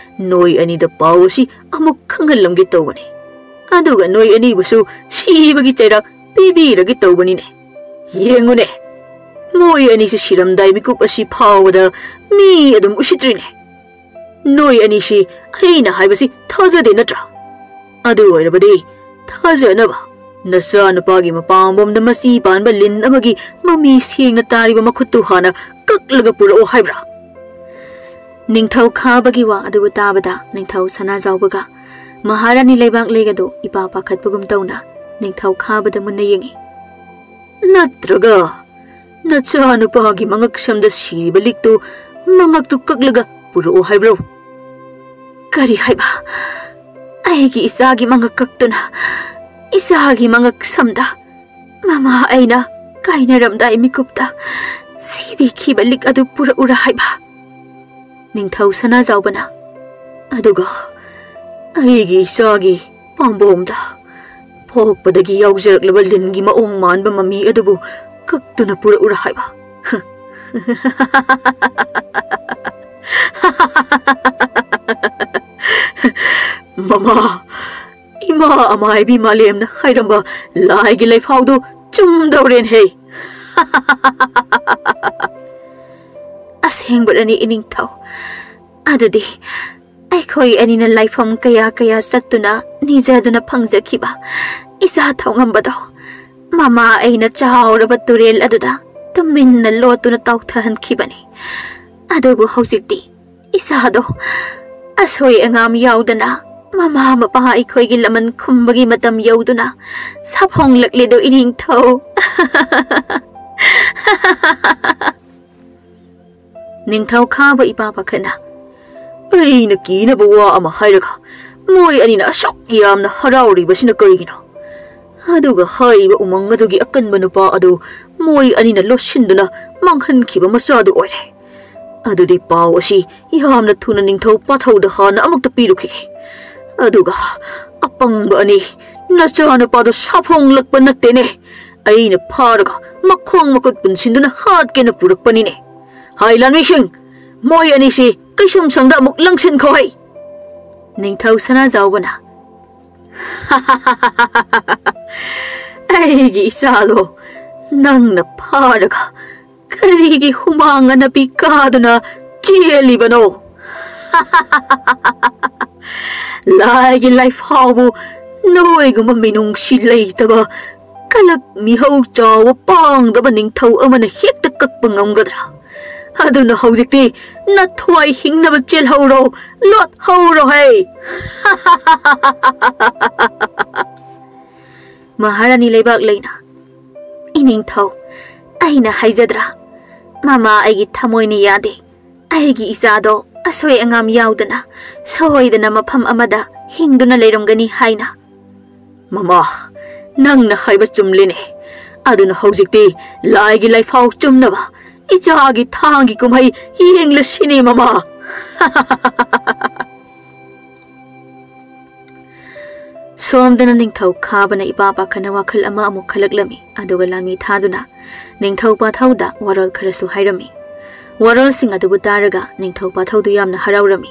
ꯅꯣꯏ ꯑꯅꯤꯗ ꯄꯥꯎ ꯑꯁꯤ ꯑꯃꯨꯛ ꯈꯪꯍꯜꯂꯝꯒꯦ ꯇꯧꯕꯅꯤ꯫ ꯑꯗꯨꯒ ꯅꯣꯏ ꯑꯅꯤꯕꯨꯁꯨ ꯁꯤꯕꯒꯤ ꯆꯩꯔꯥꯛ ꯄꯤꯕꯤꯔꯒꯦ ꯇꯧꯕꯅꯤꯅꯦ꯫ ꯌꯦꯡꯉꯨꯅꯦ, ꯃꯣꯏ ꯑꯅꯤꯁꯤ ꯁꯤꯔꯝꯗꯥꯏ ꯃꯤꯀꯨꯞ ꯑꯁꯤ ꯐꯥꯎꯕꯗ ꯃꯤ ꯑꯗꯨꯝ ꯎꯁꯤꯠꯇ꯭ꯔꯤꯅꯦ꯫ ꯅꯣꯏ ꯑꯅꯤꯁꯤ ꯑꯩꯅ ꯍꯥꯏꯕꯁꯤ ꯊꯥꯖꯗꯦ ꯅꯠꯇ꯭ꯔꯥ? ꯑꯗꯨ ꯑꯣꯏꯔꯕꯗꯤ ꯊꯥꯖꯅꯕ ꯅꯆꯥꯅꯨꯄꯥꯒꯤ ꯃꯄꯥꯝꯕꯣꯝꯗ ꯃꯆꯤ ꯄꯥꯟꯕ ꯂꯤꯟ ꯑꯃꯒꯤ ꯃꯃꯤ ꯁꯦꯡꯅ ꯇꯥꯔꯤꯕ ꯃꯈꯨꯠꯇꯨ ꯍꯥꯟꯅ ꯀꯛꯂꯒ ꯄꯨꯔꯛꯑꯣ ꯍꯥꯏꯕ꯭ꯔꯥ? ꯅꯤꯡꯊꯧ ꯈꯥꯕꯒꯤ ꯋꯥ ꯑꯗꯨꯕꯨ ꯇꯥꯕꯗ ꯅꯤꯡꯊꯧ ꯁꯅꯥꯖꯥꯎꯕꯒ ꯃꯍꯥꯔꯥꯅꯤ ꯂꯩꯕꯥꯛꯂꯩꯒꯗꯨ ꯏꯄꯥ ꯄꯥꯈꯠꯄꯒꯨꯝ ꯇꯧꯅ ꯅꯤꯡꯊꯧ ꯈꯥꯕꯗ ꯃꯨꯟꯅ ꯌꯦꯡꯉꯤ꯫ ꯅꯠꯇ꯭ꯔꯒ ꯅꯆꯥꯅꯨꯄꯥꯒꯤ ꯃꯉꯛꯁꯝꯗ ꯁꯤꯔꯤꯕ ꯂꯤꯛꯇꯨ ꯃꯉꯛꯇꯨ ꯀꯛꯂꯒ ꯄꯨꯔꯛꯑꯣ ꯍꯥꯏꯕ꯭ꯔꯣ? ꯀꯔꯤ ꯍꯥꯏꯕ? ꯑꯩꯒꯤ ꯏꯆꯥꯒꯤ ꯃꯉꯛ ꯀꯛꯇꯨꯅ, ꯏꯆꯥꯒꯤ ꯃꯉꯛ ꯁꯝꯗ ꯃꯃꯥ ꯑꯩꯅ ꯀꯥꯏꯅꯔꯝꯗꯥꯏ ꯃꯤꯀꯨꯞꯇ ꯁꯤꯕꯤꯈꯤꯕ ꯂꯤꯛ ꯑꯗꯨ ꯄꯨꯔꯛꯎꯔꯥ ꯍꯥꯏꯕ? ꯅꯤꯡꯊꯧ ꯁꯅꯥꯖꯥꯎꯕꯅ, ꯑꯗꯨꯒ ꯑꯩꯒꯤ ꯏꯆꯥꯒꯤ ꯄꯥꯝꯕꯣꯝꯗ ꯄꯣꯛꯄꯗꯒꯤ ꯌꯥꯎꯖꯔꯛꯂꯕ ꯂꯤꯟꯒꯤ ꯃꯑꯣꯡ ꯃꯥꯟꯕ ꯃꯃꯤ ꯑꯗꯨꯕꯨ ꯀꯛꯇꯨꯅ ꯄꯨꯔꯛꯎꯔꯥ ꯍꯥꯏꯕ? ꯃꯃꯥ, ꯏꯃꯥ ꯑꯃꯥꯏꯕꯤ ꯃꯥꯂꯦꯝꯅ ꯍꯥꯏꯔꯝꯕ ꯂꯥꯏꯒꯤ ꯂꯩꯐꯥꯎꯗꯨ ꯆꯨꯝꯗꯧꯔꯦꯅꯦꯍꯦ꯫ ꯑꯁꯦꯡꯕꯔꯅꯤ, ꯏꯅꯤꯡꯊꯧ? ꯑꯗꯨꯗꯤ ꯑꯩꯈꯣꯏ ꯑꯅꯤꯅ ꯂꯥꯏꯐꯝ ꯀꯌꯥ ꯀꯌꯥ ꯆꯠꯇꯨꯅ ꯅꯤꯖꯗꯨꯅ ꯐꯪꯖꯈꯤꯕ ꯏꯆꯥ ꯊꯧꯉꯝꯕꯗꯣ ꯃꯃꯥ ꯑꯩꯅ ꯆꯥꯎꯔꯕ ꯇꯨꯔꯦꯜ ꯑꯗꯨꯗ ꯇꯨꯃꯤꯟꯅ ꯂꯣꯠꯇꯨꯅ ꯇꯥꯎꯊꯍꯟꯈꯤꯕꯅꯤ꯫ ꯑꯗꯨꯕꯨ ꯍꯧꯖꯤꯛꯇꯤ ꯏꯆꯥꯗꯣ ꯑꯁꯣꯏ ꯑꯉꯥꯝ ꯌꯥꯎꯗꯅ ꯃꯃꯥ ꯃꯄꯥ ꯑꯩꯈꯣꯏꯒꯤ ꯂꯃꯟ ꯈꯨꯝꯕꯒꯤ ꯃꯇꯝ ꯌꯧꯗꯨꯅ ꯁꯥꯐꯣꯡꯂꯛꯂꯦꯗꯣ, ꯏꯅꯤꯡꯊꯧ꯫ ꯅꯤꯡꯊꯧ ꯈꯥꯕ ꯏꯄꯥ ꯄꯥꯈꯠꯅ, ꯑꯩꯅ ꯀꯤꯅꯕ ꯋꯥ ꯑꯃ ꯍꯥꯏꯔꯒ ꯃꯣꯏ ꯑꯅꯤꯅ ꯑꯁꯨꯛ ꯌꯥꯝꯅ ꯍꯔꯥꯎꯔꯤꯕꯁꯤꯅ ꯀꯔꯤꯒꯤꯅꯣ? ꯑꯗꯨꯒ ꯍꯥꯏꯔꯤꯕ ꯎꯃꯪ ꯑꯗꯨꯒꯤ ꯑꯀꯟꯕ ꯅꯨꯄꯥ ꯑꯗꯨ ꯃꯣꯏ ꯑꯅꯤꯅ ꯂꯣꯠꯁꯤꯟꯗꯨꯅ ꯃꯥꯡꯍꯟꯈꯤꯕ ꯃꯆꯥꯗꯨ ꯑꯣꯏꯔꯦ꯫ ꯑꯗꯨꯗꯤ ꯄꯥꯎ ꯑꯁꯤ ꯌꯥꯝꯅ ꯊꯨꯅ ꯅꯤꯡꯊꯧ ꯄꯥꯊꯧꯗ ꯍꯥꯟꯅ ꯑꯃꯨꯛꯇ ꯄꯤꯔꯨꯈꯤꯒꯦ꯫ ꯑꯗꯨꯒ ꯑꯄꯪꯕ ꯑꯅꯤ, ꯅꯆꯥꯅꯨꯄꯥꯗꯣ ꯁꯥꯐꯣꯡꯂꯛꯄ ꯅꯠꯇꯦꯅꯦ, ꯑꯩꯅ ꯐꯥꯔꯒ ꯃꯈꯣꯡ ꯃꯈꯨꯠ ꯄꯨꯟꯁꯤꯟꯗꯨꯅ ꯍꯥꯠꯀꯦꯅ ꯄꯨꯔꯛꯄꯅꯤꯅꯦ꯫ ꯍꯥꯏ ꯂꯥꯟꯃꯤꯁꯤꯡ, ꯃꯣꯏ ꯑꯅꯤꯁꯤ ꯀꯩꯁꯨꯝꯁꯪꯗ ꯑꯃꯨꯛ ꯂꯪꯁꯤꯟꯈꯣ ꯍꯩ꯫ ꯅꯤꯡꯊꯧ ꯁꯅꯥꯖꯥꯎꯕꯅ, ꯑꯩꯒꯤ ꯏꯆꯥꯗꯣ ꯅꯪꯅ ꯐꯥꯔꯒ ꯀꯔꯤꯒꯤ ꯍꯨꯃꯥꯡ ꯑꯅꯞꯄꯤ ꯀꯥꯗꯨꯅ ꯆꯦꯜꯂꯤꯕꯅꯣ? ꯂꯥꯏꯒꯤ ꯂꯥꯏꯐꯥꯎꯕꯨ ꯅꯣꯏꯒꯨꯝꯕ ꯃꯤꯅꯨꯡꯁꯤ ꯂꯩꯇꯕ, ꯀꯂꯛ ꯃꯤꯍꯧ ꯆꯥꯎꯕ ꯄꯥꯡꯗꯕ ꯅꯤꯡꯊꯧ ꯑꯃꯅ ꯍꯦꯛꯇ ꯀꯛꯄ ꯉꯝꯒꯗ꯭ꯔꯥ? ꯑꯗꯨꯅ ꯍꯧꯖꯤꯛꯇꯤ ꯅꯊ꯭ꯋꯥꯏ ꯍꯤꯡꯅꯕ ꯆꯦꯜꯍꯧꯔꯣ, ꯂꯣꯠꯍꯧꯔꯣ ꯍꯩ꯫ ꯃꯍꯥꯔꯥꯅꯤ ꯂꯩꯕꯥꯛ ꯂꯩꯅ, ꯏꯅꯤꯡꯊꯧ, ꯑꯩꯅ ꯍꯥꯏꯖꯗ꯭ꯔꯥ? ꯃꯃꯥ ꯑꯩꯒꯤ ꯊꯃꯣꯏꯅ ꯌꯥꯗꯦ꯫ ꯑꯩꯒꯤ ꯏꯆꯥꯗꯣ ꯑꯁꯣꯏ ꯑꯉꯥꯝ ꯌꯥꯎꯗꯅ ꯁꯣꯏꯗꯅ ꯃꯐꯝ ꯑꯃꯗ ꯍꯤꯡꯗꯨꯅ ꯂꯩꯔꯝꯒꯅꯤ ꯍꯥꯏꯅ꯫ "ꯃꯃꯥ, ꯅꯪꯅ ꯍꯥꯏꯕ ꯆꯨꯝꯂꯤꯅꯦ꯫ ꯑꯗꯨꯅ ꯍꯧꯖꯤꯛꯇꯤ ꯂꯥꯏꯒꯤ ꯂꯥꯏꯐꯥꯎ ꯆꯨꯝꯅꯕ ꯏꯆꯥꯒꯤ ꯊꯥꯡꯒꯤ ꯀꯨꯝꯍꯩ ꯌꯦꯡꯂꯁꯤꯅꯦ, ꯃꯃꯥ꯫" ꯁꯣꯝꯗꯅ ꯅꯤꯡꯊꯧ ꯈꯥꯕꯅ ꯏꯄꯥ ꯄꯥꯈꯠꯅ ꯋꯥꯈꯜ ꯑꯃ ꯑꯃꯨꯛ ꯈꯜꯂꯛꯂꯝꯃꯤ, ꯑꯗꯨꯒ ꯂꯥꯟꯃꯤ ꯊꯥꯗꯨꯅ ꯅꯤꯡꯊꯧ ꯄꯥꯊꯧꯗ ꯋꯥꯔꯣꯜ ꯈꯔꯁꯨ ꯍꯥꯏꯔꯝꯃꯤ꯫ ꯋꯥꯔꯣꯜꯁꯤꯡ ꯑꯗꯨꯕꯨ ꯇꯥꯔꯒ ꯅꯤꯡꯊꯧ ꯄꯥꯊꯧꯗꯨ ꯌꯥꯝꯅ ꯍꯔꯥꯎꯔꯝꯃꯤ꯫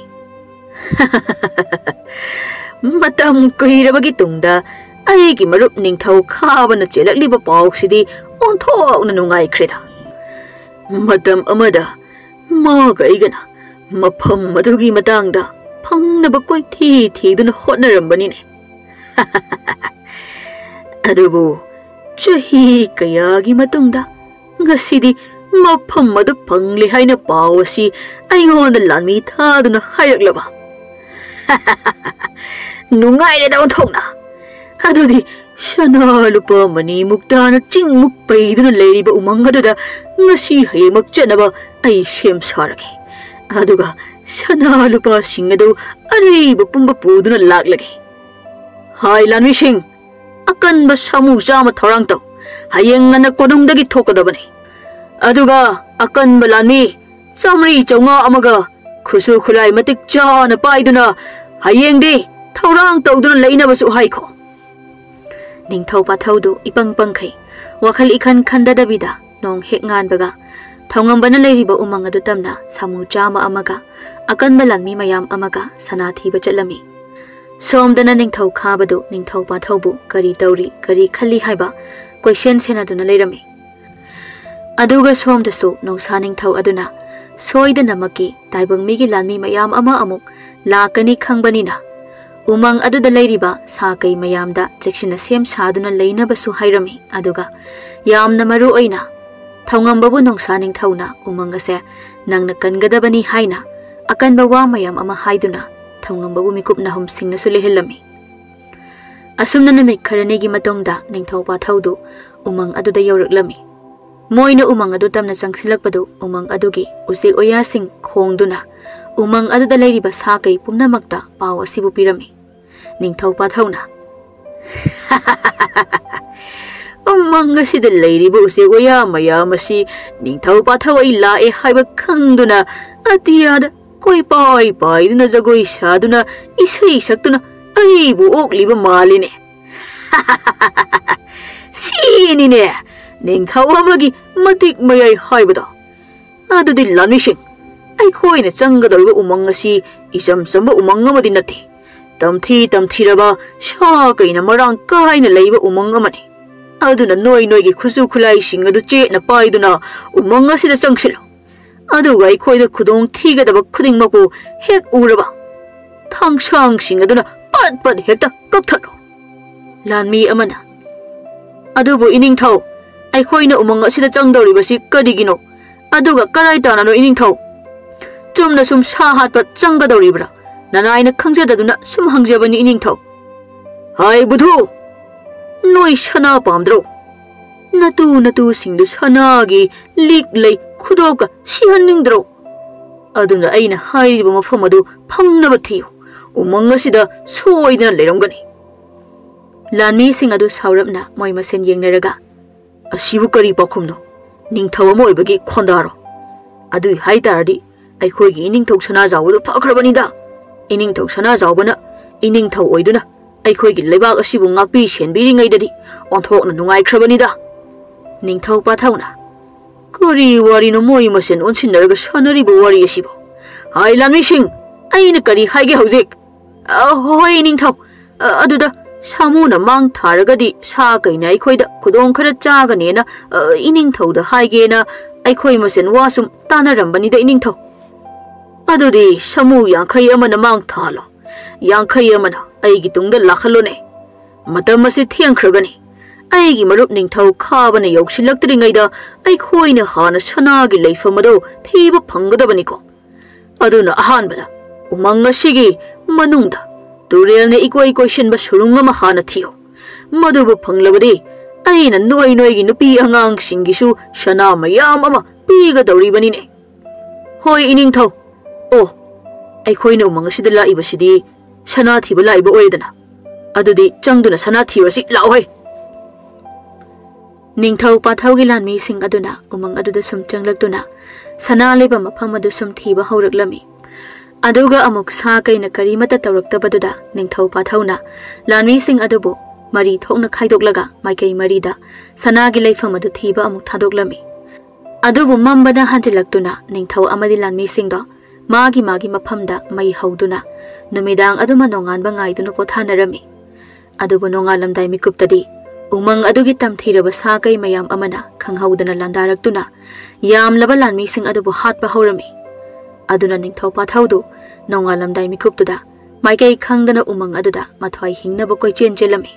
"ꯃꯇꯝ ꯀꯨꯏꯔꯕꯒꯤ ꯇꯨꯡꯗ ꯑꯩꯒꯤ ꯃꯔꯨꯞ ꯅꯤꯡꯊꯧ ꯈꯥꯕꯅ ꯆꯦꯜꯂꯛꯂꯤꯕ ꯄꯥꯎꯁꯤꯗꯤ ꯑꯣꯟꯊꯣꯛꯅ ꯅꯨꯡꯉꯥꯏꯈ꯭ꯔꯦꯗ꯫ ꯃꯇꯝ ꯑꯃꯗ ꯃꯥꯒ ꯑꯩꯒꯅ ꯃꯐꯝ ꯑꯗꯨꯒꯤ ꯃꯇꯥꯡꯗ ꯐꯪꯅꯕ ꯀꯣꯏꯊꯤ ꯊꯤꯗꯨꯅ ꯍꯣꯠꯅꯔꯝꯕꯅꯤꯅꯦ꯫ ꯑꯗꯨꯕꯨ ꯆꯍꯤ ꯀꯌꯥꯒꯤ ꯃꯇꯨꯡꯗ ꯉꯁꯤꯗꯤ ꯃꯐꯝ ꯑꯗꯨ ꯐꯪꯂꯦ ꯍꯥꯏꯅ ꯄꯥꯎ ꯑꯁꯤ ꯑꯩꯉꯣꯟꯗ ꯂꯥꯟꯃꯤ ꯊꯥꯗꯨꯅ ꯍꯥꯏꯔꯛꯂꯕ꯫ ꯅꯨꯡꯉꯥꯏꯔꯦꯗ ꯑꯣꯟꯊꯣꯛꯅ꯫ ꯑꯗꯨꯗꯤ ꯁꯅꯥ ꯂꯨꯄꯥ ꯃꯅꯤꯃꯨꯛ ꯇꯥꯅ ꯆꯤꯡꯃꯨꯛ ꯄꯩꯗꯨꯅ ꯂꯩꯔꯤꯕ ꯎꯃꯪ ꯑꯗꯨꯗ ꯉꯁꯤ ꯍꯌꯦꯡꯃꯛ ꯆꯠꯅꯕ ꯑꯩ ꯁꯦꯝ ꯁꯥꯔꯒꯦ꯫ ꯑꯗꯨꯒ ꯁꯅꯥ ꯂꯨꯄꯥꯁꯤꯡ ꯑꯗꯨ ꯑꯔꯩꯕ ꯄꯨꯝꯕ ꯄꯨꯗꯨꯅ ꯂꯥꯛꯂꯒꯦ꯫ ꯍꯥꯏ ꯂꯥꯟꯃꯤꯁꯤꯡ, ꯑꯀꯟꯕ ꯁꯥꯃꯨ ꯆꯥꯝꯃ ꯊꯧꯔꯥꯡ ꯇꯧ꯫ ꯍꯌꯦꯡ ꯉꯟꯅ ꯀꯣꯅꯨꯡꯗꯒꯤ ꯊꯣꯛꯀꯗꯕꯅꯤ꯫ ꯑꯗꯨꯒ ꯑꯀꯟꯕ ꯂꯥꯟꯃꯤ ꯆꯥꯃꯔꯤ ꯆꯥꯝꯃꯉꯥ ꯑꯃꯒ ꯈꯨꯠꯁꯨ ꯈꯨꯠꯂꯥꯏ ꯃꯇꯤꯛ ꯆꯥꯅ ꯄꯥꯏꯗꯨꯅ ꯍꯌꯦꯡꯗꯤ ꯊꯧꯔꯥꯡ ꯇꯧꯗꯨꯅ ꯂꯩꯅꯕꯁꯨ ꯍꯥꯏꯈꯣ꯫" ꯅꯤꯡꯊꯧ ꯄꯥꯊꯧꯗꯨ ꯏꯄꯪ ꯄꯪꯈꯩ, ꯋꯥꯈꯜ ꯏꯈꯟ ꯈꯟꯗꯗꯕꯤꯗ ꯅꯣꯡ ꯍꯦꯛ ꯉꯥꯟꯕꯒ ꯊꯧꯉꯝꯕꯅ ꯂꯩꯔꯤꯕ ꯎꯃꯪ ꯑꯗꯨ ꯇꯝꯅ ꯁꯥꯃꯨ ꯆꯥꯝꯃ ꯑꯃꯒ ꯑꯀꯟꯕ ꯂꯥꯟꯃꯤ ꯃꯌꯥꯝ ꯑꯃꯒ ꯁꯅꯥ ꯊꯤꯕ ꯆꯠꯂꯝꯃꯤ꯫ ꯁꯣꯝꯗꯅ ꯅꯤꯡꯊꯧ ꯈꯥꯕꯗꯨ ꯅꯤꯡꯊꯧ ꯄꯥꯊꯧꯕꯨ ꯀꯔꯤ ꯇꯧꯔꯤ, ꯀꯔꯤ ꯈꯜꯂꯤ ꯍꯥꯏꯕ ꯀꯣꯏꯁꯦꯟ ꯁꯦꯟꯅꯗꯨꯅ ꯂꯩꯔꯝꯃꯤ꯫ ꯑꯗꯨꯒ ꯁꯣꯝꯗꯁꯨ ꯅꯣꯡꯁꯥ ꯅꯤꯡꯊꯧ ꯑꯗꯨꯅ ꯁꯣꯏꯗꯅꯃꯛꯀꯤ ꯇꯥꯏꯕꯪ ꯃꯤꯒꯤ ꯂꯥꯟꯃꯤ ꯃꯌꯥꯝ ꯑꯃ ꯑꯃꯨꯛ ꯂꯥꯛꯀꯅꯤ ꯈꯪꯕꯅꯤꯅ, ꯎꯃꯪ ꯑꯗꯨꯗ ꯂꯩꯔꯤꯕ ꯁꯥ ꯀꯩ ꯃꯌꯥꯝꯗ ꯆꯦꯛꯁꯤꯟꯅ ꯁꯦꯝ ꯁꯥꯗꯨꯅ ꯂꯩꯅꯕꯁꯨ ꯍꯥꯏꯔꯝꯃꯤ꯫ ꯑꯗꯨꯒ ꯌꯥꯝꯅ ꯃꯔꯨ ꯑꯣꯏꯅ ꯊꯧꯉꯝꯕꯕꯨ ꯅꯣꯡꯁꯥ ꯅꯤꯡꯊꯧꯅ ꯎꯃꯪ ꯑꯁꯦ ꯅꯪꯅ ꯀꯟꯒꯗꯕꯅꯤ ꯍꯥꯏꯅ ꯑꯀꯟꯕ ꯋꯥ ꯃꯌꯥꯝ ꯑꯃ ꯍꯥꯏꯗꯨꯅ ꯊꯧꯉꯝꯕꯕꯨ ꯃꯤꯀꯨꯞ ꯅꯥꯍꯨꯝ ꯁꯤꯡꯅꯁꯨ ꯂꯩꯍꯜꯂꯝꯃꯤ꯫ ꯑꯁꯨꯝꯅ ꯅꯨꯃꯤꯠ ꯈꯔꯅꯤꯒꯤ ꯃꯇꯨꯡꯗ ꯅꯤꯡꯊꯧ ꯄꯥꯊꯧꯗꯨ ꯎꯃꯪ ꯑꯗꯨꯗ ꯌꯧꯔꯛꯂꯝꯃꯤ꯫ ꯃꯣꯏꯅ ꯎꯃꯪ ꯑꯗꯨ ꯇꯝꯅ ꯆꯪꯁꯤꯜꯂꯛꯄꯗꯨ ꯎꯃꯪ ꯑꯗꯨꯒꯤ ꯎꯆꯦꯛ ꯑꯣꯌꯥꯁꯤꯡ ꯈꯣꯡꯗꯨꯅ ꯎꯃꯪ ꯑꯗꯨꯗ ꯂꯩꯔꯤꯕ ꯁꯥ ꯀꯩ ꯄꯨꯝꯅꯃꯛꯇ ꯄꯥꯎ ꯑꯁꯤꯕꯨ ꯄꯤꯔꯝꯃꯤ꯫ ꯅꯤꯡꯊꯧ ꯄꯥꯊꯧꯅ, "ꯎꯃꯪ ꯑꯁꯤꯗ ꯂꯩꯔꯤꯕ ꯎꯆꯦꯛ ꯋꯥꯌꯥ ꯃꯌꯥꯝ ꯑꯁꯤ ꯅꯤꯡꯊꯧ ꯄꯥꯊꯧ ꯑꯩ ꯂꯥꯛꯑꯦ ꯍꯥꯏꯕ ꯈꯪꯗꯨꯅ ꯑꯇꯤꯌꯥꯗ ꯀꯣꯏꯄꯥꯏ ꯄꯥꯏꯗꯨꯅ ꯖꯒꯣꯏ ꯁꯥꯗꯨꯅ ꯏꯁꯩ ꯁꯛꯇꯨꯅ ꯑꯩꯕꯨ ꯑꯣꯛꯂꯤꯕ ꯃꯥꯜꯂꯤꯅꯦ꯫ ꯁꯤꯅꯤꯅꯦ ꯅꯤꯡꯊꯧ ꯑꯃꯒꯤ ꯃꯇꯤꯛ ꯃꯌꯥꯏ ꯍꯥꯏꯕꯗꯣ꯫ ꯑꯗꯨꯗꯤ ꯂꯥꯟꯃꯤꯁꯤꯡ, ꯑꯩꯈꯣꯏꯅ ꯆꯪꯒꯗꯧꯔꯤꯕ ꯎꯃꯪ ꯑꯁꯤ ꯏꯆꯝ ꯆꯝꯕ ꯎꯃꯪ ꯑꯃꯗꯤ ꯅꯠꯇꯦ꯫ ꯇꯝꯊꯤ ꯇꯝꯊꯤꯔꯕ ꯁꯥ ꯀꯩꯅ ꯃꯔꯥꯡ ꯀꯥꯏꯅ ꯂꯩꯕ ꯎꯃꯪ ꯑꯃꯅꯤ꯫ ꯑꯗꯨꯅ ꯅꯣꯏ ꯅꯣꯏꯒꯤ ꯈꯨꯠꯁꯨ ꯈꯨꯠꯂꯥꯏꯁꯤꯡ ꯑꯗꯨ ꯆꯦꯠꯅ ꯄꯥꯏꯗꯨꯅ ꯎꯃꯪ ꯑꯁꯤꯗ ꯆꯪꯁꯤꯜꯂꯨ꯫ ꯑꯗꯨꯒ ꯑꯩꯈꯣꯏꯗ ꯈꯨꯗꯣꯡ ꯊꯤꯒꯗꯕ ꯈꯨꯗꯤꯡꯃꯛꯄꯨ ꯍꯦꯛ ꯎꯔꯕ ꯊꯥꯡꯁꯥꯡꯁꯤꯡ ꯑꯗꯨꯅ ꯄꯠ ꯄꯠ ꯍꯦꯛꯇ ꯀꯛꯊꯠꯂꯨ꯫" ꯂꯥꯟꯃꯤ ꯑꯃꯅ, "ꯑꯗꯨꯕꯨ ꯏꯅꯤꯡꯊꯧ, ꯑꯩꯈꯣꯏꯅ ꯎꯃꯪ ꯑꯁꯤꯗ ꯆꯪꯗꯧꯔꯤꯕꯁꯤ ꯀꯔꯤꯒꯤꯅꯣ? ꯑꯗꯨꯒ ꯀꯔꯥꯏ ꯇꯥꯅꯅꯣ ꯏꯅꯤꯡꯊꯧ? ꯆꯨꯝꯅ ꯁꯨꯝ ꯁꯥ ꯍꯥꯠꯄ ꯆꯪꯒꯗꯧꯔꯤꯕ꯭ꯔꯥ? ꯅꯅꯥꯏꯅ ꯈꯪꯖꯗꯗꯨꯅ ꯁꯨꯝ ꯍꯪꯖꯕꯅꯤ ꯏꯅꯤꯡꯊꯧ꯫" "ꯍꯥꯏ ꯕꯨꯙꯨ, ꯅꯣꯏ ꯁꯅꯥ ꯄꯥꯝꯗ꯭ꯔꯣ? ꯅꯇꯨ ꯅꯇꯨꯁꯤꯡꯗꯨ ꯁꯅꯥꯒꯤ ꯂꯤꯛ ꯂꯩ ꯈꯨꯗꯣꯞꯀ ꯁꯤꯍꯟꯅꯤꯡꯗ꯭ꯔꯣ? ꯑꯗꯨꯅ ꯑꯩꯅ ꯍꯥꯏꯔꯤꯕ ꯃꯐꯝ ꯑꯗꯨ ꯐꯪꯅꯕ ꯊꯤꯌꯨ꯫ ꯎꯃꯪ ꯑꯁꯤꯗ ꯁꯣꯏꯗꯅ ꯂꯩꯔꯝꯒꯅꯤ꯫" ꯂꯥꯟꯃꯤꯁꯤꯡ ꯑꯗꯨ ꯁꯥꯎꯔꯞꯅ ꯃꯣꯏ ꯃꯁꯦꯟ ꯌꯦꯡꯅꯔꯒ, "ꯑꯁꯤꯕꯨ ꯀꯔꯤ ꯄꯥꯎꯈꯨꯝꯅꯣ? ꯅꯤꯡꯊꯧ ꯑꯃ ꯑꯣꯏꯕꯒꯤ ꯈꯣꯟꯗꯥꯔꯣ? ꯑꯗꯨꯏ ꯍꯥꯏ ꯇꯥꯔꯗꯤ ꯑꯩꯈꯣꯏꯒꯤ ꯏꯅꯤꯡꯊꯧ ꯁꯅꯥꯖꯥꯎꯕꯗꯨ ꯐꯈ꯭ꯔꯕꯅꯤꯗ꯫ ꯏꯅꯤꯡꯊꯧ ꯁꯅꯥꯖꯥꯎꯕꯅ ꯏꯅꯤꯡꯊꯧ ꯑꯣꯏꯗꯨꯅ ꯑꯩꯈꯣꯏꯒꯤ ꯂꯩꯕꯥꯛ ꯑꯁꯤꯕꯨ ꯉꯥꯛꯄꯤ ꯁꯦꯟꯕꯤꯔꯤꯉꯩꯗꯗꯤ ꯑꯣꯟꯊꯣꯛꯅ ꯅꯨꯡꯉꯥꯏꯈ꯭ꯔꯕꯅꯤꯗ꯫" ꯅꯤꯡꯊꯧ ꯄꯥꯊꯧꯅ, "ꯀꯔꯤ ꯋꯥꯔꯤꯅꯣ ꯃꯣꯏ ꯃꯁꯦꯟ ꯑꯣꯟꯁꯤꯟꯅꯔꯒ ꯁꯥꯟꯅꯔꯤꯕ ꯋꯥꯔꯤ ꯑꯁꯤꯕꯣ? ꯍꯥꯏ ꯂꯥꯟꯃꯤꯁꯤꯡ, ꯑꯩꯅ ꯀꯔꯤ ꯍꯥꯏꯒꯦ ꯍꯧꯖꯤꯛ?" "ꯑ, ꯍꯣꯏ, ꯏꯅꯤꯡꯊꯧ꯫ ꯑ, ꯑꯗꯨꯗ ꯁꯥꯃꯨꯅ ꯃꯥꯡ ꯊꯥꯔꯒꯗꯤ ꯁꯥ ꯀꯩꯅ ꯑꯩꯈꯣꯏꯗ ꯈꯨꯗꯣꯡ ꯈꯔ ꯆꯥꯒꯅꯦꯅ, ꯑ, ꯏꯅꯤꯡꯊꯧꯗ ꯍꯥꯏꯒꯦꯅ ꯑꯩꯈꯣꯏ ꯃꯁꯦꯟ ꯋꯥ ꯁꯨꯝ ꯇꯥꯅꯔꯝꯕꯅꯤꯗ, ꯏꯅꯤꯡꯊꯧ꯫ ꯑꯗꯨꯗꯤ ꯁꯥꯃꯨ ꯌꯥꯡꯈꯩ ꯑꯃꯅ ꯃꯥꯡ ꯊꯥꯍꯜꯂꯣ, ꯌꯥꯡꯈꯩ ꯑꯃꯅ ꯑꯩꯒꯤ ꯇꯨꯡꯗ ꯂꯥꯛꯍꯜꯂꯣꯅꯦ꯫ ꯃꯇꯝ ꯑꯁꯤ ꯊꯦꯡꯈ꯭ꯔꯒꯅꯤ꯫ ꯑꯩꯒꯤ ꯃꯔꯨꯞ ꯅꯤꯡꯊꯧ ꯈꯥꯕꯅ ꯌꯧꯁꯤꯜꯂꯛꯇ꯭ꯔꯤꯉꯩꯗ ꯑꯩꯈꯣꯏꯅ ꯍꯥꯟꯅ ꯁꯅꯥꯒꯤ ꯂꯩꯐꯝ ꯑꯗꯨ ꯊꯤꯕ ꯐꯪꯒꯗꯕꯅꯤꯀꯣ꯫ ꯑꯗꯨꯅ ꯑꯍꯥꯟꯕꯗ ꯎꯃꯪ ꯑꯁꯤꯒꯤ ꯃꯅꯨꯡꯗ ꯇꯨꯔꯦꯜꯅ ꯏꯀꯣꯏ ꯀꯣꯏꯁꯤꯟꯕ ꯁꯨꯔꯨꯡ ꯑꯃ ꯍꯥꯟꯅ ꯊꯤꯌꯨ꯫ ꯃꯗꯨꯕꯨ ꯐꯪꯂꯕꯗꯤ ꯑꯩꯅ ꯅꯣꯏ ꯅꯣꯏꯒꯤ ꯅꯨꯄꯤ ꯑꯉꯥꯡꯁꯤꯡꯒꯤꯁꯨ ꯁꯅꯥ ꯃꯌꯥꯝ ꯑꯃ ꯄꯤꯒꯗꯧꯔꯤꯕꯅꯤꯅꯦ꯫ ꯍꯣꯏ, ꯏꯅꯤꯡꯊꯧ꯫ ꯑꯣ, ꯑꯩꯈꯣꯏꯅ ꯎꯃꯪ ꯑꯁꯤꯗ ꯂꯥꯛꯏꯕꯁꯤꯗꯤ ꯁꯅꯥ ꯊꯤꯕ ꯂꯥꯛꯏꯕ ꯑꯣꯏꯔꯦꯗꯅ꯫ ꯑꯗꯨꯗꯤ ꯆꯪꯗꯨꯅ ꯁꯅꯥ ꯊꯤꯔꯨꯔꯁꯤ, ꯂꯥꯛꯑꯣꯍꯦ꯫ ꯅꯤꯡꯊꯧ ꯄꯥꯊꯧꯒꯤ ꯂꯥꯟꯃꯤꯁꯤꯡ ꯑꯗꯨꯅ ꯎꯃꯪ ꯑꯗꯨꯗ ꯁꯨꯝ ꯆꯪꯂꯛꯇꯨꯅ ꯁꯅꯥ ꯂꯩꯕ ꯃꯐꯝ ꯑꯗꯨ ꯁꯨꯝ ꯊꯤꯕ ꯍꯧꯔꯛꯂꯝꯃꯤ꯫ ꯑꯗꯨꯒ ꯑꯃꯨꯛ ꯁꯥ ꯀꯩꯅ ꯀꯔꯤꯃꯠꯇ ꯇꯧꯔꯛꯇꯕꯗꯨꯗ ꯅꯤꯡꯊꯧ ꯄꯥꯊꯧꯅ ꯂꯥꯟꯃꯤꯁꯤꯡ ꯑꯗꯨꯕꯨ ꯃꯔꯤ ꯊꯣꯛꯅ ꯈꯥꯏꯗꯣꯛꯂꯒ ꯃꯥꯏꯀꯩ ꯃꯔꯤꯗ ꯁꯅꯥꯒꯤ ꯂꯩꯐꯝ ꯑꯗꯨ ꯊꯤꯕ ꯑꯃꯨꯛ ꯊꯥꯗꯣꯛꯂꯝꯃꯤ꯫ ꯑꯗꯨꯕꯨ ꯃꯝꯕꯅ ꯍꯟꯖꯤꯜꯂꯛꯇꯨꯅ ꯅꯤꯡꯊꯧ ꯑꯃꯗꯤ ꯂꯥꯟꯃꯤꯁꯤꯡꯗꯣ ꯃꯥꯒꯤ ꯃꯥꯒꯤ ꯃꯐꯝꯗ ꯃꯩ ꯍꯧꯗꯨꯅ ꯅꯨꯃꯤꯗꯥꯡ ꯑꯗꯨꯃ ꯅꯣꯡꯉꯥꯟꯕ ꯉꯥꯏꯗꯨꯅ ꯄꯣꯊꯥꯅꯔꯝꯃꯤ꯫ ꯑꯗꯨꯕꯨ ꯅꯣꯡꯉꯥꯜꯂꯝꯗꯥꯏ ꯃꯤꯀꯨꯞꯇꯗꯤ ꯎꯃꯪ ꯑꯗꯨꯒꯤ ꯇꯝꯊꯤꯔꯕ ꯁꯥ ꯀꯩ ꯃꯌꯥꯝ ꯑꯃꯅ ꯈꯪꯍꯧꯗꯅ ꯂꯥꯟꯗꯥꯔꯛꯇꯨꯅ ꯌꯥꯝꯂꯕ ꯂꯥꯟꯃꯤꯁꯤꯡ ꯑꯗꯨꯕꯨ ꯍꯥꯠꯄ ꯍꯧꯔꯝꯃꯤ꯫ ꯑꯗꯨꯅ ꯅꯤꯡꯊꯧ ꯄꯥꯊꯧꯗꯨ ꯅꯣꯡꯉꯥꯜꯂꯝꯗꯥꯏ ꯃꯤꯀꯨꯞꯇꯨꯗ ꯃꯥꯏꯀꯩ ꯈꯪꯗꯅ ꯎꯃꯪ ꯑꯗꯨꯗ ꯃꯊ꯭ꯋꯥꯏ ꯍꯤꯡꯅꯕ ꯀꯣꯏꯆꯦꯟ ꯆꯦꯜꯂꯝꯃꯤ꯫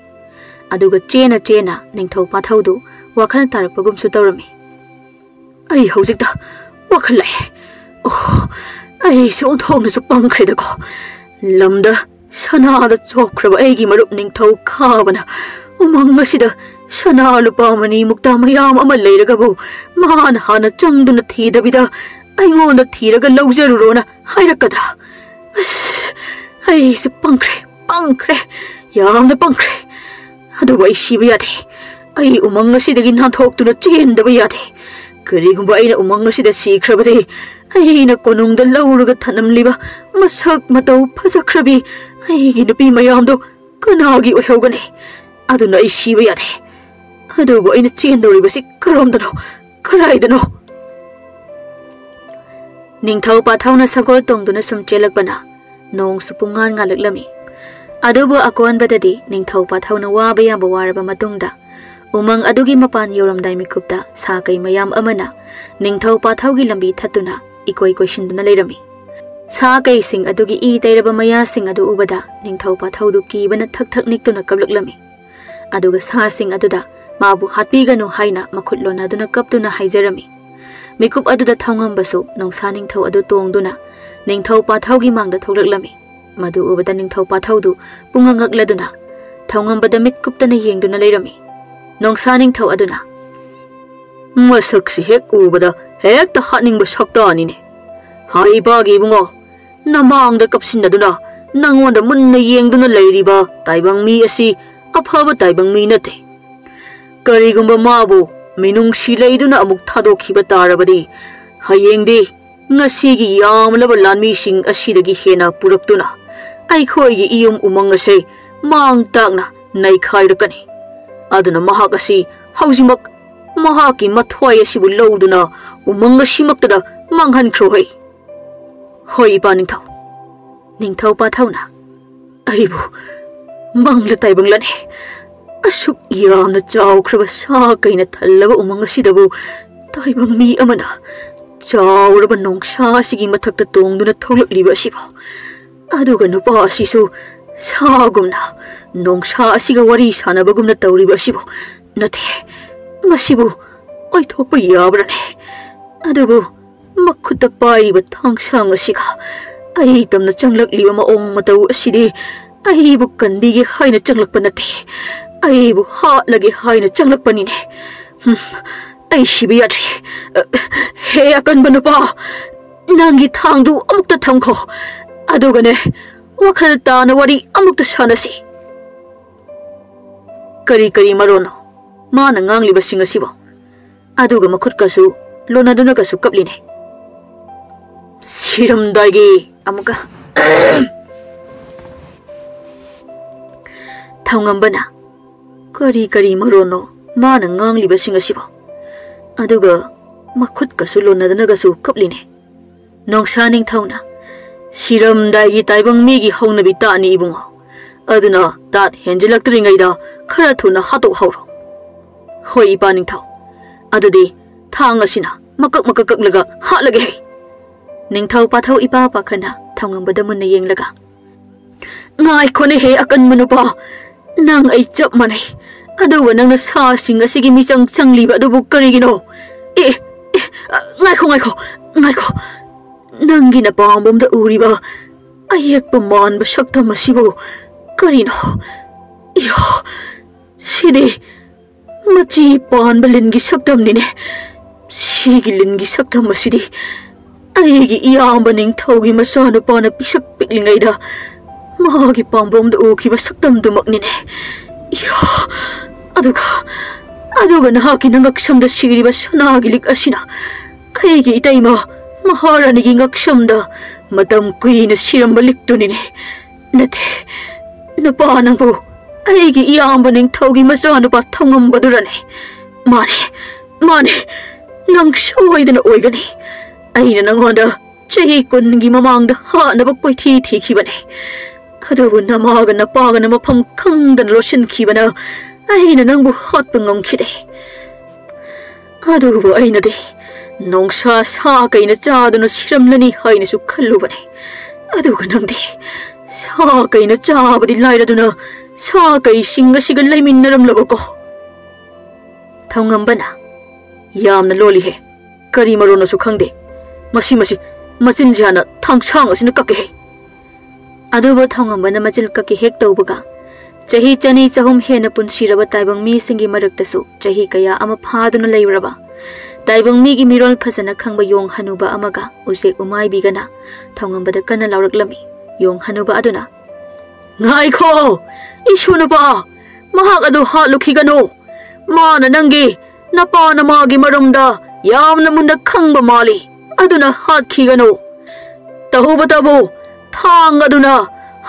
ꯑꯗꯨꯒ ꯆꯦꯅ ꯆꯦꯅ ꯅꯤꯡꯊꯧ ꯄꯥꯊꯧꯗꯨ ꯋꯥꯈꯜ ꯇꯥꯔꯛꯄꯒꯨꯝꯁꯨ ꯇꯧꯔꯝꯃꯤ꯫ "ꯑꯩ ꯍꯧꯖꯤꯛꯇ ꯋꯥꯈꯜ ꯂꯥꯛꯑꯦ꯫ ꯑꯣ, ꯑꯩꯁꯦ ꯑꯣꯟꯊꯣꯛꯅꯁꯨ ꯄꯪꯈ꯭ꯔꯦꯗꯀꯣ꯫ ꯂꯝꯗ ꯁꯅꯥꯗ ꯆꯣꯞꯈ꯭ꯔꯕ ꯑꯩꯒꯤ ꯃꯔꯨꯞ ꯅꯤꯡꯊꯧ ꯈꯥꯕꯅ ꯎꯃꯪ ꯑꯁꯤꯗ ꯁꯅꯥ ꯂꯨꯄꯥ ꯃꯅꯤ ꯃꯨꯛꯇ ꯃꯌꯥꯝ ꯑꯃ ꯂꯩꯔꯒꯕꯨ ꯃꯥꯅ ꯍꯥꯟꯅ ꯆꯪꯗꯨꯅ ꯊꯤꯗꯕꯤꯗ ꯑꯩꯉꯣꯟꯗ ꯊꯤꯔꯒ ꯂꯧꯖꯔꯨꯔꯣꯅ ꯍꯥꯏꯔꯛꯀꯗ꯭ꯔꯥ? ꯑꯁ, ꯑꯩꯁꯦ ꯄꯪꯈ꯭ꯔꯦ, ꯄꯪꯈ꯭ꯔꯦ, ꯌꯥꯝꯅ ꯄꯪꯈ꯭ꯔꯦ꯫ ꯑꯗꯨꯕꯨ ꯑꯩ ꯁꯤꯕ ꯌꯥꯗꯦ꯫ ꯑꯩ ꯎꯃꯪ ꯑꯁꯤꯗꯒꯤ ꯅꯥꯟꯊꯣꯛꯇꯨꯅ ꯆꯦꯟꯗꯕ ꯌꯥꯗꯦ꯫ ꯀꯔꯤꯒꯨꯝꯕ ꯑꯩꯅ ꯎꯃꯪ ꯑꯁꯤꯗ ꯁꯤꯈ꯭ꯔꯕꯗꯤ, ꯑꯩꯅ ꯀꯣꯅꯨꯡꯗ ꯂꯧꯔꯒ ꯊꯅꯝꯂꯤꯕ ꯃꯁꯛ ꯃꯇꯧ ꯐꯖꯈ꯭ꯔꯕꯤ ꯑꯩꯒꯤ ꯅꯨꯄꯤ ꯃꯌꯥꯝꯗꯣ ꯀꯅꯥꯒꯤ ꯑꯣꯏꯍꯧꯒꯅꯤ? ꯑꯗꯨꯅ ꯑꯩ ꯁꯤꯕ ꯌꯥꯗꯦ꯫ ꯑꯗꯨꯕꯨ ꯑꯩꯅ ꯆꯦꯟꯗꯧꯔꯤꯕꯁꯤ ꯀꯔꯣꯝꯗꯅꯣ? ꯀꯔꯥꯏꯗꯅꯣ?" ꯅꯤꯡꯊꯧ ꯄꯥꯊꯧꯅ ꯁꯒꯣꯜ ꯇꯣꯡꯗꯨꯅ ꯁꯨꯝ ꯆꯦꯜꯂꯛꯄꯅ ꯅꯣꯡꯁꯨ ꯄꯨꯡꯉꯥꯟ ꯉꯥꯜꯂꯛꯂꯝꯃꯤ꯫ ꯑꯗꯨꯕꯨ ꯑꯀꯣꯟꯕꯗꯗꯤ ꯅꯤꯡꯊꯧ ꯄꯥꯊꯧꯅ ꯋꯥꯕ ꯌꯥꯕ ꯋꯥꯔꯕ ꯃꯇꯨꯡꯗ ꯎꯃꯪ ꯑꯗꯨꯒꯤ ꯃꯄꯥꯟ ꯌꯧꯔꯝꯗꯥꯏ ꯃꯤꯀꯨꯞꯇ ꯁꯥ ꯀꯩ ꯃꯌꯥꯝ ꯑꯃꯅ ꯅꯤꯡꯊꯧ ꯄꯥꯊꯧꯒꯤ ꯂꯝꯕꯤ ꯊꯠꯇꯨꯅ ꯏꯀꯣꯏ ꯀꯣꯏꯁꯤꯟꯗꯨꯅ ꯂꯩꯔꯝꯃꯤ꯫ ꯁꯥ ꯀꯩꯁꯤꯡ ꯑꯗꯨꯒꯤ ꯏ ꯇꯩꯔꯕ ꯃꯌꯥꯁꯤꯡ ꯑꯗꯨ ꯎꯕꯗ ꯅꯤꯡꯊꯧ ꯄꯥꯊꯧꯗꯨ ꯀꯤꯕꯅ ꯊꯛ ꯊꯛ ꯅꯤꯛꯇꯨꯅ ꯀꯞꯂꯛꯂꯝꯃꯤ꯫ ꯑꯗꯨꯒ ꯁꯥꯁꯤꯡ ꯑꯗꯨꯗ ꯃꯥꯕꯨ ꯍꯥꯠꯄꯤꯒꯅꯨ ꯍꯥꯏꯅ ꯃꯈꯨꯠ ꯂꯣꯟꯅꯗꯨꯅ ꯀꯞꯇꯨꯅ ꯍꯥꯏꯖꯔꯝꯃꯤ꯫ ꯃꯤꯀꯨꯞ ꯑꯗꯨꯗ ꯊꯧꯉꯝꯕꯁꯨ ꯅꯣꯡꯁꯥ ꯅꯤꯡꯊꯧ ꯑꯗꯨ ꯇꯣꯡꯗꯨꯅ ꯅꯤꯡꯊꯧ ꯄꯥꯊꯧꯒꯤ ꯃꯥꯡꯗ ꯊꯣꯛꯂꯛꯂꯝꯃꯤ꯫ ꯃꯗꯨ ꯎꯕꯗ ꯅꯤꯡꯊꯧ ꯄꯥꯊꯧꯗꯨ ꯄꯨꯡꯉꯛ ꯉꯛꯂꯗꯨꯅ ꯊꯧꯉꯝꯕꯗ ꯃꯤꯠ ꯀꯨꯞꯇꯅ ꯌꯦꯡꯗꯨꯅ ꯂꯩꯔꯝꯃꯤ꯫ ꯅꯣꯡꯁꯥ ꯅꯤꯡꯊꯧ ꯑꯗꯨꯅ, "ꯃꯁꯛꯁꯤ ꯍꯦꯛ ꯎꯕꯗ ꯍꯦꯛꯇ ꯍꯥꯠꯅꯤꯡꯕ ꯁꯛꯇꯥꯅꯤꯅꯦ꯫ ꯍꯥꯏ ꯏꯄꯥꯒꯤ ꯏꯕꯨꯡꯉꯣ, ꯅꯃꯥꯡꯗ ꯀꯞꯁꯤꯟꯅꯗꯨꯅ ꯅꯪꯉꯣꯟꯗ ꯃꯨꯟꯅ ꯌꯦꯡꯗꯨꯅ ꯂꯩꯔꯤꯕ ꯇꯥꯏꯕꯪ ꯃꯤ ꯑꯁꯤ ꯑꯐꯕ ꯇꯥꯏꯕꯪ ꯃꯤ ꯅꯠꯇꯦ꯫ ꯀꯔꯤꯒꯨꯝꯕ ꯃꯥꯕꯨ ꯃꯤꯅꯨꯡꯁꯤ ꯂꯩꯗꯨꯅ ꯑꯃꯨꯛ ꯊꯥꯗꯣꯛꯈꯤꯕ ꯇꯥꯔꯕꯗꯤ, ꯍꯌꯦꯡꯗꯤ ꯉꯁꯤꯒꯤ ꯌꯥꯝꯂꯕ ꯂꯥꯟꯃꯤꯁꯤꯡ ꯑꯁꯤꯗꯒꯤ ꯍꯦꯟꯅ ꯄꯨꯔꯛꯇꯨꯅ ꯑꯩꯈꯣꯏꯒꯤ ꯏꯌꯨꯝ ꯎꯃꯪ ꯑꯁꯦ ꯃꯥꯡ ꯇꯥꯛꯅ ꯅꯩꯈꯥꯏꯔꯛꯀꯅꯤ꯫ ꯑꯗꯨꯅ ꯃꯍꯥꯛ ꯑꯁꯤ ꯍꯧꯖꯤꯛꯃꯛ ꯃꯍꯥꯛꯀꯤ ꯃꯊ꯭ꯋꯥꯏ ꯑꯁꯤꯕꯨ ꯂꯧꯗꯨꯅ ꯎꯃꯪ ꯑꯁꯤꯃꯛꯇꯗ ꯃꯥꯡꯍꯟꯈ꯭ꯔꯣ ꯍꯩ꯫" "ꯍꯣꯏ, ꯏꯄꯥ ꯅꯤꯡꯊꯧ꯫" ꯅꯤꯡꯊꯧ ꯄꯥꯊꯧꯅ, "ꯑꯩꯕꯨ ꯃꯪꯂ ꯇꯥꯏꯕꯪꯂꯅꯦ? ꯑꯁꯨꯛ ꯌꯥꯝꯅ ꯆꯥꯎꯈ꯭ꯔꯕ ꯁꯥ ꯀꯩꯅ ꯊꯜꯂꯕ ꯎꯃꯪ ꯑꯁꯤꯗꯕꯨ ꯇꯥꯏꯕꯪ ꯃꯤ ꯑꯃꯅ ꯆꯥꯎꯔꯕ ꯅꯣꯡꯁꯥ ꯑꯁꯤꯒꯤ ꯃꯊꯛꯇ ꯇꯣꯡꯗꯨꯅ ꯊꯣꯛꯂꯛꯂꯤꯕ ꯑꯁꯤꯕꯨ? ꯑꯗꯨꯒ ꯅꯨꯄꯥ ꯑꯁꯤꯁꯨ ꯁꯥꯒꯨꯝꯅ ꯅꯣꯡꯁꯥ ꯑꯁꯤꯒ ꯋꯥꯔꯤ ꯁꯥꯟꯅꯕꯒꯨꯝꯅ ꯇꯧꯔꯤꯕ ꯑꯁꯤꯕꯨ ꯅꯠꯇꯦ, ꯃꯁꯤꯕꯨ ꯑꯣꯏꯊꯣꯛꯄ ꯌꯥꯕ꯭ꯔꯅꯦ? ꯑꯗꯨꯕꯨ ꯃꯈꯨꯠꯇ ꯄꯥꯏꯔꯤꯕ ꯊꯥꯡꯁꯥꯡ ꯑꯁꯤꯒ ꯑꯩ ꯇꯝꯅ ꯆꯪꯂꯛꯂꯤꯕ ꯃꯑꯣꯡ ꯃꯇꯧ ꯑꯁꯤꯗꯤ ꯑꯩꯕꯨ ꯀꯟꯕꯤꯒꯦ ꯍꯥꯏꯅ ꯆꯪꯂꯛꯄ ꯅꯠꯇꯦ, ꯑꯩꯕꯨ ꯍꯥꯠꯂꯒꯦ ꯍꯥꯏꯅ ꯆꯪꯂꯛꯄꯅꯤꯅꯦ꯫ ꯍꯨꯝ, ꯑꯩ ꯁꯤꯕ ꯌꯥꯗ꯭ꯔꯦ꯫ ꯑ, ꯍꯦ ꯑꯀꯟꯕ ꯅꯨꯄꯥ, ꯅꯪꯒꯤ ꯊꯥꯡꯗꯨ ꯑꯃꯨꯛꯇ ꯊꯝꯈꯣ, ꯑꯗꯨꯒꯅꯦ, ꯋꯥꯈꯜ ꯇꯥꯅ ꯋꯥꯔꯤ ꯑꯃꯨꯛꯇ ꯁꯥꯟꯅꯁꯤ꯫ ꯀꯔꯤ ꯀꯔꯤ ꯃꯔꯣꯟꯅꯣ ꯃꯥꯅ ꯉꯥꯡꯂꯤꯕꯁꯤꯡ ꯑꯁꯤꯕꯣ?" ꯑꯗꯨꯒ ꯃꯈꯨꯠꯀꯁꯨ ꯂꯣꯟꯅꯗꯨꯅꯒꯁꯨ ꯀꯞꯂꯤꯅꯦ꯫ ꯁꯤꯔꯝꯗꯥꯏꯒꯤ ꯑꯃꯨꯛꯀ ꯊꯧꯉꯝꯕꯅ, "ꯀꯔꯤ ꯀꯔꯤ ꯃꯔꯣꯟꯅꯣ ꯃꯥꯅ ꯉꯥꯡꯂꯤꯕꯁꯤꯡ ꯑꯁꯤꯕꯣ?" ꯑꯗꯨꯒ ꯃꯈꯨꯠꯀꯁꯨ ꯂꯣꯟꯅꯗꯨꯅꯒꯁꯨ ꯀꯞꯂꯤꯅꯦ꯫ ꯅꯣꯡꯁꯥ ꯅꯤꯡꯊꯧꯅ, "ꯁꯤꯔꯝꯗꯥꯏꯒꯤ ꯇꯥꯏꯕꯪ ꯃꯤꯒꯤ ꯍꯧꯅꯕꯤ ꯇꯥꯠꯅꯤ ꯏꯕꯨꯡꯉꯣ꯫ ꯑꯗꯨꯅ ꯇꯥꯠ ꯍꯦꯟꯖꯤꯜꯂꯛꯇ꯭ꯔꯤꯉꯩꯗ ꯈꯔ ꯊꯨꯅ ꯍꯥꯠꯇꯣꯛꯍꯧꯔꯣ꯫ ꯍꯣꯏ, ꯏꯄꯥ ꯅꯤꯡꯊꯧ꯫ ꯑꯗꯨꯗꯤ ꯊꯥꯡ ꯑꯁꯤꯅ ꯃꯀꯛ ꯃꯀꯛ ꯀꯛꯂꯒ ꯍꯥꯠꯂꯒꯦ ꯍꯩ꯫" ꯅꯤꯡꯊꯧ ꯄꯥꯊꯧ ꯏꯄꯥ ꯄꯥꯈꯟꯅ ꯊꯧꯉꯝꯕꯗ ꯃꯨꯟꯅ ꯌꯦꯡꯂꯒ, "ꯉꯥꯏꯈꯣꯅꯦꯍꯦ ꯑꯀꯟꯕ ꯅꯨꯄꯥ, ꯅꯪ ꯑꯩ ꯆꯞ ꯃꯥꯟꯅꯩ꯫ ꯑꯗꯨꯒ ꯅꯪꯅ ꯁꯥꯁꯤꯡ ꯑꯁꯤꯒꯤ ꯃꯤꯆꯪ ꯆꯪꯂꯤꯕ ꯑꯗꯨꯕꯨ ꯀꯔꯤꯒꯤꯅꯣ? ꯑꯦ, ꯑꯦ, ꯑ, ꯉꯥꯏꯈꯣ, ꯉꯥꯏꯈꯣ, ꯉꯥꯏꯈꯣ꯫ ꯅꯪꯒꯤ ꯅꯄꯥꯝꯕꯣꯝꯗ ꯎꯔꯤꯕ ꯑꯌꯦꯛꯄ ꯃꯥꯟꯕ ꯁꯛꯇꯝ ꯑꯁꯤꯕꯨ ꯀꯔꯤꯅꯣ? ꯏꯌꯥ, ꯁꯤꯗꯤ ꯃꯆꯤ ꯄꯥꯟꯕ ꯂꯤꯟꯒꯤ ꯁꯛꯇꯝꯅꯤꯅꯦ꯫ ꯁꯤꯒꯤ ꯂꯤꯟꯒꯤ ꯁꯛꯇꯝ ꯑꯁꯤꯗꯤ ꯑꯩꯒꯤ ꯏꯌꯥꯝꯕ ꯅꯤꯡꯊꯧꯒꯤ ꯃꯆꯥꯅꯨꯄꯥꯅ ꯄꯤꯁꯛ ꯄꯤꯛꯂꯤꯉꯩꯗ ꯃꯥꯒꯤ ꯄꯥꯝꯕꯣꯝꯗ ꯎꯈꯤꯕ ꯁꯛꯇꯝꯗꯨꯃꯛꯅꯤꯅꯦ꯫ ꯏꯌꯥ! ꯑꯗꯨꯒ, ꯑꯗꯨꯒ ꯅꯍꯥꯛꯀꯤ ꯅꯉꯛꯁꯝꯗ ꯁꯤꯔꯤꯕ ꯁꯅꯥꯒꯤ ꯂꯤꯛ ꯑꯁꯤꯅ ꯑꯩꯒꯤ ꯏꯇꯩꯃ ꯃꯍꯥꯔꯥꯅꯤꯒꯤ ꯉꯛꯁꯝꯗ ꯃꯇꯝ ꯀꯨꯏꯅ ꯁꯤꯔꯝꯕ ꯂꯤꯛꯇꯨꯅꯤꯅꯦ꯫ ꯅꯠꯇꯦ, ꯅꯨꯄꯥ ꯅꯪꯕꯨ ꯑꯩꯒꯤ ꯏꯌꯥꯝꯕ ꯅꯤꯡꯊꯧꯒꯤ ꯃꯆꯥꯅꯨꯄꯥ ꯊꯧꯉꯝꯕꯗꯨꯔꯅꯦ? ꯃꯥꯅꯦ, ꯃꯥꯅꯦ, ꯅꯪ ꯁꯣꯏꯗꯅ ꯑꯣꯏꯒꯅꯤ꯫ ꯑꯩꯅ ꯅꯪꯉꯣꯟꯗ ꯆꯍꯤ ꯀꯨꯟꯒꯤ ꯃꯃꯥꯡꯗ ꯍꯥꯠꯅꯕ ꯀꯣꯏꯊꯤ ꯊꯤꯈꯤꯕꯅꯦ꯫ ꯑꯗꯨꯕꯨ ꯅꯃꯥꯒ ꯅꯄꯥꯒꯅ ꯃꯐꯝ ꯈꯪꯗꯅ ꯂꯣꯠꯁꯤꯟꯈꯤꯕꯅ ꯑꯩꯅ ꯅꯪꯕꯨ ꯍꯥꯠꯄ ꯉꯝꯈꯤꯗꯦ꯫ ꯑꯗꯨꯕꯨ ꯑꯩꯅꯗꯤ ꯅꯣꯡꯁꯥ ꯁꯥ ꯀꯩꯅ ꯆꯥꯗꯨꯅ ꯁꯤꯔꯝꯂꯅꯤ ꯍꯥꯏꯅꯁꯨ ꯈꯜꯂꯨꯕꯅꯦ꯫ ꯑꯗꯨꯒ ꯅꯪꯗꯤ ꯁꯥ ꯀꯩꯅ ꯆꯥꯕꯗꯤ ꯂꯥꯏꯔꯗꯨꯅ ꯁꯥ ꯀꯩꯁꯤꯡ ꯑꯁꯤꯒ ꯂꯩꯃꯤꯟꯅꯔꯝꯂꯕꯀꯣ? ꯊꯧꯉꯝꯕꯅ, "ꯌꯥꯝꯅ ꯂꯣꯜꯂꯤꯍꯦ꯫ ꯀꯔꯤ ꯃꯔꯣꯟꯅꯣꯁꯨ ꯈꯪꯗꯦ꯫ ꯃꯁꯤ, ꯃꯁꯤ, ꯃꯆꯤꯟꯁꯤ ꯍꯥꯟꯅ ꯊꯥꯡꯁꯥꯡ ꯑꯁꯤꯅ ꯀꯛꯀꯦꯍꯦ꯫" ꯑꯗꯨꯕꯨ ꯊꯧꯉꯝꯕꯅ ꯃꯆꯤꯟ ꯀꯛꯀꯦ ꯍꯦꯛ ꯇꯧꯕꯒ, ꯆꯍꯤ ꯆꯅꯤ ꯆꯍꯨꯝ ꯍꯦꯟꯅ ꯄꯨꯟꯁꯤꯔꯕ ꯇꯥꯏꯕꯪ ꯃꯤꯁꯤꯡꯒꯤ ꯃꯔꯛꯇꯁꯨ ꯆꯍꯤ ꯀꯌꯥ ꯑꯃ ꯐꯥꯗꯨꯅ ꯂꯩꯔꯨꯔꯕ ꯇꯥꯏꯕꯪ ꯃꯤꯒꯤ ꯃꯤꯔꯣꯜ ꯐꯖꯅ ꯈꯪꯕ ꯌꯣꯡ ꯍꯅꯨꯕ ꯑꯃꯒ ꯎꯆꯦꯛ ꯎꯃꯥꯏꯕꯤꯒꯅ ꯊꯧꯉꯝꯕꯗ ꯀꯟꯅ ꯂꯥꯎꯔꯛꯂꯝꯃꯤ꯫ ꯌꯣꯡ ꯍꯅꯨꯕ ꯑꯗꯨꯅ, "ꯉꯥꯏꯈꯣ! ꯏꯁꯨ ꯅꯨꯄꯥ! ꯃꯍꯥꯛ ꯑꯗꯨ ꯍꯥꯠꯂꯨꯈꯤꯒꯅꯨ! ꯃꯥꯅ ꯅꯪꯒꯤ ꯅꯄꯥ ꯅꯃꯥꯒꯤ ꯃꯔꯝꯗ ꯌꯥꯝꯅ ꯃꯨꯟꯅ ꯈꯪꯕ ꯃꯥꯜꯂꯤ꯫ ꯑꯗꯨꯅ ꯍꯥꯠꯈꯤꯒꯅꯨ꯫ ꯇꯧꯕꯇꯕꯨ ꯊꯥꯡ ꯑꯗꯨꯅ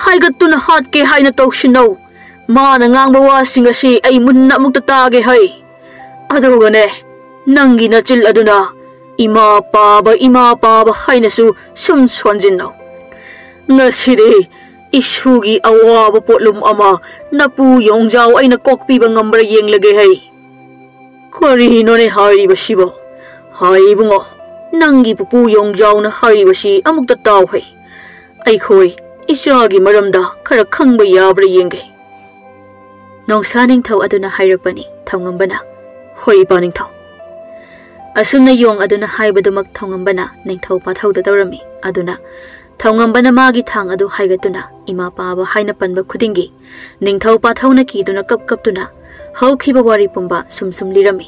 ꯍꯥꯏꯒꯠꯇꯨꯅ ꯍꯥꯠꯀꯦ ꯍꯥꯏꯅ ꯇꯧꯁꯤꯟꯅꯧ꯫ ꯃꯥꯅ ꯉꯥꯡꯕ ꯋꯥꯁꯤꯡ ꯑꯁꯤ ꯑꯩ ꯃꯨꯟꯅ ꯑꯃꯨꯛꯇ ꯇꯥꯒꯦ ꯍꯩ꯫ ꯑꯗꯨꯒꯅꯦ, ꯅꯪꯒꯤ ꯅꯆꯤꯜ ꯑꯗꯨꯅ ꯏꯃꯥ ꯄꯥꯕ, ꯏꯃꯥ ꯄꯥꯕ ꯍꯥꯏꯅꯁꯨ ꯁꯨꯝ ꯁꯣꯟꯖꯤꯟꯅꯧ꯫ ꯉꯁꯤꯗꯤ ꯏꯁꯨꯒꯤ ꯑꯋꯥꯕ ꯄꯣꯠꯂꯨꯝ ꯑꯃ ꯅꯄꯨ ꯌꯣꯡꯖꯥꯎ ꯑꯩꯅ ꯀꯣꯛꯄꯤꯕ ꯉꯝꯕ꯭ꯔꯥ ꯌꯦꯡꯂꯒꯦ ꯍꯩ꯫" "ꯀꯔꯤꯅꯣꯅꯦ ꯍꯥꯏꯔꯤꯕꯁꯤꯕꯣ? ꯍꯥꯏ ꯏꯕꯨꯡꯉꯣ, ꯅꯪꯒꯤ ꯄꯨꯄꯨ ꯌꯣꯡꯖꯥꯎꯅ ꯍꯥꯏꯔꯤꯕꯁꯤ ꯑꯃꯨꯛꯇ ꯇꯥꯎ ꯍꯩ꯫ ꯑꯩꯈꯣꯏ ꯏꯆꯥꯒꯤ ꯃꯔꯝꯗ ꯈꯔ ꯈꯪꯕ ꯌꯥꯕ꯭ꯔꯥ ꯌꯦꯡꯒꯦ꯫" ꯅꯣꯡꯁꯥ ꯅꯤꯡꯊꯧ ꯑꯗꯨꯅ ꯍꯥꯏꯔꯛꯄꯅꯤ꯫ ꯊꯧꯉꯝꯕꯅ, "ꯍꯣꯏ, ꯏꯄꯥ ꯅꯤꯡꯊꯧ꯫" ꯑꯁꯨꯝꯅ ꯌꯣꯡ ꯑꯗꯨꯅ ꯍꯥꯏꯕꯗꯨꯃꯛ ꯊꯧꯉꯝꯕꯅ ꯅꯤꯡꯊꯧ ꯄꯥꯊꯧꯗ ꯇꯧꯔꯝꯃꯤ꯫ ꯑꯗꯨꯅ ꯊꯧꯉꯝꯕꯅ ꯃꯥꯒꯤ ꯊꯥꯡ ꯑꯗꯨ ꯍꯥꯏꯒꯠꯇꯨꯅ ꯏꯃꯥ ꯄꯥꯕ ꯍꯥꯏꯅ ꯄꯟꯕ ꯈꯨꯗꯤꯡꯒꯤ ꯅꯤꯡꯊꯧ ꯄꯥꯊꯧꯅ ꯀꯤꯗꯨꯅ ꯀꯞ ꯀꯞꯇꯨꯅ ꯍꯧꯈꯤꯕ ꯋꯥꯔꯤ ꯄꯨꯝꯕ ꯁꯨꯝ ꯁꯨꯝ ꯂꯤꯔꯝꯃꯤ꯫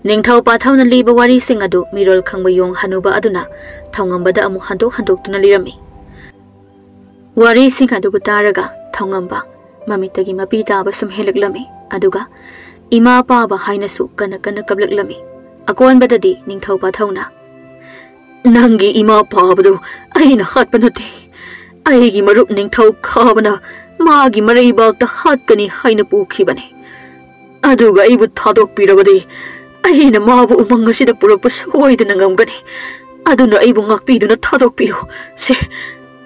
ꯅꯤꯡꯊꯧ ꯄꯥꯊꯧꯅ ꯂꯤꯕ ꯋꯥꯔꯤꯁꯤꯡ ꯑꯗꯨ ꯃꯤꯔꯣꯜ ꯈꯪꯕ ꯌꯣꯡ ꯍꯅꯨꯕ ꯑꯗꯨꯅ ꯊꯧꯉꯝꯕꯗ ꯑꯃꯨꯛ ꯍꯟꯗꯣꯛ ꯍꯟꯗꯣꯛꯇꯨꯅ ꯂꯤꯔꯝꯃꯤ꯫ ꯋꯥꯔꯤꯁꯤꯡ ꯑꯗꯨꯕꯨ ꯇꯥꯔꯒ ꯊꯧꯉꯝꯕ ꯃꯃꯤꯠꯇꯒꯤ ꯃꯄꯤ ꯇꯥꯕ ꯁꯨꯝ ꯍꯦꯜꯂꯛꯂꯝꯃꯤ꯫ ꯑꯗꯨꯒ ꯏꯃꯥ ꯄꯥꯕ ꯍꯥꯏꯅꯁꯨ ꯀꯟꯅ ꯀꯟꯅ ꯀꯞꯂꯛꯂꯝꯃꯤ꯫ ꯑꯀꯣꯟꯕꯗꯗꯤ ꯅꯤꯡꯊꯧ ꯄꯥꯊꯧꯅ, "ꯅꯪꯒꯤ ꯏꯃꯥ ꯄꯥꯕꯗꯨ ꯑꯩꯅ ꯍꯥꯠꯄ ꯅꯠꯇꯦ꯫ ꯑꯩꯒꯤ ꯃꯔꯨꯞ ꯅꯤꯡꯊꯧ ꯈꯥꯕꯅ ꯃꯥꯒꯤ ꯃꯔꯩꯕꯥꯛꯇ ꯍꯥꯠꯀꯅꯤ ꯍꯥꯏꯅ ꯄꯨꯈꯤꯕꯅꯤ꯫ ꯑꯗꯨꯒ ꯑꯩꯕꯨ ꯊꯥꯗꯣꯛꯄꯤꯔꯕꯗꯤ ꯑꯩꯅ ꯃꯥꯕꯨ ꯎꯃꯪ ꯑꯁꯤꯗ ꯄꯨꯔꯛꯄ ꯁꯣꯏꯗꯅ ꯉꯝꯒꯅꯤ꯫ ꯑꯗꯨꯅ ꯑꯩꯕꯨ ꯉꯥꯛꯄꯤꯗꯨꯅ ꯊꯥꯗꯣꯛꯄꯤꯌꯨ꯫ ꯁꯦ,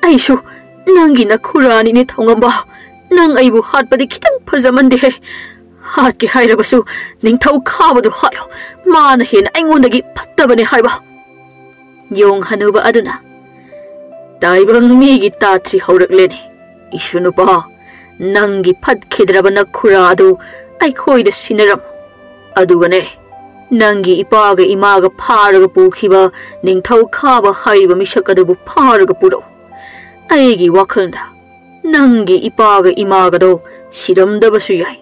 ꯑꯩꯁꯨ ꯅꯪꯒꯤ ꯅꯈꯨꯔꯥꯅꯤꯅꯦ ꯊꯧꯉꯝꯕ꯫ ꯅꯪ ꯑꯩꯕꯨ ꯍꯥꯠꯄꯗꯤ ꯈꯤꯇꯪ ꯐꯖꯃꯟꯗꯦꯍꯦ꯫ ꯍꯥꯠꯀꯦ ꯍꯥꯏꯔꯕꯁꯨ ꯅꯤꯡꯊꯧ ꯈꯥꯕꯗꯨ ꯍꯥꯠꯂꯣ꯫ ꯃꯥꯅ ꯍꯦꯟꯅ ꯑꯩꯉꯣꯟꯗꯒꯤ ꯐꯠꯇꯕꯅꯦ ꯍꯥꯏꯕ꯫" ꯌꯣꯡ ꯍꯅꯨꯕ ꯑꯗꯨꯅ, "ꯇꯥꯏꯕꯪ ꯃꯤꯒꯤ ꯇꯥꯠꯁꯤ ꯍꯧꯔꯛꯂꯦꯅꯦ꯫ ꯏꯁꯨ ꯅꯨꯄꯥ, ꯅꯪꯒꯤ ꯐꯠꯈꯤꯗ꯭ꯔꯕ ꯅꯈꯨꯔꯥ ꯑꯗꯨ ꯑꯩꯈꯣꯏꯗ ꯁꯤꯟꯅꯔꯝꯃꯨ꯫ ꯑꯗꯨꯒꯅꯦ, ꯅꯪꯒꯤ ꯏꯄꯥꯒ ꯏꯃꯥꯒ ꯐꯥꯔꯒ ꯄꯨꯈꯤꯕ ꯅꯤꯡꯊꯧ ꯈꯥꯕ ꯍꯥꯏꯔꯤꯕ ꯃꯤꯁꯛ ꯑꯗꯨꯕꯨ ꯐꯥꯔꯒ ꯄꯨꯔꯛꯎ꯫ ꯑꯩꯒꯤ ꯋꯥꯈꯜꯗ ꯅꯪꯒꯤ ꯏꯄꯥꯒ ꯏꯃꯥꯒꯗꯣ ꯁꯤꯔꯝꯗꯕꯁꯨ ꯌꯥꯏ꯫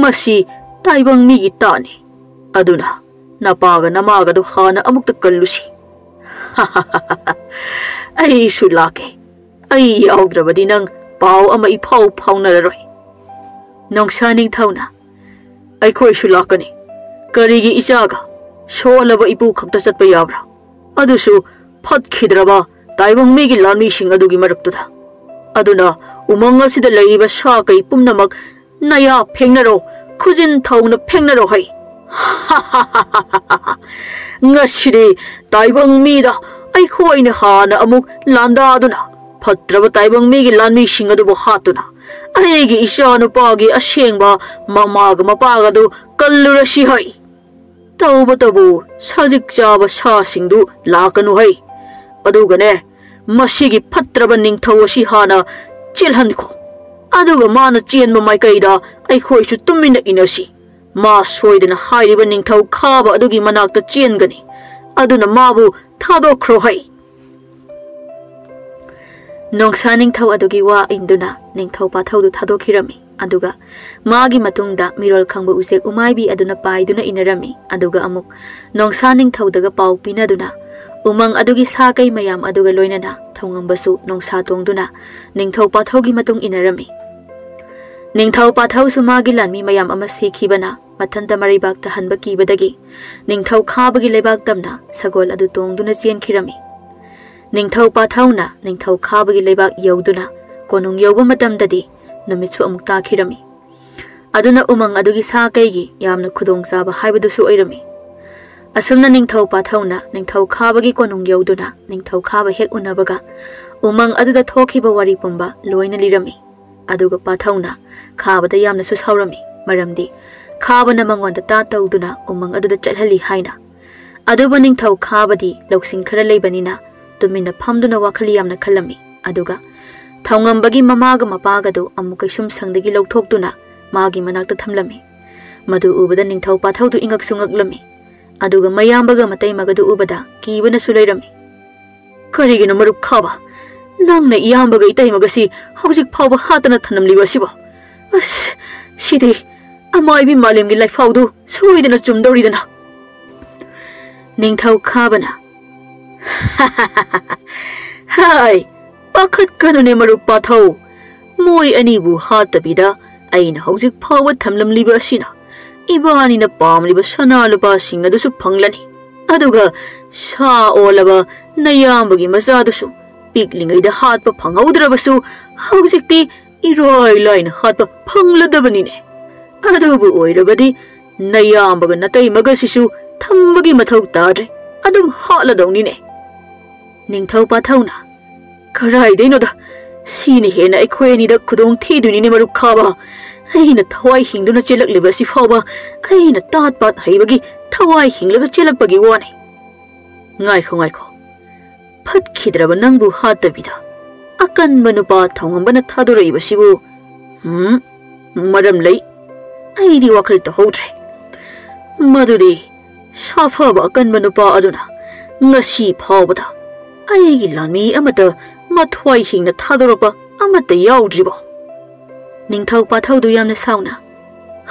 ꯃꯁꯤ ꯇꯥꯏꯕꯪ ꯃꯤꯒꯤ ꯇꯥꯠꯅꯤ꯫ ꯑꯗꯨꯅ ꯅꯄꯥꯒ ꯅꯃꯥꯒꯗꯣ ꯍꯥꯟꯅ ꯑꯃꯨꯛꯇ ꯀꯜꯂꯨꯁꯤ꯫" "ꯑꯩꯁꯨ ꯂꯥꯛꯀꯦ꯫ ꯑꯩ ꯌꯥꯎꯗ꯭ꯔꯕꯗꯤ ꯅꯪ ꯄꯥꯎ ꯑꯃ ꯏꯐꯥꯎ ꯐꯥꯎꯅꯔꯔꯣꯏ꯫" ꯅꯣꯡꯁꯥ ꯅꯤꯡꯊꯧꯅ, "ꯑꯩꯈꯣꯏꯁꯨ ꯂꯥꯛꯀꯅꯤ꯫ ꯀꯔꯤꯒꯤ ꯏꯆꯥꯒ? ꯁꯣꯜꯂꯕ ꯏꯄꯨ ꯈꯛꯇ ꯆꯠꯄ ꯌꯥꯕ꯭ꯔꯥ? ꯑꯗꯨꯁꯨ ꯐꯠꯈꯤꯗ꯭ꯔꯕ ꯇꯥꯏꯕꯪ ꯃꯤꯒꯤ ꯂꯥꯟꯃꯤꯁꯤꯡ ꯑꯗꯨꯒꯤ ꯃꯔꯛꯇꯨꯗ꯫ ꯑꯗꯨꯅ ꯎꯃꯪ ꯑꯁꯤꯗ ꯂꯩꯔꯤꯕ ꯁꯥ ꯀꯩ ꯄꯨꯝꯅꯃꯛ ꯅꯌꯥ ꯐꯦꯡꯅꯔꯣ, ꯈꯨꯖꯤꯟ ꯊꯧꯅ ꯐꯦꯡꯅꯔꯣ ꯍꯩ꯫" "ꯉꯁꯤꯗꯤ ꯇꯥꯏꯕꯪ ꯃꯤꯗ ꯑꯩꯈꯣꯏꯅ ꯍꯥꯟꯅ ꯑꯃꯨꯛ ꯂꯥꯟꯗꯥꯗꯨꯅ ꯐꯠꯇ꯭ꯔꯕ ꯇꯥꯏꯕꯪ ꯃꯤꯒꯤ ꯂꯥꯟꯃꯤꯁꯤꯡ ꯑꯗꯨꯕꯨ ꯍꯥꯠꯇꯨꯅ ꯑꯩꯒꯤ ꯏꯆꯥ ꯅꯨꯄꯥꯒꯤ ꯑꯁꯦꯡꯕ ꯃꯃꯥꯒ ꯃꯄꯥꯒꯗꯨ ꯀꯜꯂꯨꯔꯁꯤ ꯍꯩ꯫ ꯇꯧꯕꯇꯕꯨ ꯁꯖꯤꯛ ꯆꯥꯕ ꯁꯥꯁꯤꯡꯗꯨ ꯂꯥꯛꯀꯅꯨ ꯍꯩ꯫ ꯑꯗꯨꯒꯅꯦ, ꯃꯁꯤꯒꯤ ꯐꯠꯇ꯭ꯔꯕ ꯅꯤꯡꯊꯧ ꯑꯁꯤ ꯍꯥꯟꯅ ꯆꯦꯜꯍꯟꯈꯣ꯫ ꯑꯗꯨꯒ ꯃꯥꯅ ꯆꯦꯟꯕ ꯃꯥꯏꯀꯩꯗ ꯑꯩꯈꯣꯏꯁꯨ ꯇꯨꯃꯤꯟꯅ ꯏꯟꯅꯁꯤ꯫ ꯃꯥ ꯁꯣꯏꯗꯅ ꯍꯥꯏꯔꯤꯕ ꯅꯤꯡꯊꯧ ꯈꯥꯕ ꯑꯗꯨꯒꯤ ꯃꯅꯥꯛꯇ ꯆꯦꯟꯒꯅꯤ꯫ ꯑꯗꯨꯅ ꯃꯥꯕꯨ ꯊꯥꯗꯣꯛꯈ꯭ꯔꯣ ꯍꯩ꯫" ꯅꯣꯡꯁꯥ ꯅꯤꯡꯊꯧ ꯑꯗꯨꯒꯤ ꯋꯥ ꯏꯟꯗꯨꯅ ꯅꯤꯡꯊꯧ ꯄꯥꯊꯧꯗꯨ ꯊꯥꯗꯣꯛꯈꯤꯔꯝꯃꯤ꯫ ꯑꯗꯨꯒ ꯃꯥꯒꯤ ꯃꯇꯨꯡꯗ ꯃꯤꯔꯣꯜ ꯈꯪꯕ ꯎꯆꯦꯛ ꯎꯃꯥꯏꯕꯤ ꯑꯗꯨꯅ ꯄꯥꯏꯗꯨꯅ ꯏꯟꯅꯔꯝꯃꯤ꯫ ꯑꯗꯨꯒ ꯑꯃꯨꯛ ꯅꯣꯡꯁꯥ ꯅꯤꯡꯊꯧꯗꯒ ꯄꯥꯎ ꯄꯤꯅꯗꯨꯅ ꯎꯃꯪ ꯑꯗꯨꯒꯤ ꯁꯥ ꯀꯩ ꯃꯌꯥꯝ ꯑꯗꯨꯒ ꯂꯣꯏꯅꯅ ꯊꯧꯉꯝꯕꯁꯨ ꯅꯣꯡꯁꯥ ꯇꯣꯡꯗꯨꯅ ꯅꯤꯡꯊꯧ ꯄꯥꯊꯧꯒꯤ ꯃꯇꯨꯡ ꯏꯟꯅꯔꯝꯃꯤ꯫ ꯅꯤꯡꯊꯧ ꯄꯥꯊꯧꯁꯨ ꯃꯥꯒꯤ ꯂꯥꯟꯃꯤ ꯃꯌꯥꯝ ꯑꯃ ꯁꯤꯈꯤꯕꯅ ꯃꯊꯟꯇ ꯃꯔꯩꯕꯥꯛ ꯇꯥꯍꯟꯕ ꯀꯤꯕꯗꯒꯤ ꯅꯤꯡꯊꯧ ꯈꯥꯕꯒꯤ ꯂꯩꯕꯥꯛ ꯇꯝꯅ ꯁꯒꯣꯜ ꯑꯗꯨ ꯇꯣꯡꯗꯨꯅ ꯆꯦꯟꯈꯤꯔꯝꯃꯤ꯫ ꯅꯤꯡꯊꯧ ꯄꯥꯊꯧꯅ ꯅꯤꯡꯊꯧ ꯈꯥꯕꯒꯤ ꯂꯩꯕꯥꯛ ꯌꯧꯗꯨꯅ ꯀꯣꯅꯨꯡ ꯌꯧꯕ ꯃꯇꯝꯗꯗꯤ ꯅꯨꯃꯤꯠꯁꯨ ꯑꯃꯨꯛ ꯇꯥꯈꯤꯔꯝꯃꯤ꯫ ꯑꯗꯨꯅ ꯎꯃꯪ ꯑꯗꯨꯒꯤ ꯁꯥ ꯀꯩꯒꯤ ꯌꯥꯝꯅ ꯈꯨꯗꯣꯡꯆꯥꯕ ꯍꯥꯏꯕꯗꯨꯁꯨ ꯑꯣꯏꯔꯝꯃꯤ꯫ ꯑꯁꯨꯝꯅ ꯅꯤꯡꯊꯧ ꯄꯥꯊꯧꯅ ꯅꯤꯡꯊꯧ ꯈꯥꯕꯒꯤ ꯀꯣꯅꯨꯡ ꯌꯧꯗꯨꯅ ꯅꯤꯡꯊꯧ ꯈꯥꯕ ꯍꯦꯛ ꯎꯅꯕꯒ ꯎꯃꯪ ꯑꯗꯨꯗ ꯊꯣꯛꯈꯤꯕ ꯋꯥꯔꯤ ꯄꯨꯝꯕ ꯂꯣꯏꯅ ꯂꯤꯔꯝꯃꯤ꯫ ꯑꯗꯨꯒ ꯄꯥꯊꯧꯅ ꯈꯥꯕꯗ ꯌꯥꯝꯅꯁꯨ ꯁꯥꯎꯔꯝꯃꯤ, ꯃꯔꯝꯗꯤ ꯈꯥꯕꯅ ꯃꯉꯣꯟꯗ ꯇꯥ ꯇꯧꯗꯨꯅ ꯎꯃꯪ ꯑꯗꯨꯗ ꯆꯠꯍꯜꯂꯤ ꯍꯥꯏꯅ꯫ ꯑꯗꯨꯕꯨ ꯅꯤꯡꯊꯧ ꯈꯥꯕꯗꯤ ꯂꯧꯁꯤꯡ ꯈꯔ ꯂꯩꯕꯅꯤꯅ ꯇꯨꯃꯤꯟꯅ ꯐꯝꯗꯨꯅ ꯋꯥꯈꯜ ꯌꯥꯝꯅ ꯈꯜꯂꯝꯃꯤ꯫ ꯑꯗꯨꯒ ꯊꯧꯉꯝꯕꯒꯤ ꯃꯃꯥꯒ ꯃꯄꯥꯒꯗꯨ ꯑꯃꯨꯛ ꯀꯩꯁꯨꯝꯁꯪꯗꯒꯤ ꯂꯧꯊꯣꯛꯇꯨꯅ ꯃꯥꯒꯤ ꯃꯅꯥꯛꯇ ꯊꯝꯂꯝꯃꯤ꯫ ꯃꯗꯨ ꯎꯕꯗ ꯅꯤꯡꯊꯧ ꯄꯥꯊꯧꯗꯨ ꯏꯉꯛꯁꯨ ꯉꯛꯂꯝꯃꯤ꯫ ꯑꯗꯨꯒ ꯃꯌꯥꯝꯕꯒ ꯃꯇꯩꯃꯒꯗꯨ ꯎꯕꯗ ꯀꯤꯕꯅꯁꯨ ꯂꯩꯔꯝꯃꯤ꯫ "ꯀꯔꯤꯒꯤꯅꯣ ꯃꯔꯨꯞ ꯈꯥꯕ? ꯅꯪꯅ ꯏꯌꯥꯝꯕꯒ ꯏꯇꯩꯃꯒꯁꯤ ꯍꯧꯖꯤꯛ ꯐꯥꯎꯕ ꯍꯥꯠꯇꯅ ꯊꯝꯂꯝꯂꯤꯕ ꯑꯁꯤꯕꯣ? ꯑꯁ, ꯁꯤꯗꯤ ꯑꯃꯥꯏꯕꯤ ꯃꯥꯂꯦꯝꯒꯤ ꯂꯥꯏꯐꯥꯎꯗꯨ ꯁꯣꯏꯗꯅ ꯆꯨꯝꯗꯧꯔꯤꯗꯅ?" ꯅꯤꯡꯊꯧ ꯈꯥꯕꯅ, "ꯍꯥꯏ, ꯄꯥꯈꯠꯀꯅꯨꯅꯦ ꯃꯔꯨꯞ ꯄꯥꯊꯧ꯫ ꯃꯣꯏ ꯑꯅꯤꯕꯨ ꯍꯥꯠꯇꯕꯤꯗ ꯑꯩꯅ ꯍꯧꯖꯤꯛ ꯐꯥꯎꯕ ꯊꯝꯂꯝꯂꯤꯕ ꯑꯁꯤꯅ ꯏꯕꯥꯅꯤꯅ ꯄꯥꯝꯂꯤꯕ ꯁꯅꯥ ꯂꯨꯄꯥꯁꯤꯡ ꯑꯗꯨꯁꯨ ꯐꯪꯂꯅꯤ꯫ ꯑꯗꯨꯒ ꯁꯥ ꯑꯣꯜꯂꯕ ꯅꯌꯥꯝꯕꯒꯤ ꯃꯆꯥꯗꯨꯁꯨ ꯄꯤꯛꯂꯤꯉꯩꯗ ꯍꯥꯠꯄ ꯐꯪꯍꯧꯗ꯭ꯔꯕꯁꯨ ꯍꯧꯖꯤꯛꯇꯤ ꯏꯔꯥꯏ ꯂꯥꯏꯅ ꯍꯥꯠꯄ ꯐꯪꯂꯗꯕꯅꯤꯅꯦ꯫ ꯑꯗꯨꯕꯨ ꯑꯣꯏꯔꯕꯗꯤ ꯅꯌꯥꯝꯕꯒ ꯅꯇꯩꯃꯒꯁꯤꯁꯨ ꯊꯝꯕꯒꯤ ꯃꯊꯧ ꯇꯥꯗ꯭ꯔꯦ, ꯑꯗꯨꯝ ꯍꯥꯠꯂꯗꯧꯅꯤꯅꯦ꯫" ꯅꯤꯡꯊꯧ ꯄꯥꯊꯧꯅ, "ꯀꯔꯥꯏꯗꯩꯅꯣꯗ, ꯁꯤꯅ ꯍꯦꯟꯅ ꯑꯩꯈꯣꯏ ꯑꯅꯤꯗ ꯈꯨꯗꯣꯡ ꯊꯤꯗꯣꯏꯅꯤꯅꯦ ꯃꯔꯨꯞ ꯈꯥꯕ꯫ ꯑꯩꯅ ꯊꯋꯥꯏ ꯍꯤꯡꯗꯨꯅ ꯆꯦꯜꯂꯛꯂꯤꯕ ꯑꯁꯤ ꯐꯥꯎꯕ ꯑꯩꯅ ꯇꯥꯠ ꯄꯥꯠ ꯍꯩꯕꯒꯤ ꯊꯋꯥꯏ ꯍꯤꯡꯂꯒ ꯆꯦꯜꯂꯛꯄꯒꯤ ꯋꯥꯅꯤ꯫ ꯉꯥꯏꯈꯣ, ꯉꯥꯏꯈꯣ, ꯐꯠꯈꯤꯗ꯭ꯔꯕ ꯅꯪꯕꯨ ꯍꯥꯠꯇꯕꯤꯗ ꯑꯀꯟꯕ ꯅꯨꯄꯥ ꯊꯧꯉꯝꯕꯅ ꯊꯥꯗꯣꯔꯛꯏꯕꯁꯤꯕꯨ, ꯎꯝ, ꯃꯔꯝ ꯂꯩ꯫ ꯑꯩꯗꯤ ꯋꯥꯈꯜ ꯇꯧꯍꯧꯗ꯭ꯔꯦ꯫ ꯃꯗꯨꯗꯤ ꯁꯥꯐꯕ ꯑꯀꯟꯕ ꯅꯨꯄꯥ ꯑꯗꯨꯅ ꯉꯁꯤ ꯐꯥꯎꯕꯗ ꯑꯩꯒꯤ ꯂꯥꯟꯃꯤ ꯑꯃꯠꯇ ꯃꯊ꯭ꯋꯥꯏ ꯍꯤꯡꯅ ꯊꯥꯗꯣꯔꯛꯄ ꯑꯃꯠꯇ ꯌꯥꯎꯗ꯭ꯔꯤꯕꯣ? ꯅꯤꯡꯊꯧ ꯄꯥꯊꯧꯗꯨ ꯌꯥꯝꯅ ꯁꯥꯎꯅ,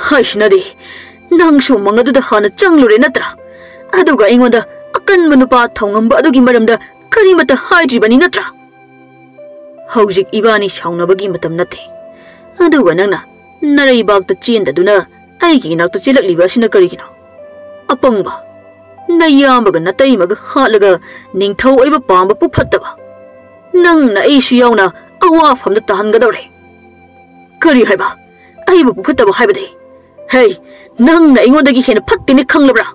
"ꯍꯥꯏꯁꯤꯅꯗꯤ, ꯅꯪꯁꯨ ꯎꯃꯪ ꯑꯗꯨꯗ ꯍꯥꯟꯅ ꯆꯪꯂꯨꯔꯦ ꯅꯠꯇ꯭ꯔꯥ? ꯑꯗꯨꯒ ꯑꯩꯉꯣꯟꯗ ꯑꯀꯟꯕ ꯅꯨꯄꯥ ꯊꯧꯉꯝꯕ ꯑꯗꯨꯒꯤ ꯃꯔꯝꯗ ꯀꯔꯤꯃꯠꯇ ꯍꯥꯏꯗ꯭ꯔꯤꯕꯅꯤ ꯅꯠꯇ꯭ꯔꯥ? ꯍꯧꯖꯤꯛ ꯏꯕꯥꯅꯤ ꯁꯥꯎꯅꯕꯒꯤ ꯃꯇꯝ ꯅꯠꯇꯦ꯫ ꯑꯗꯨꯒ ꯅꯪꯅ ꯅꯔꯩꯕꯥꯛꯇ ꯆꯦꯟꯗꯗꯨꯅ ꯑꯩꯒꯤ ꯏꯅꯥꯛꯇ ꯆꯦꯜꯂꯛꯂꯤꯕ ꯑꯁꯤꯅ ꯀꯔꯤꯒꯤꯅꯣ? ꯑꯄꯪꯕ, ꯅꯌꯥꯝꯕꯒ ꯅꯇꯩꯃꯒ ꯍꯥꯠꯂꯒ ꯅꯤꯡꯊꯧ ꯑꯣꯏꯕ ꯄꯥꯝꯕ ꯄꯨꯐꯠꯇꯕ꯫ ꯅꯪꯅ ꯑꯩꯁꯨ ꯌꯥꯎꯅ ꯑꯋꯥꯐꯝꯗ ꯇꯥꯍꯟꯒꯗꯧꯔꯦ꯫ ꯀꯔꯤ ꯍꯥꯏꯕ? ꯑꯩꯕꯨ ꯄꯨꯐꯠꯇꯕ ꯍꯥꯏꯕꯗꯤ? ꯍꯦ, ꯅꯪꯅ ꯑꯩꯉꯣꯟꯗꯒꯤ ꯍꯦꯟꯅ ꯐꯠꯇꯦꯅꯦ ꯈꯪꯂꯕ꯭ꯔꯥ?"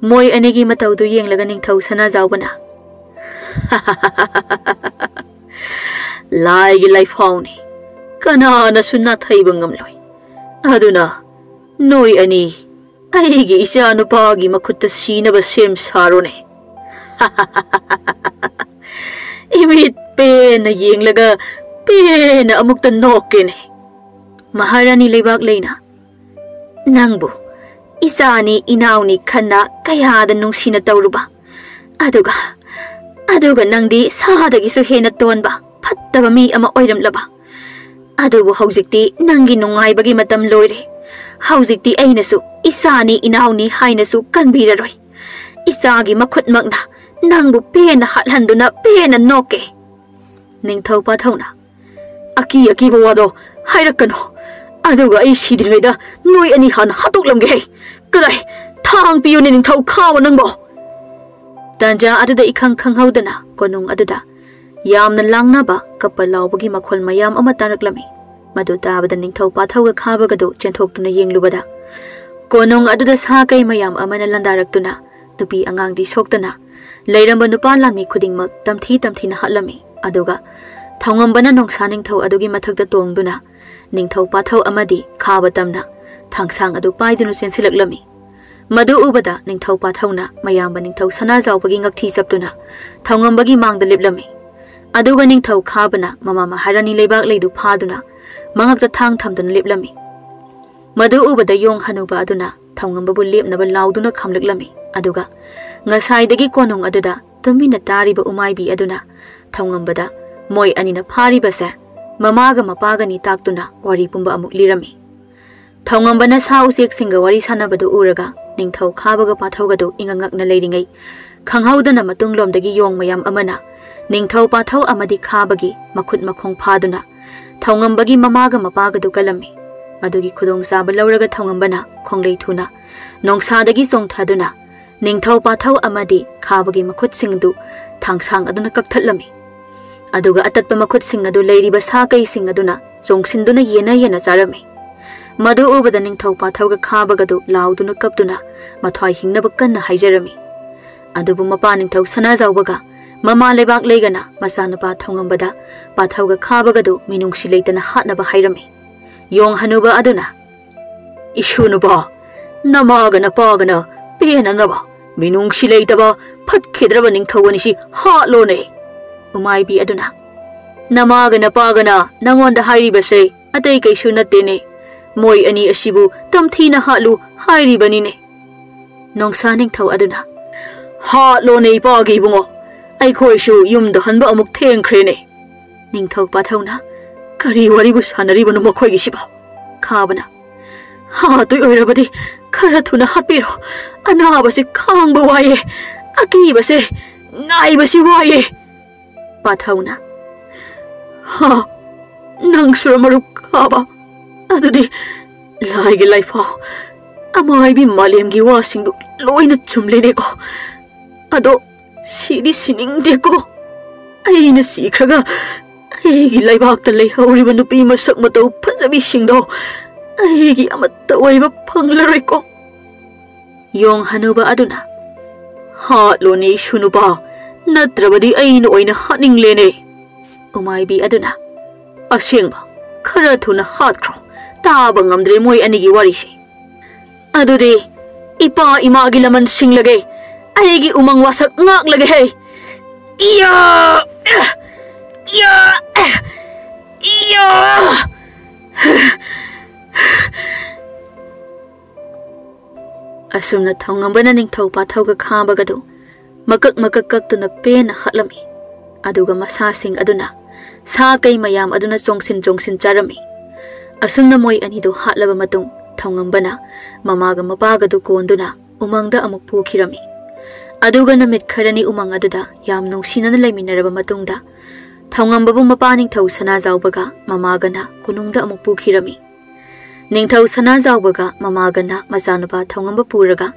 ꯃꯣꯏ ꯑꯅꯤꯒꯤ ꯃꯇꯧꯗꯨ ꯌꯦꯡꯂꯒ ꯅꯤꯡꯊꯧ ꯁꯅꯥꯖꯥꯎꯕꯅ, "ꯂꯥꯏꯒꯤ ꯂꯥꯏꯐꯥꯎꯅꯤ, ꯀꯅꯥꯅꯁꯨ ꯅꯥꯊꯩꯕ ꯉꯝꯂꯣꯏ꯫ ꯑꯗꯨꯅ ꯅꯣꯏ ꯑꯅꯤ ꯑꯩꯒꯤ ꯏꯆꯥ ꯅꯨꯄꯥꯒꯤ ꯃꯈꯨꯠꯇ ꯁꯤꯅꯕ ꯁꯦꯝ ꯁꯥꯔꯣꯅꯦ꯫ ꯏꯃꯤꯠ ꯄꯦꯟꯅ ꯌꯦꯡꯂꯒ ꯄꯦꯟꯅ ꯑꯃꯨꯛꯇ ꯅꯣꯛꯀꯦꯅꯦ꯫" ꯃꯍꯥꯔꯥꯅꯤ ꯂꯩꯕꯥꯛ ꯂꯩꯅ, "ꯅꯪꯕꯨ ꯏꯆꯥꯅꯤ ꯏꯅꯥꯎꯅꯤ ꯈꯟꯅ ꯀꯌꯥꯗ ꯅꯨꯡꯁꯤꯅ ꯇꯧꯔꯨꯕ, ꯑꯗꯨꯒ, ꯑꯗꯨꯒ ꯅꯪꯗꯤ ꯁꯥꯗꯒꯤꯁꯨ ꯍꯦꯟꯅ ꯇꯣꯟꯕ ꯐꯠꯇꯕ ꯃꯤ ꯑꯃ ꯑꯣꯏꯔꯝꯂꯕ꯫ ꯑꯗꯨꯕꯨ ꯍꯧꯖꯤꯛꯇꯤ ꯅꯪꯒꯤ ꯅꯨꯡꯉꯥꯏꯕꯒꯤ ꯃꯇꯝ ꯂꯣꯏꯔꯦ꯫ ꯍꯧꯖꯤꯛꯇꯤ ꯑꯩꯅꯁꯨ ꯏꯆꯥꯅꯤ ꯏꯅꯥꯎꯅꯤ ꯍꯥꯏꯅꯁꯨ ꯀꯟꯕꯤꯔꯔꯣꯏ꯫ ꯏꯆꯥꯒꯤ ꯃꯈꯨꯠꯃꯛꯅ ꯅꯪꯕꯨ ꯄꯦꯟꯅ ꯍꯥꯠꯍꯟꯗꯨꯅ ꯄꯦꯟꯅ ꯅꯣꯛꯀꯦ꯫" ꯅꯤꯡꯊꯧ ꯄꯥꯊꯧꯅ, "ꯑꯀꯤ ꯑꯀꯤꯕ ꯋꯥꯗꯣ ꯍꯥꯏꯔꯛꯀꯅꯨ꯫ ꯑꯗꯨꯒ ꯑꯩ ꯁꯤꯗ꯭ꯔꯤꯉꯩꯗ ꯅꯣꯏ ꯑꯅꯤ ꯍꯥꯟꯅ ꯍꯥꯠꯇꯣꯛꯂꯝꯒꯦ ꯍꯦ꯫ ꯀꯗꯥꯏ? ꯊꯥꯡ ꯄꯤꯌꯨꯅꯦ ꯅꯤꯡꯊꯧ ꯈꯥꯕ ꯅꯪꯕꯣ!" ꯇꯥꯟꯖꯥ ꯑꯗꯨꯗ ꯏꯈꯪ ꯈꯪꯍꯧꯗꯅ ꯀꯣꯅꯨꯡ ꯑꯗꯨꯗ ꯌꯥꯝꯅ ꯂꯥꯡꯅꯕ, ꯀꯞꯄ ꯂꯥꯎꯕꯒꯤ ꯃꯈꯣꯜ ꯃꯌꯥꯝ ꯑꯃ ꯇꯥꯔꯛꯂꯝꯃꯤ꯫ ꯃꯗꯨ ꯇꯥꯕꯗ ꯅꯤꯡꯊꯧ ꯄꯥꯊꯧꯒ ꯈꯥꯕꯒꯗꯨ ꯆꯦꯟꯊꯣꯛꯇꯨꯅ ꯌꯦꯡꯂꯨꯕꯗ, ꯀꯣꯅꯨꯡ ꯑꯗꯨꯗ ꯁꯥ ꯀꯩ ꯃꯌꯥꯝ ꯑꯃꯅ ꯂꯥꯟꯗꯥꯔꯛꯇꯨꯅ ꯅꯨꯄꯤ ꯑꯉꯥꯡꯗꯤ ꯁꯣꯛꯇꯅ ꯂꯩꯔꯝꯕ ꯅꯨꯄꯥ ꯂꯥꯟꯃꯤ ꯈꯨꯗꯤꯡꯃꯛ ꯇꯝꯊꯤ ꯇꯝꯊꯤꯅ ꯍꯥꯠꯂꯝꯃꯤ꯫ ꯑꯗꯨꯒ ꯊꯧꯉꯝꯕꯅ ꯅꯣꯡꯁꯥ ꯅꯤꯡꯊꯧ ꯑꯗꯨꯒꯤ ꯃꯊꯛꯇ ꯇꯣꯡꯗꯨꯅ ꯅꯤꯡꯊꯧ ꯄꯥꯊꯧ ꯑꯃꯗꯤ ꯈꯥꯕ ꯇꯝꯅ ꯊꯥꯡꯁꯥꯡ ꯑꯗꯨ ꯄꯥꯏꯗꯨꯅ ꯆꯦꯟꯁꯤꯜꯂꯛꯂꯝꯃꯤ꯫ ꯃꯗꯨ ꯎꯕꯗ ꯅꯤꯡꯊꯧ ꯄꯥꯊꯧꯅ ꯃꯌꯥꯝꯕ ꯅꯤꯡꯊꯧ ꯁꯅꯥꯖꯥꯎꯕꯒꯤ ꯉꯛꯊꯤ ꯆꯞꯇꯨꯅ ꯊꯧꯉꯝꯕꯒꯤ ꯃꯥꯡꯗ ꯂꯦꯞꯂꯝꯃꯤ꯫ ꯑꯗꯨꯒ ꯅꯤꯡꯊꯧ ꯈꯥꯕꯅ ꯃꯃꯥ ꯃꯍꯥꯔꯥꯅꯤ ꯂꯩꯕꯥꯛ ꯂꯩꯗꯨ ꯐꯥꯗꯨꯅ ꯃꯉꯛꯇ ꯊꯥꯡ ꯊꯝꯗꯨꯅ ꯂꯦꯞꯂꯝꯃꯤ꯫ ꯃꯗꯨ ꯎꯕꯗ ꯌꯣꯡ ꯍꯅꯨꯕ ꯑꯗꯨꯅ ꯊꯧꯉꯝꯕꯕꯨ ꯂꯦꯞꯅꯕ ꯂꯥꯎꯗꯨꯅ ꯈꯝꯂꯛꯂꯝꯃꯤ꯫ ꯑꯗꯨꯒ ꯉꯁꯥꯏꯗꯒꯤ ꯀꯣꯅꯨꯡ ꯑꯗꯨꯗ ꯇꯨꯃꯤꯟꯅ ꯇꯥꯔꯤꯕ ꯎꯃꯥꯏꯕꯤ ꯑꯗꯨꯅ ꯊꯧꯉꯝꯕꯗ ꯃꯣꯏ ꯑꯅꯤꯅ ꯐꯥꯔꯤꯕꯁꯦ ꯃꯃꯥꯒ ꯃꯄꯥꯒꯅꯤ ꯇꯥꯛꯇꯨꯅ ꯋꯥꯔꯤ ꯄꯨꯝꯕ ꯑꯃꯨꯛ ꯂꯤꯔꯝꯃꯤ꯫ ꯊꯧꯉꯝꯕꯅ ꯁꯥ ꯎꯆꯦꯛꯁꯤꯡꯒ ꯋꯥꯔꯤ ꯁꯥꯟꯅꯕꯗꯨ ꯎꯔꯒ ꯅꯤꯡꯊꯧ ꯈꯥꯕꯒ ꯄꯥꯊꯧꯒꯗꯨ ꯏꯉꯛ ꯉꯛꯅ ꯂꯩꯔꯤꯉꯩ, ꯈꯪꯍꯧꯗꯅ ꯃꯇꯨꯡꯂꯣꯝꯗꯒꯤ ꯌꯣꯡ ꯃꯌꯥꯝ ꯑꯃꯅ ꯅꯤꯡꯊꯧ ꯄꯥꯊꯧ ꯑꯃꯗꯤ ꯈꯥꯕꯒꯤ ꯃꯈꯨꯠ ꯃꯈꯣꯡ ꯐꯥꯗꯨꯅ ꯊꯧꯉꯝꯕꯒꯤ ꯃꯃꯥꯒ ꯃꯄꯥꯒꯗꯨ ꯀꯜꯂꯝꯃꯤ꯫ ꯃꯗꯨꯒꯤ ꯈꯨꯗꯣꯡꯆꯥꯕ ꯂꯧꯔꯒ ꯊꯧꯉꯝꯕꯅ ꯈꯣꯡꯂꯩ ꯊꯨꯅ ꯅꯣꯡꯁꯥꯗꯒꯤ ꯆꯣꯡꯊꯗꯨꯅ ꯅꯤꯡꯊꯧ ꯄꯥꯊꯧ ꯑꯃꯗꯤ ꯈꯥꯕꯒꯤ ꯃꯈꯨꯠꯁꯤꯡꯗꯨ ꯊꯥꯡꯁꯥꯡ ꯑꯗꯨꯅ ꯀꯛꯊꯠꯂꯝꯃꯤ꯫ ꯑꯗꯨꯒ ꯑꯇꯠꯄ ꯃꯈꯨꯠꯁꯤꯡ ꯑꯗꯨ ꯂꯩꯔꯤꯕ ꯁꯥ ꯀꯩꯁꯤꯡ ꯑꯗꯨꯅ ꯆꯣꯡꯁꯤꯟꯗꯨꯅ ꯌꯦꯟꯅ ꯌꯦꯟꯅ ꯆꯥꯔꯝꯃꯤ꯫ ꯃꯗꯨ ꯎꯕꯗ ꯅꯤꯡꯊꯧ ꯄꯥꯊꯧꯒ ꯈꯥꯕꯒꯗꯨ ꯂꯥꯎꯗꯨꯅ ꯀꯞꯇꯨꯅ ꯃꯊ꯭ꯋꯥꯏ ꯍꯤꯡꯅꯕ ꯀꯟꯅ ꯍꯥꯏꯖꯔꯝꯃꯤ꯫ ꯑꯗꯨꯕꯨ ꯃꯄꯥ ꯅꯤꯡꯊꯧ ꯁꯅꯥꯖꯥꯎꯕꯒ ꯃꯃꯥ ꯂꯩꯕꯥꯛ ꯂꯩꯒꯅ ꯃꯆꯥꯅꯨꯄꯥ ꯊꯧꯉꯝꯕꯗ ꯄꯥꯊꯧꯒ ꯈꯥꯕꯒꯗꯨ ꯃꯤꯅꯨꯡꯁꯤ ꯂꯩꯇꯅ ꯍꯥꯠꯅꯕ ꯍꯥꯏꯔꯝꯃꯤ꯫ ꯌꯣꯡ ꯍꯅꯨꯕ ꯑꯗꯨꯅ, "ꯏꯁꯨ ꯅꯨꯄꯥ, ꯅꯃꯥꯒ ꯅꯄꯥꯒꯅ ꯄꯦꯟꯅꯅꯕ ꯃꯤꯅꯨꯡꯁꯤ ꯂꯩꯇꯕ ꯐꯠꯈꯤꯗ꯭ꯔꯕ ꯅꯤꯡꯊꯧ ꯑꯅꯤꯁꯤ ꯍꯥꯠꯂꯣꯅꯦ!" ꯎꯃꯥꯏꯕꯤ ꯑꯗꯨꯅ, "ꯅꯃꯥꯒ ꯅꯄꯥꯒꯅ ꯅꯉꯣꯟꯗ ꯍꯥꯏꯔꯤꯕꯁꯦ ꯑꯇꯩ ꯀꯩꯁꯨ ꯅꯠꯇꯦꯅꯦ꯫ ꯃꯣꯏ ꯑꯅꯤ ꯑꯁꯤꯕꯨ ꯇꯝꯊꯤꯅ ꯍꯥꯠꯂꯨ ꯍꯥꯏꯔꯤꯕꯅꯤꯅꯦ꯫" ꯅꯣꯡꯁꯥ ꯅꯤꯡꯊꯧ ꯑꯗꯨꯅ, "ꯍꯥꯠꯂꯣꯅꯦ ꯏꯄꯥꯒꯤ ꯏꯕꯨꯡꯉꯣ, ꯑꯩꯈꯣꯏꯁꯨ ꯌꯨꯝꯗ ꯍꯟꯕ ꯑꯃꯨꯛ ꯊꯦꯡꯈ꯭ꯔꯦꯅꯦ꯫" ꯅꯤꯡꯊꯧ ꯄꯥꯊꯧꯅ, "ꯀꯔꯤ ꯋꯥꯔꯤꯕꯨ ꯁꯥꯟꯅꯔꯤꯕꯅꯣ ꯃꯈꯣꯏꯒꯤꯁꯤꯕꯣ?" ꯈꯥꯕꯅ, "ꯍꯥꯠꯇꯣꯏ ꯑꯣꯏꯔꯕꯗꯤ ꯈꯔ ꯊꯨꯅ ꯍꯥꯠꯄꯤꯔꯣ꯫ ꯑꯅꯥꯕꯁꯤ ꯈꯥꯡꯕ ꯋꯥꯏꯌꯦ, ꯑꯀꯤꯕꯁꯦ, ꯉꯥꯏꯕꯁꯤ ꯋꯥꯏꯌꯦ꯫" ꯄꯥꯊꯧꯅ, "ꯍꯥ, ꯅꯪꯁꯨꯔ ꯃꯔꯨꯞ ꯈꯥꯕ? ꯑꯗꯨꯗꯤ ꯂꯥꯏꯒꯤ ꯂꯥꯏꯐꯥꯎ, ꯑꯃꯥꯏꯕꯤ ꯃꯥꯂꯦꯝꯒꯤ ꯋꯥꯁꯤꯡꯗꯨ ꯂꯣꯏꯅ ꯆꯨꯝꯂꯦꯅꯦꯀꯣ꯫ ꯑꯗꯣ ꯁꯤꯗꯤ ꯁꯤꯅꯤꯡꯗꯦꯀꯣ꯫ ꯑꯩꯅ ꯁꯤꯈ꯭ꯔꯒ ꯑꯩꯒꯤ ꯂꯩꯕꯥꯛꯇ ꯂꯩꯍꯧꯔꯤꯕ ꯅꯨꯄꯤ ꯃꯁꯛ ꯃꯇꯧ ꯐꯖꯕꯤꯁꯤꯡꯗꯣ ꯑꯩꯒꯤ ꯑꯃꯠꯇ ꯑꯣꯏꯕ ꯐꯪꯂꯔꯣꯏꯀꯣ꯫" ꯌꯣꯡ ꯍꯅꯨꯕ ꯑꯗꯨꯅ, "ꯍꯥꯠꯂꯣꯅꯦ ꯏꯁꯨ ꯅꯨꯄꯥ, ꯅꯠꯇ꯭ꯔꯕꯗꯤ ꯑꯩꯅ ꯑꯣꯏꯅ ꯍꯥꯠꯅꯤꯡꯂꯦꯅꯦ꯫" ꯎꯃꯥꯏꯕꯤ ꯑꯗꯨꯅ, "ꯑꯁꯦꯡꯕ, ꯈꯔ ꯊꯨꯅ ꯍꯥꯠꯈ꯭ꯔꯣ, ꯇꯥꯕ ꯉꯝꯗ꯭ꯔꯦ ꯃꯣꯏ ꯑꯅꯤꯒꯤ ꯋꯥꯔꯤꯁꯦ꯫ ꯑꯗꯨꯗꯤ ꯏꯄꯥ ꯏꯃꯥꯒꯤ ꯂꯃꯟ ꯁꯤꯡꯂꯒꯦ, ꯑꯩꯒꯤ ꯎꯃꯪ ꯋꯥꯁꯛ ꯉꯥꯛꯂꯒꯦ ꯍꯦ꯫ ꯏꯌꯥ! ꯏꯌꯥ! ꯏꯌꯥ!" ꯑꯁꯨꯝꯅ ꯊꯧꯉꯝꯕꯅ ꯅꯤꯡꯊꯧ ꯄꯥꯊꯧꯒ ꯈꯥꯕꯒꯗꯨ ꯃꯀꯛ ꯃꯀꯛ ꯀꯛꯇꯨꯅ ꯄꯦꯟꯅ ꯍꯥꯠꯂꯝꯃꯤ꯫ ꯑꯗꯨꯒ ꯃꯁꯥꯁꯤꯡ ꯑꯗꯨꯅ ꯁꯥ ꯀꯩ ꯃꯌꯥꯝ ꯑꯗꯨꯅ ꯆꯣꯡꯁꯤꯟ ꯆꯣꯡꯁꯤꯟ ꯆꯥꯔꯝꯃꯤ꯫ ꯑꯁꯨꯝꯅ ꯃꯣꯏ ꯑꯅꯤꯗꯨ ꯍꯥꯠꯂꯕ ꯃꯇꯨꯡ, ꯊꯧꯉꯝꯕꯅ ꯃꯃꯥꯒ ꯃꯄꯥꯒꯗꯨ ꯀꯣꯟꯗꯨꯅ ꯎꯃꯪꯗ ꯑꯃꯨꯛ ꯄꯨꯈꯤꯔꯝꯃꯤ꯫ ꯑꯗꯨꯒ ꯅꯨꯃꯤꯠ ꯈꯔꯅꯤ ꯎꯃꯪ ꯑꯗꯨꯗ ꯌꯥꯝ ꯅꯨꯡꯁꯤꯅꯅ ꯂꯩꯃꯤꯟꯅꯔꯕ ꯃꯇꯨꯡꯗ, ꯊꯧꯉꯝꯕꯕꯨ ꯃꯄꯥ ꯅꯤꯡꯊꯧ ꯁꯅꯥꯖꯥꯎꯕꯒ ꯃꯃꯥꯒꯅ ꯀꯣꯅꯨꯡꯗ ꯑꯃꯨꯛ ꯄꯨꯈꯤꯔꯝꯃꯤ꯫ ꯅꯤꯡꯊꯧ ꯁꯅꯥꯖꯥꯎꯕꯒ ꯃꯃꯥꯒꯅ ꯃꯆꯥꯅꯨꯄꯥ ꯊꯧꯉꯝꯕ ꯄꯨꯔꯒ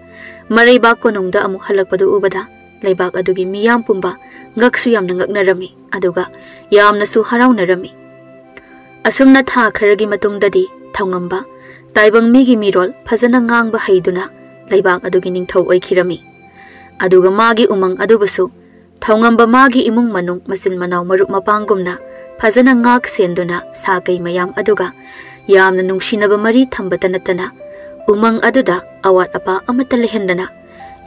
ꯃꯔꯩꯕꯥꯛ ꯀꯣꯅꯨꯡꯗ ꯑꯃꯨꯛ ꯍꯜꯂꯛꯄꯗꯨ ꯎꯕꯗ, ꯂꯩꯕꯥꯛ ꯑꯗꯨꯒꯤ ꯃꯤꯌꯥꯝ ꯄꯨꯝꯕ ꯉꯛꯁꯨ ꯌꯥꯝꯅ ꯉꯛꯅꯔꯝꯃꯤ, ꯑꯗꯨꯒ ꯌꯥꯝꯅꯁꯨ ꯍꯔꯥꯎꯅꯔꯝꯃꯤ꯫ ꯑꯁꯨꯝꯅ ꯊꯥ ꯈꯔꯒꯤ ꯃꯇꯨꯡꯗꯗꯤ ꯊꯧꯉꯝꯕ ꯇꯥꯏꯕꯪ ꯃꯤꯒꯤ ꯃꯤꯔꯣꯜ ꯐꯖꯅ ꯉꯥꯡꯕ ꯍꯩꯗꯨꯅ ꯂꯩꯕꯥꯛ ꯑꯗꯨꯒꯤ ꯅꯤꯡꯊꯧ ꯑꯣꯏꯈꯤꯔꯝꯃꯤ꯫ ꯑꯗꯨꯒ ꯃꯥꯒꯤ ꯎꯃꯪ ꯑꯗꯨꯕꯨꯁꯨ ꯊꯧꯉꯝꯕ ꯃꯥꯒꯤ ꯏꯃꯨꯡ ꯃꯅꯨꯡ ꯃꯆꯤꯟ ꯃꯅꯥꯎ ꯃꯔꯨꯞ ꯃꯄꯥꯡꯒꯨꯝꯅ ꯐꯖꯅ ꯉꯥꯛ ꯁꯦꯟꯗꯨꯅ ꯁꯥ ꯀꯩ ꯃꯌꯥꯝ ꯑꯗꯨꯒ ꯌꯥꯝꯅ ꯅꯨꯡꯁꯤꯅꯕ ꯃꯔꯤ ꯊꯝꯕꯇ ꯅꯠꯇꯅ ꯎꯃꯪ ꯑꯗꯨꯗ ꯑꯋꯥꯠ ꯑꯄꯥ ꯑꯃꯠꯇ ꯂꯩꯍꯟꯗꯅ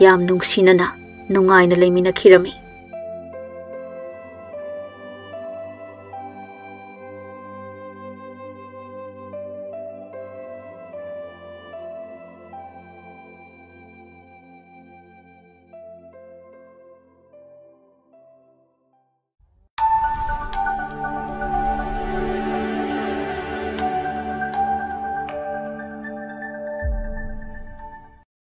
ꯌꯥꯝ ꯅꯨꯡꯁꯤꯅꯅ ꯅꯨꯡꯉꯥꯏꯅ ꯂꯩꯃꯤꯟꯅꯈꯤꯔꯝꯃꯤ꯫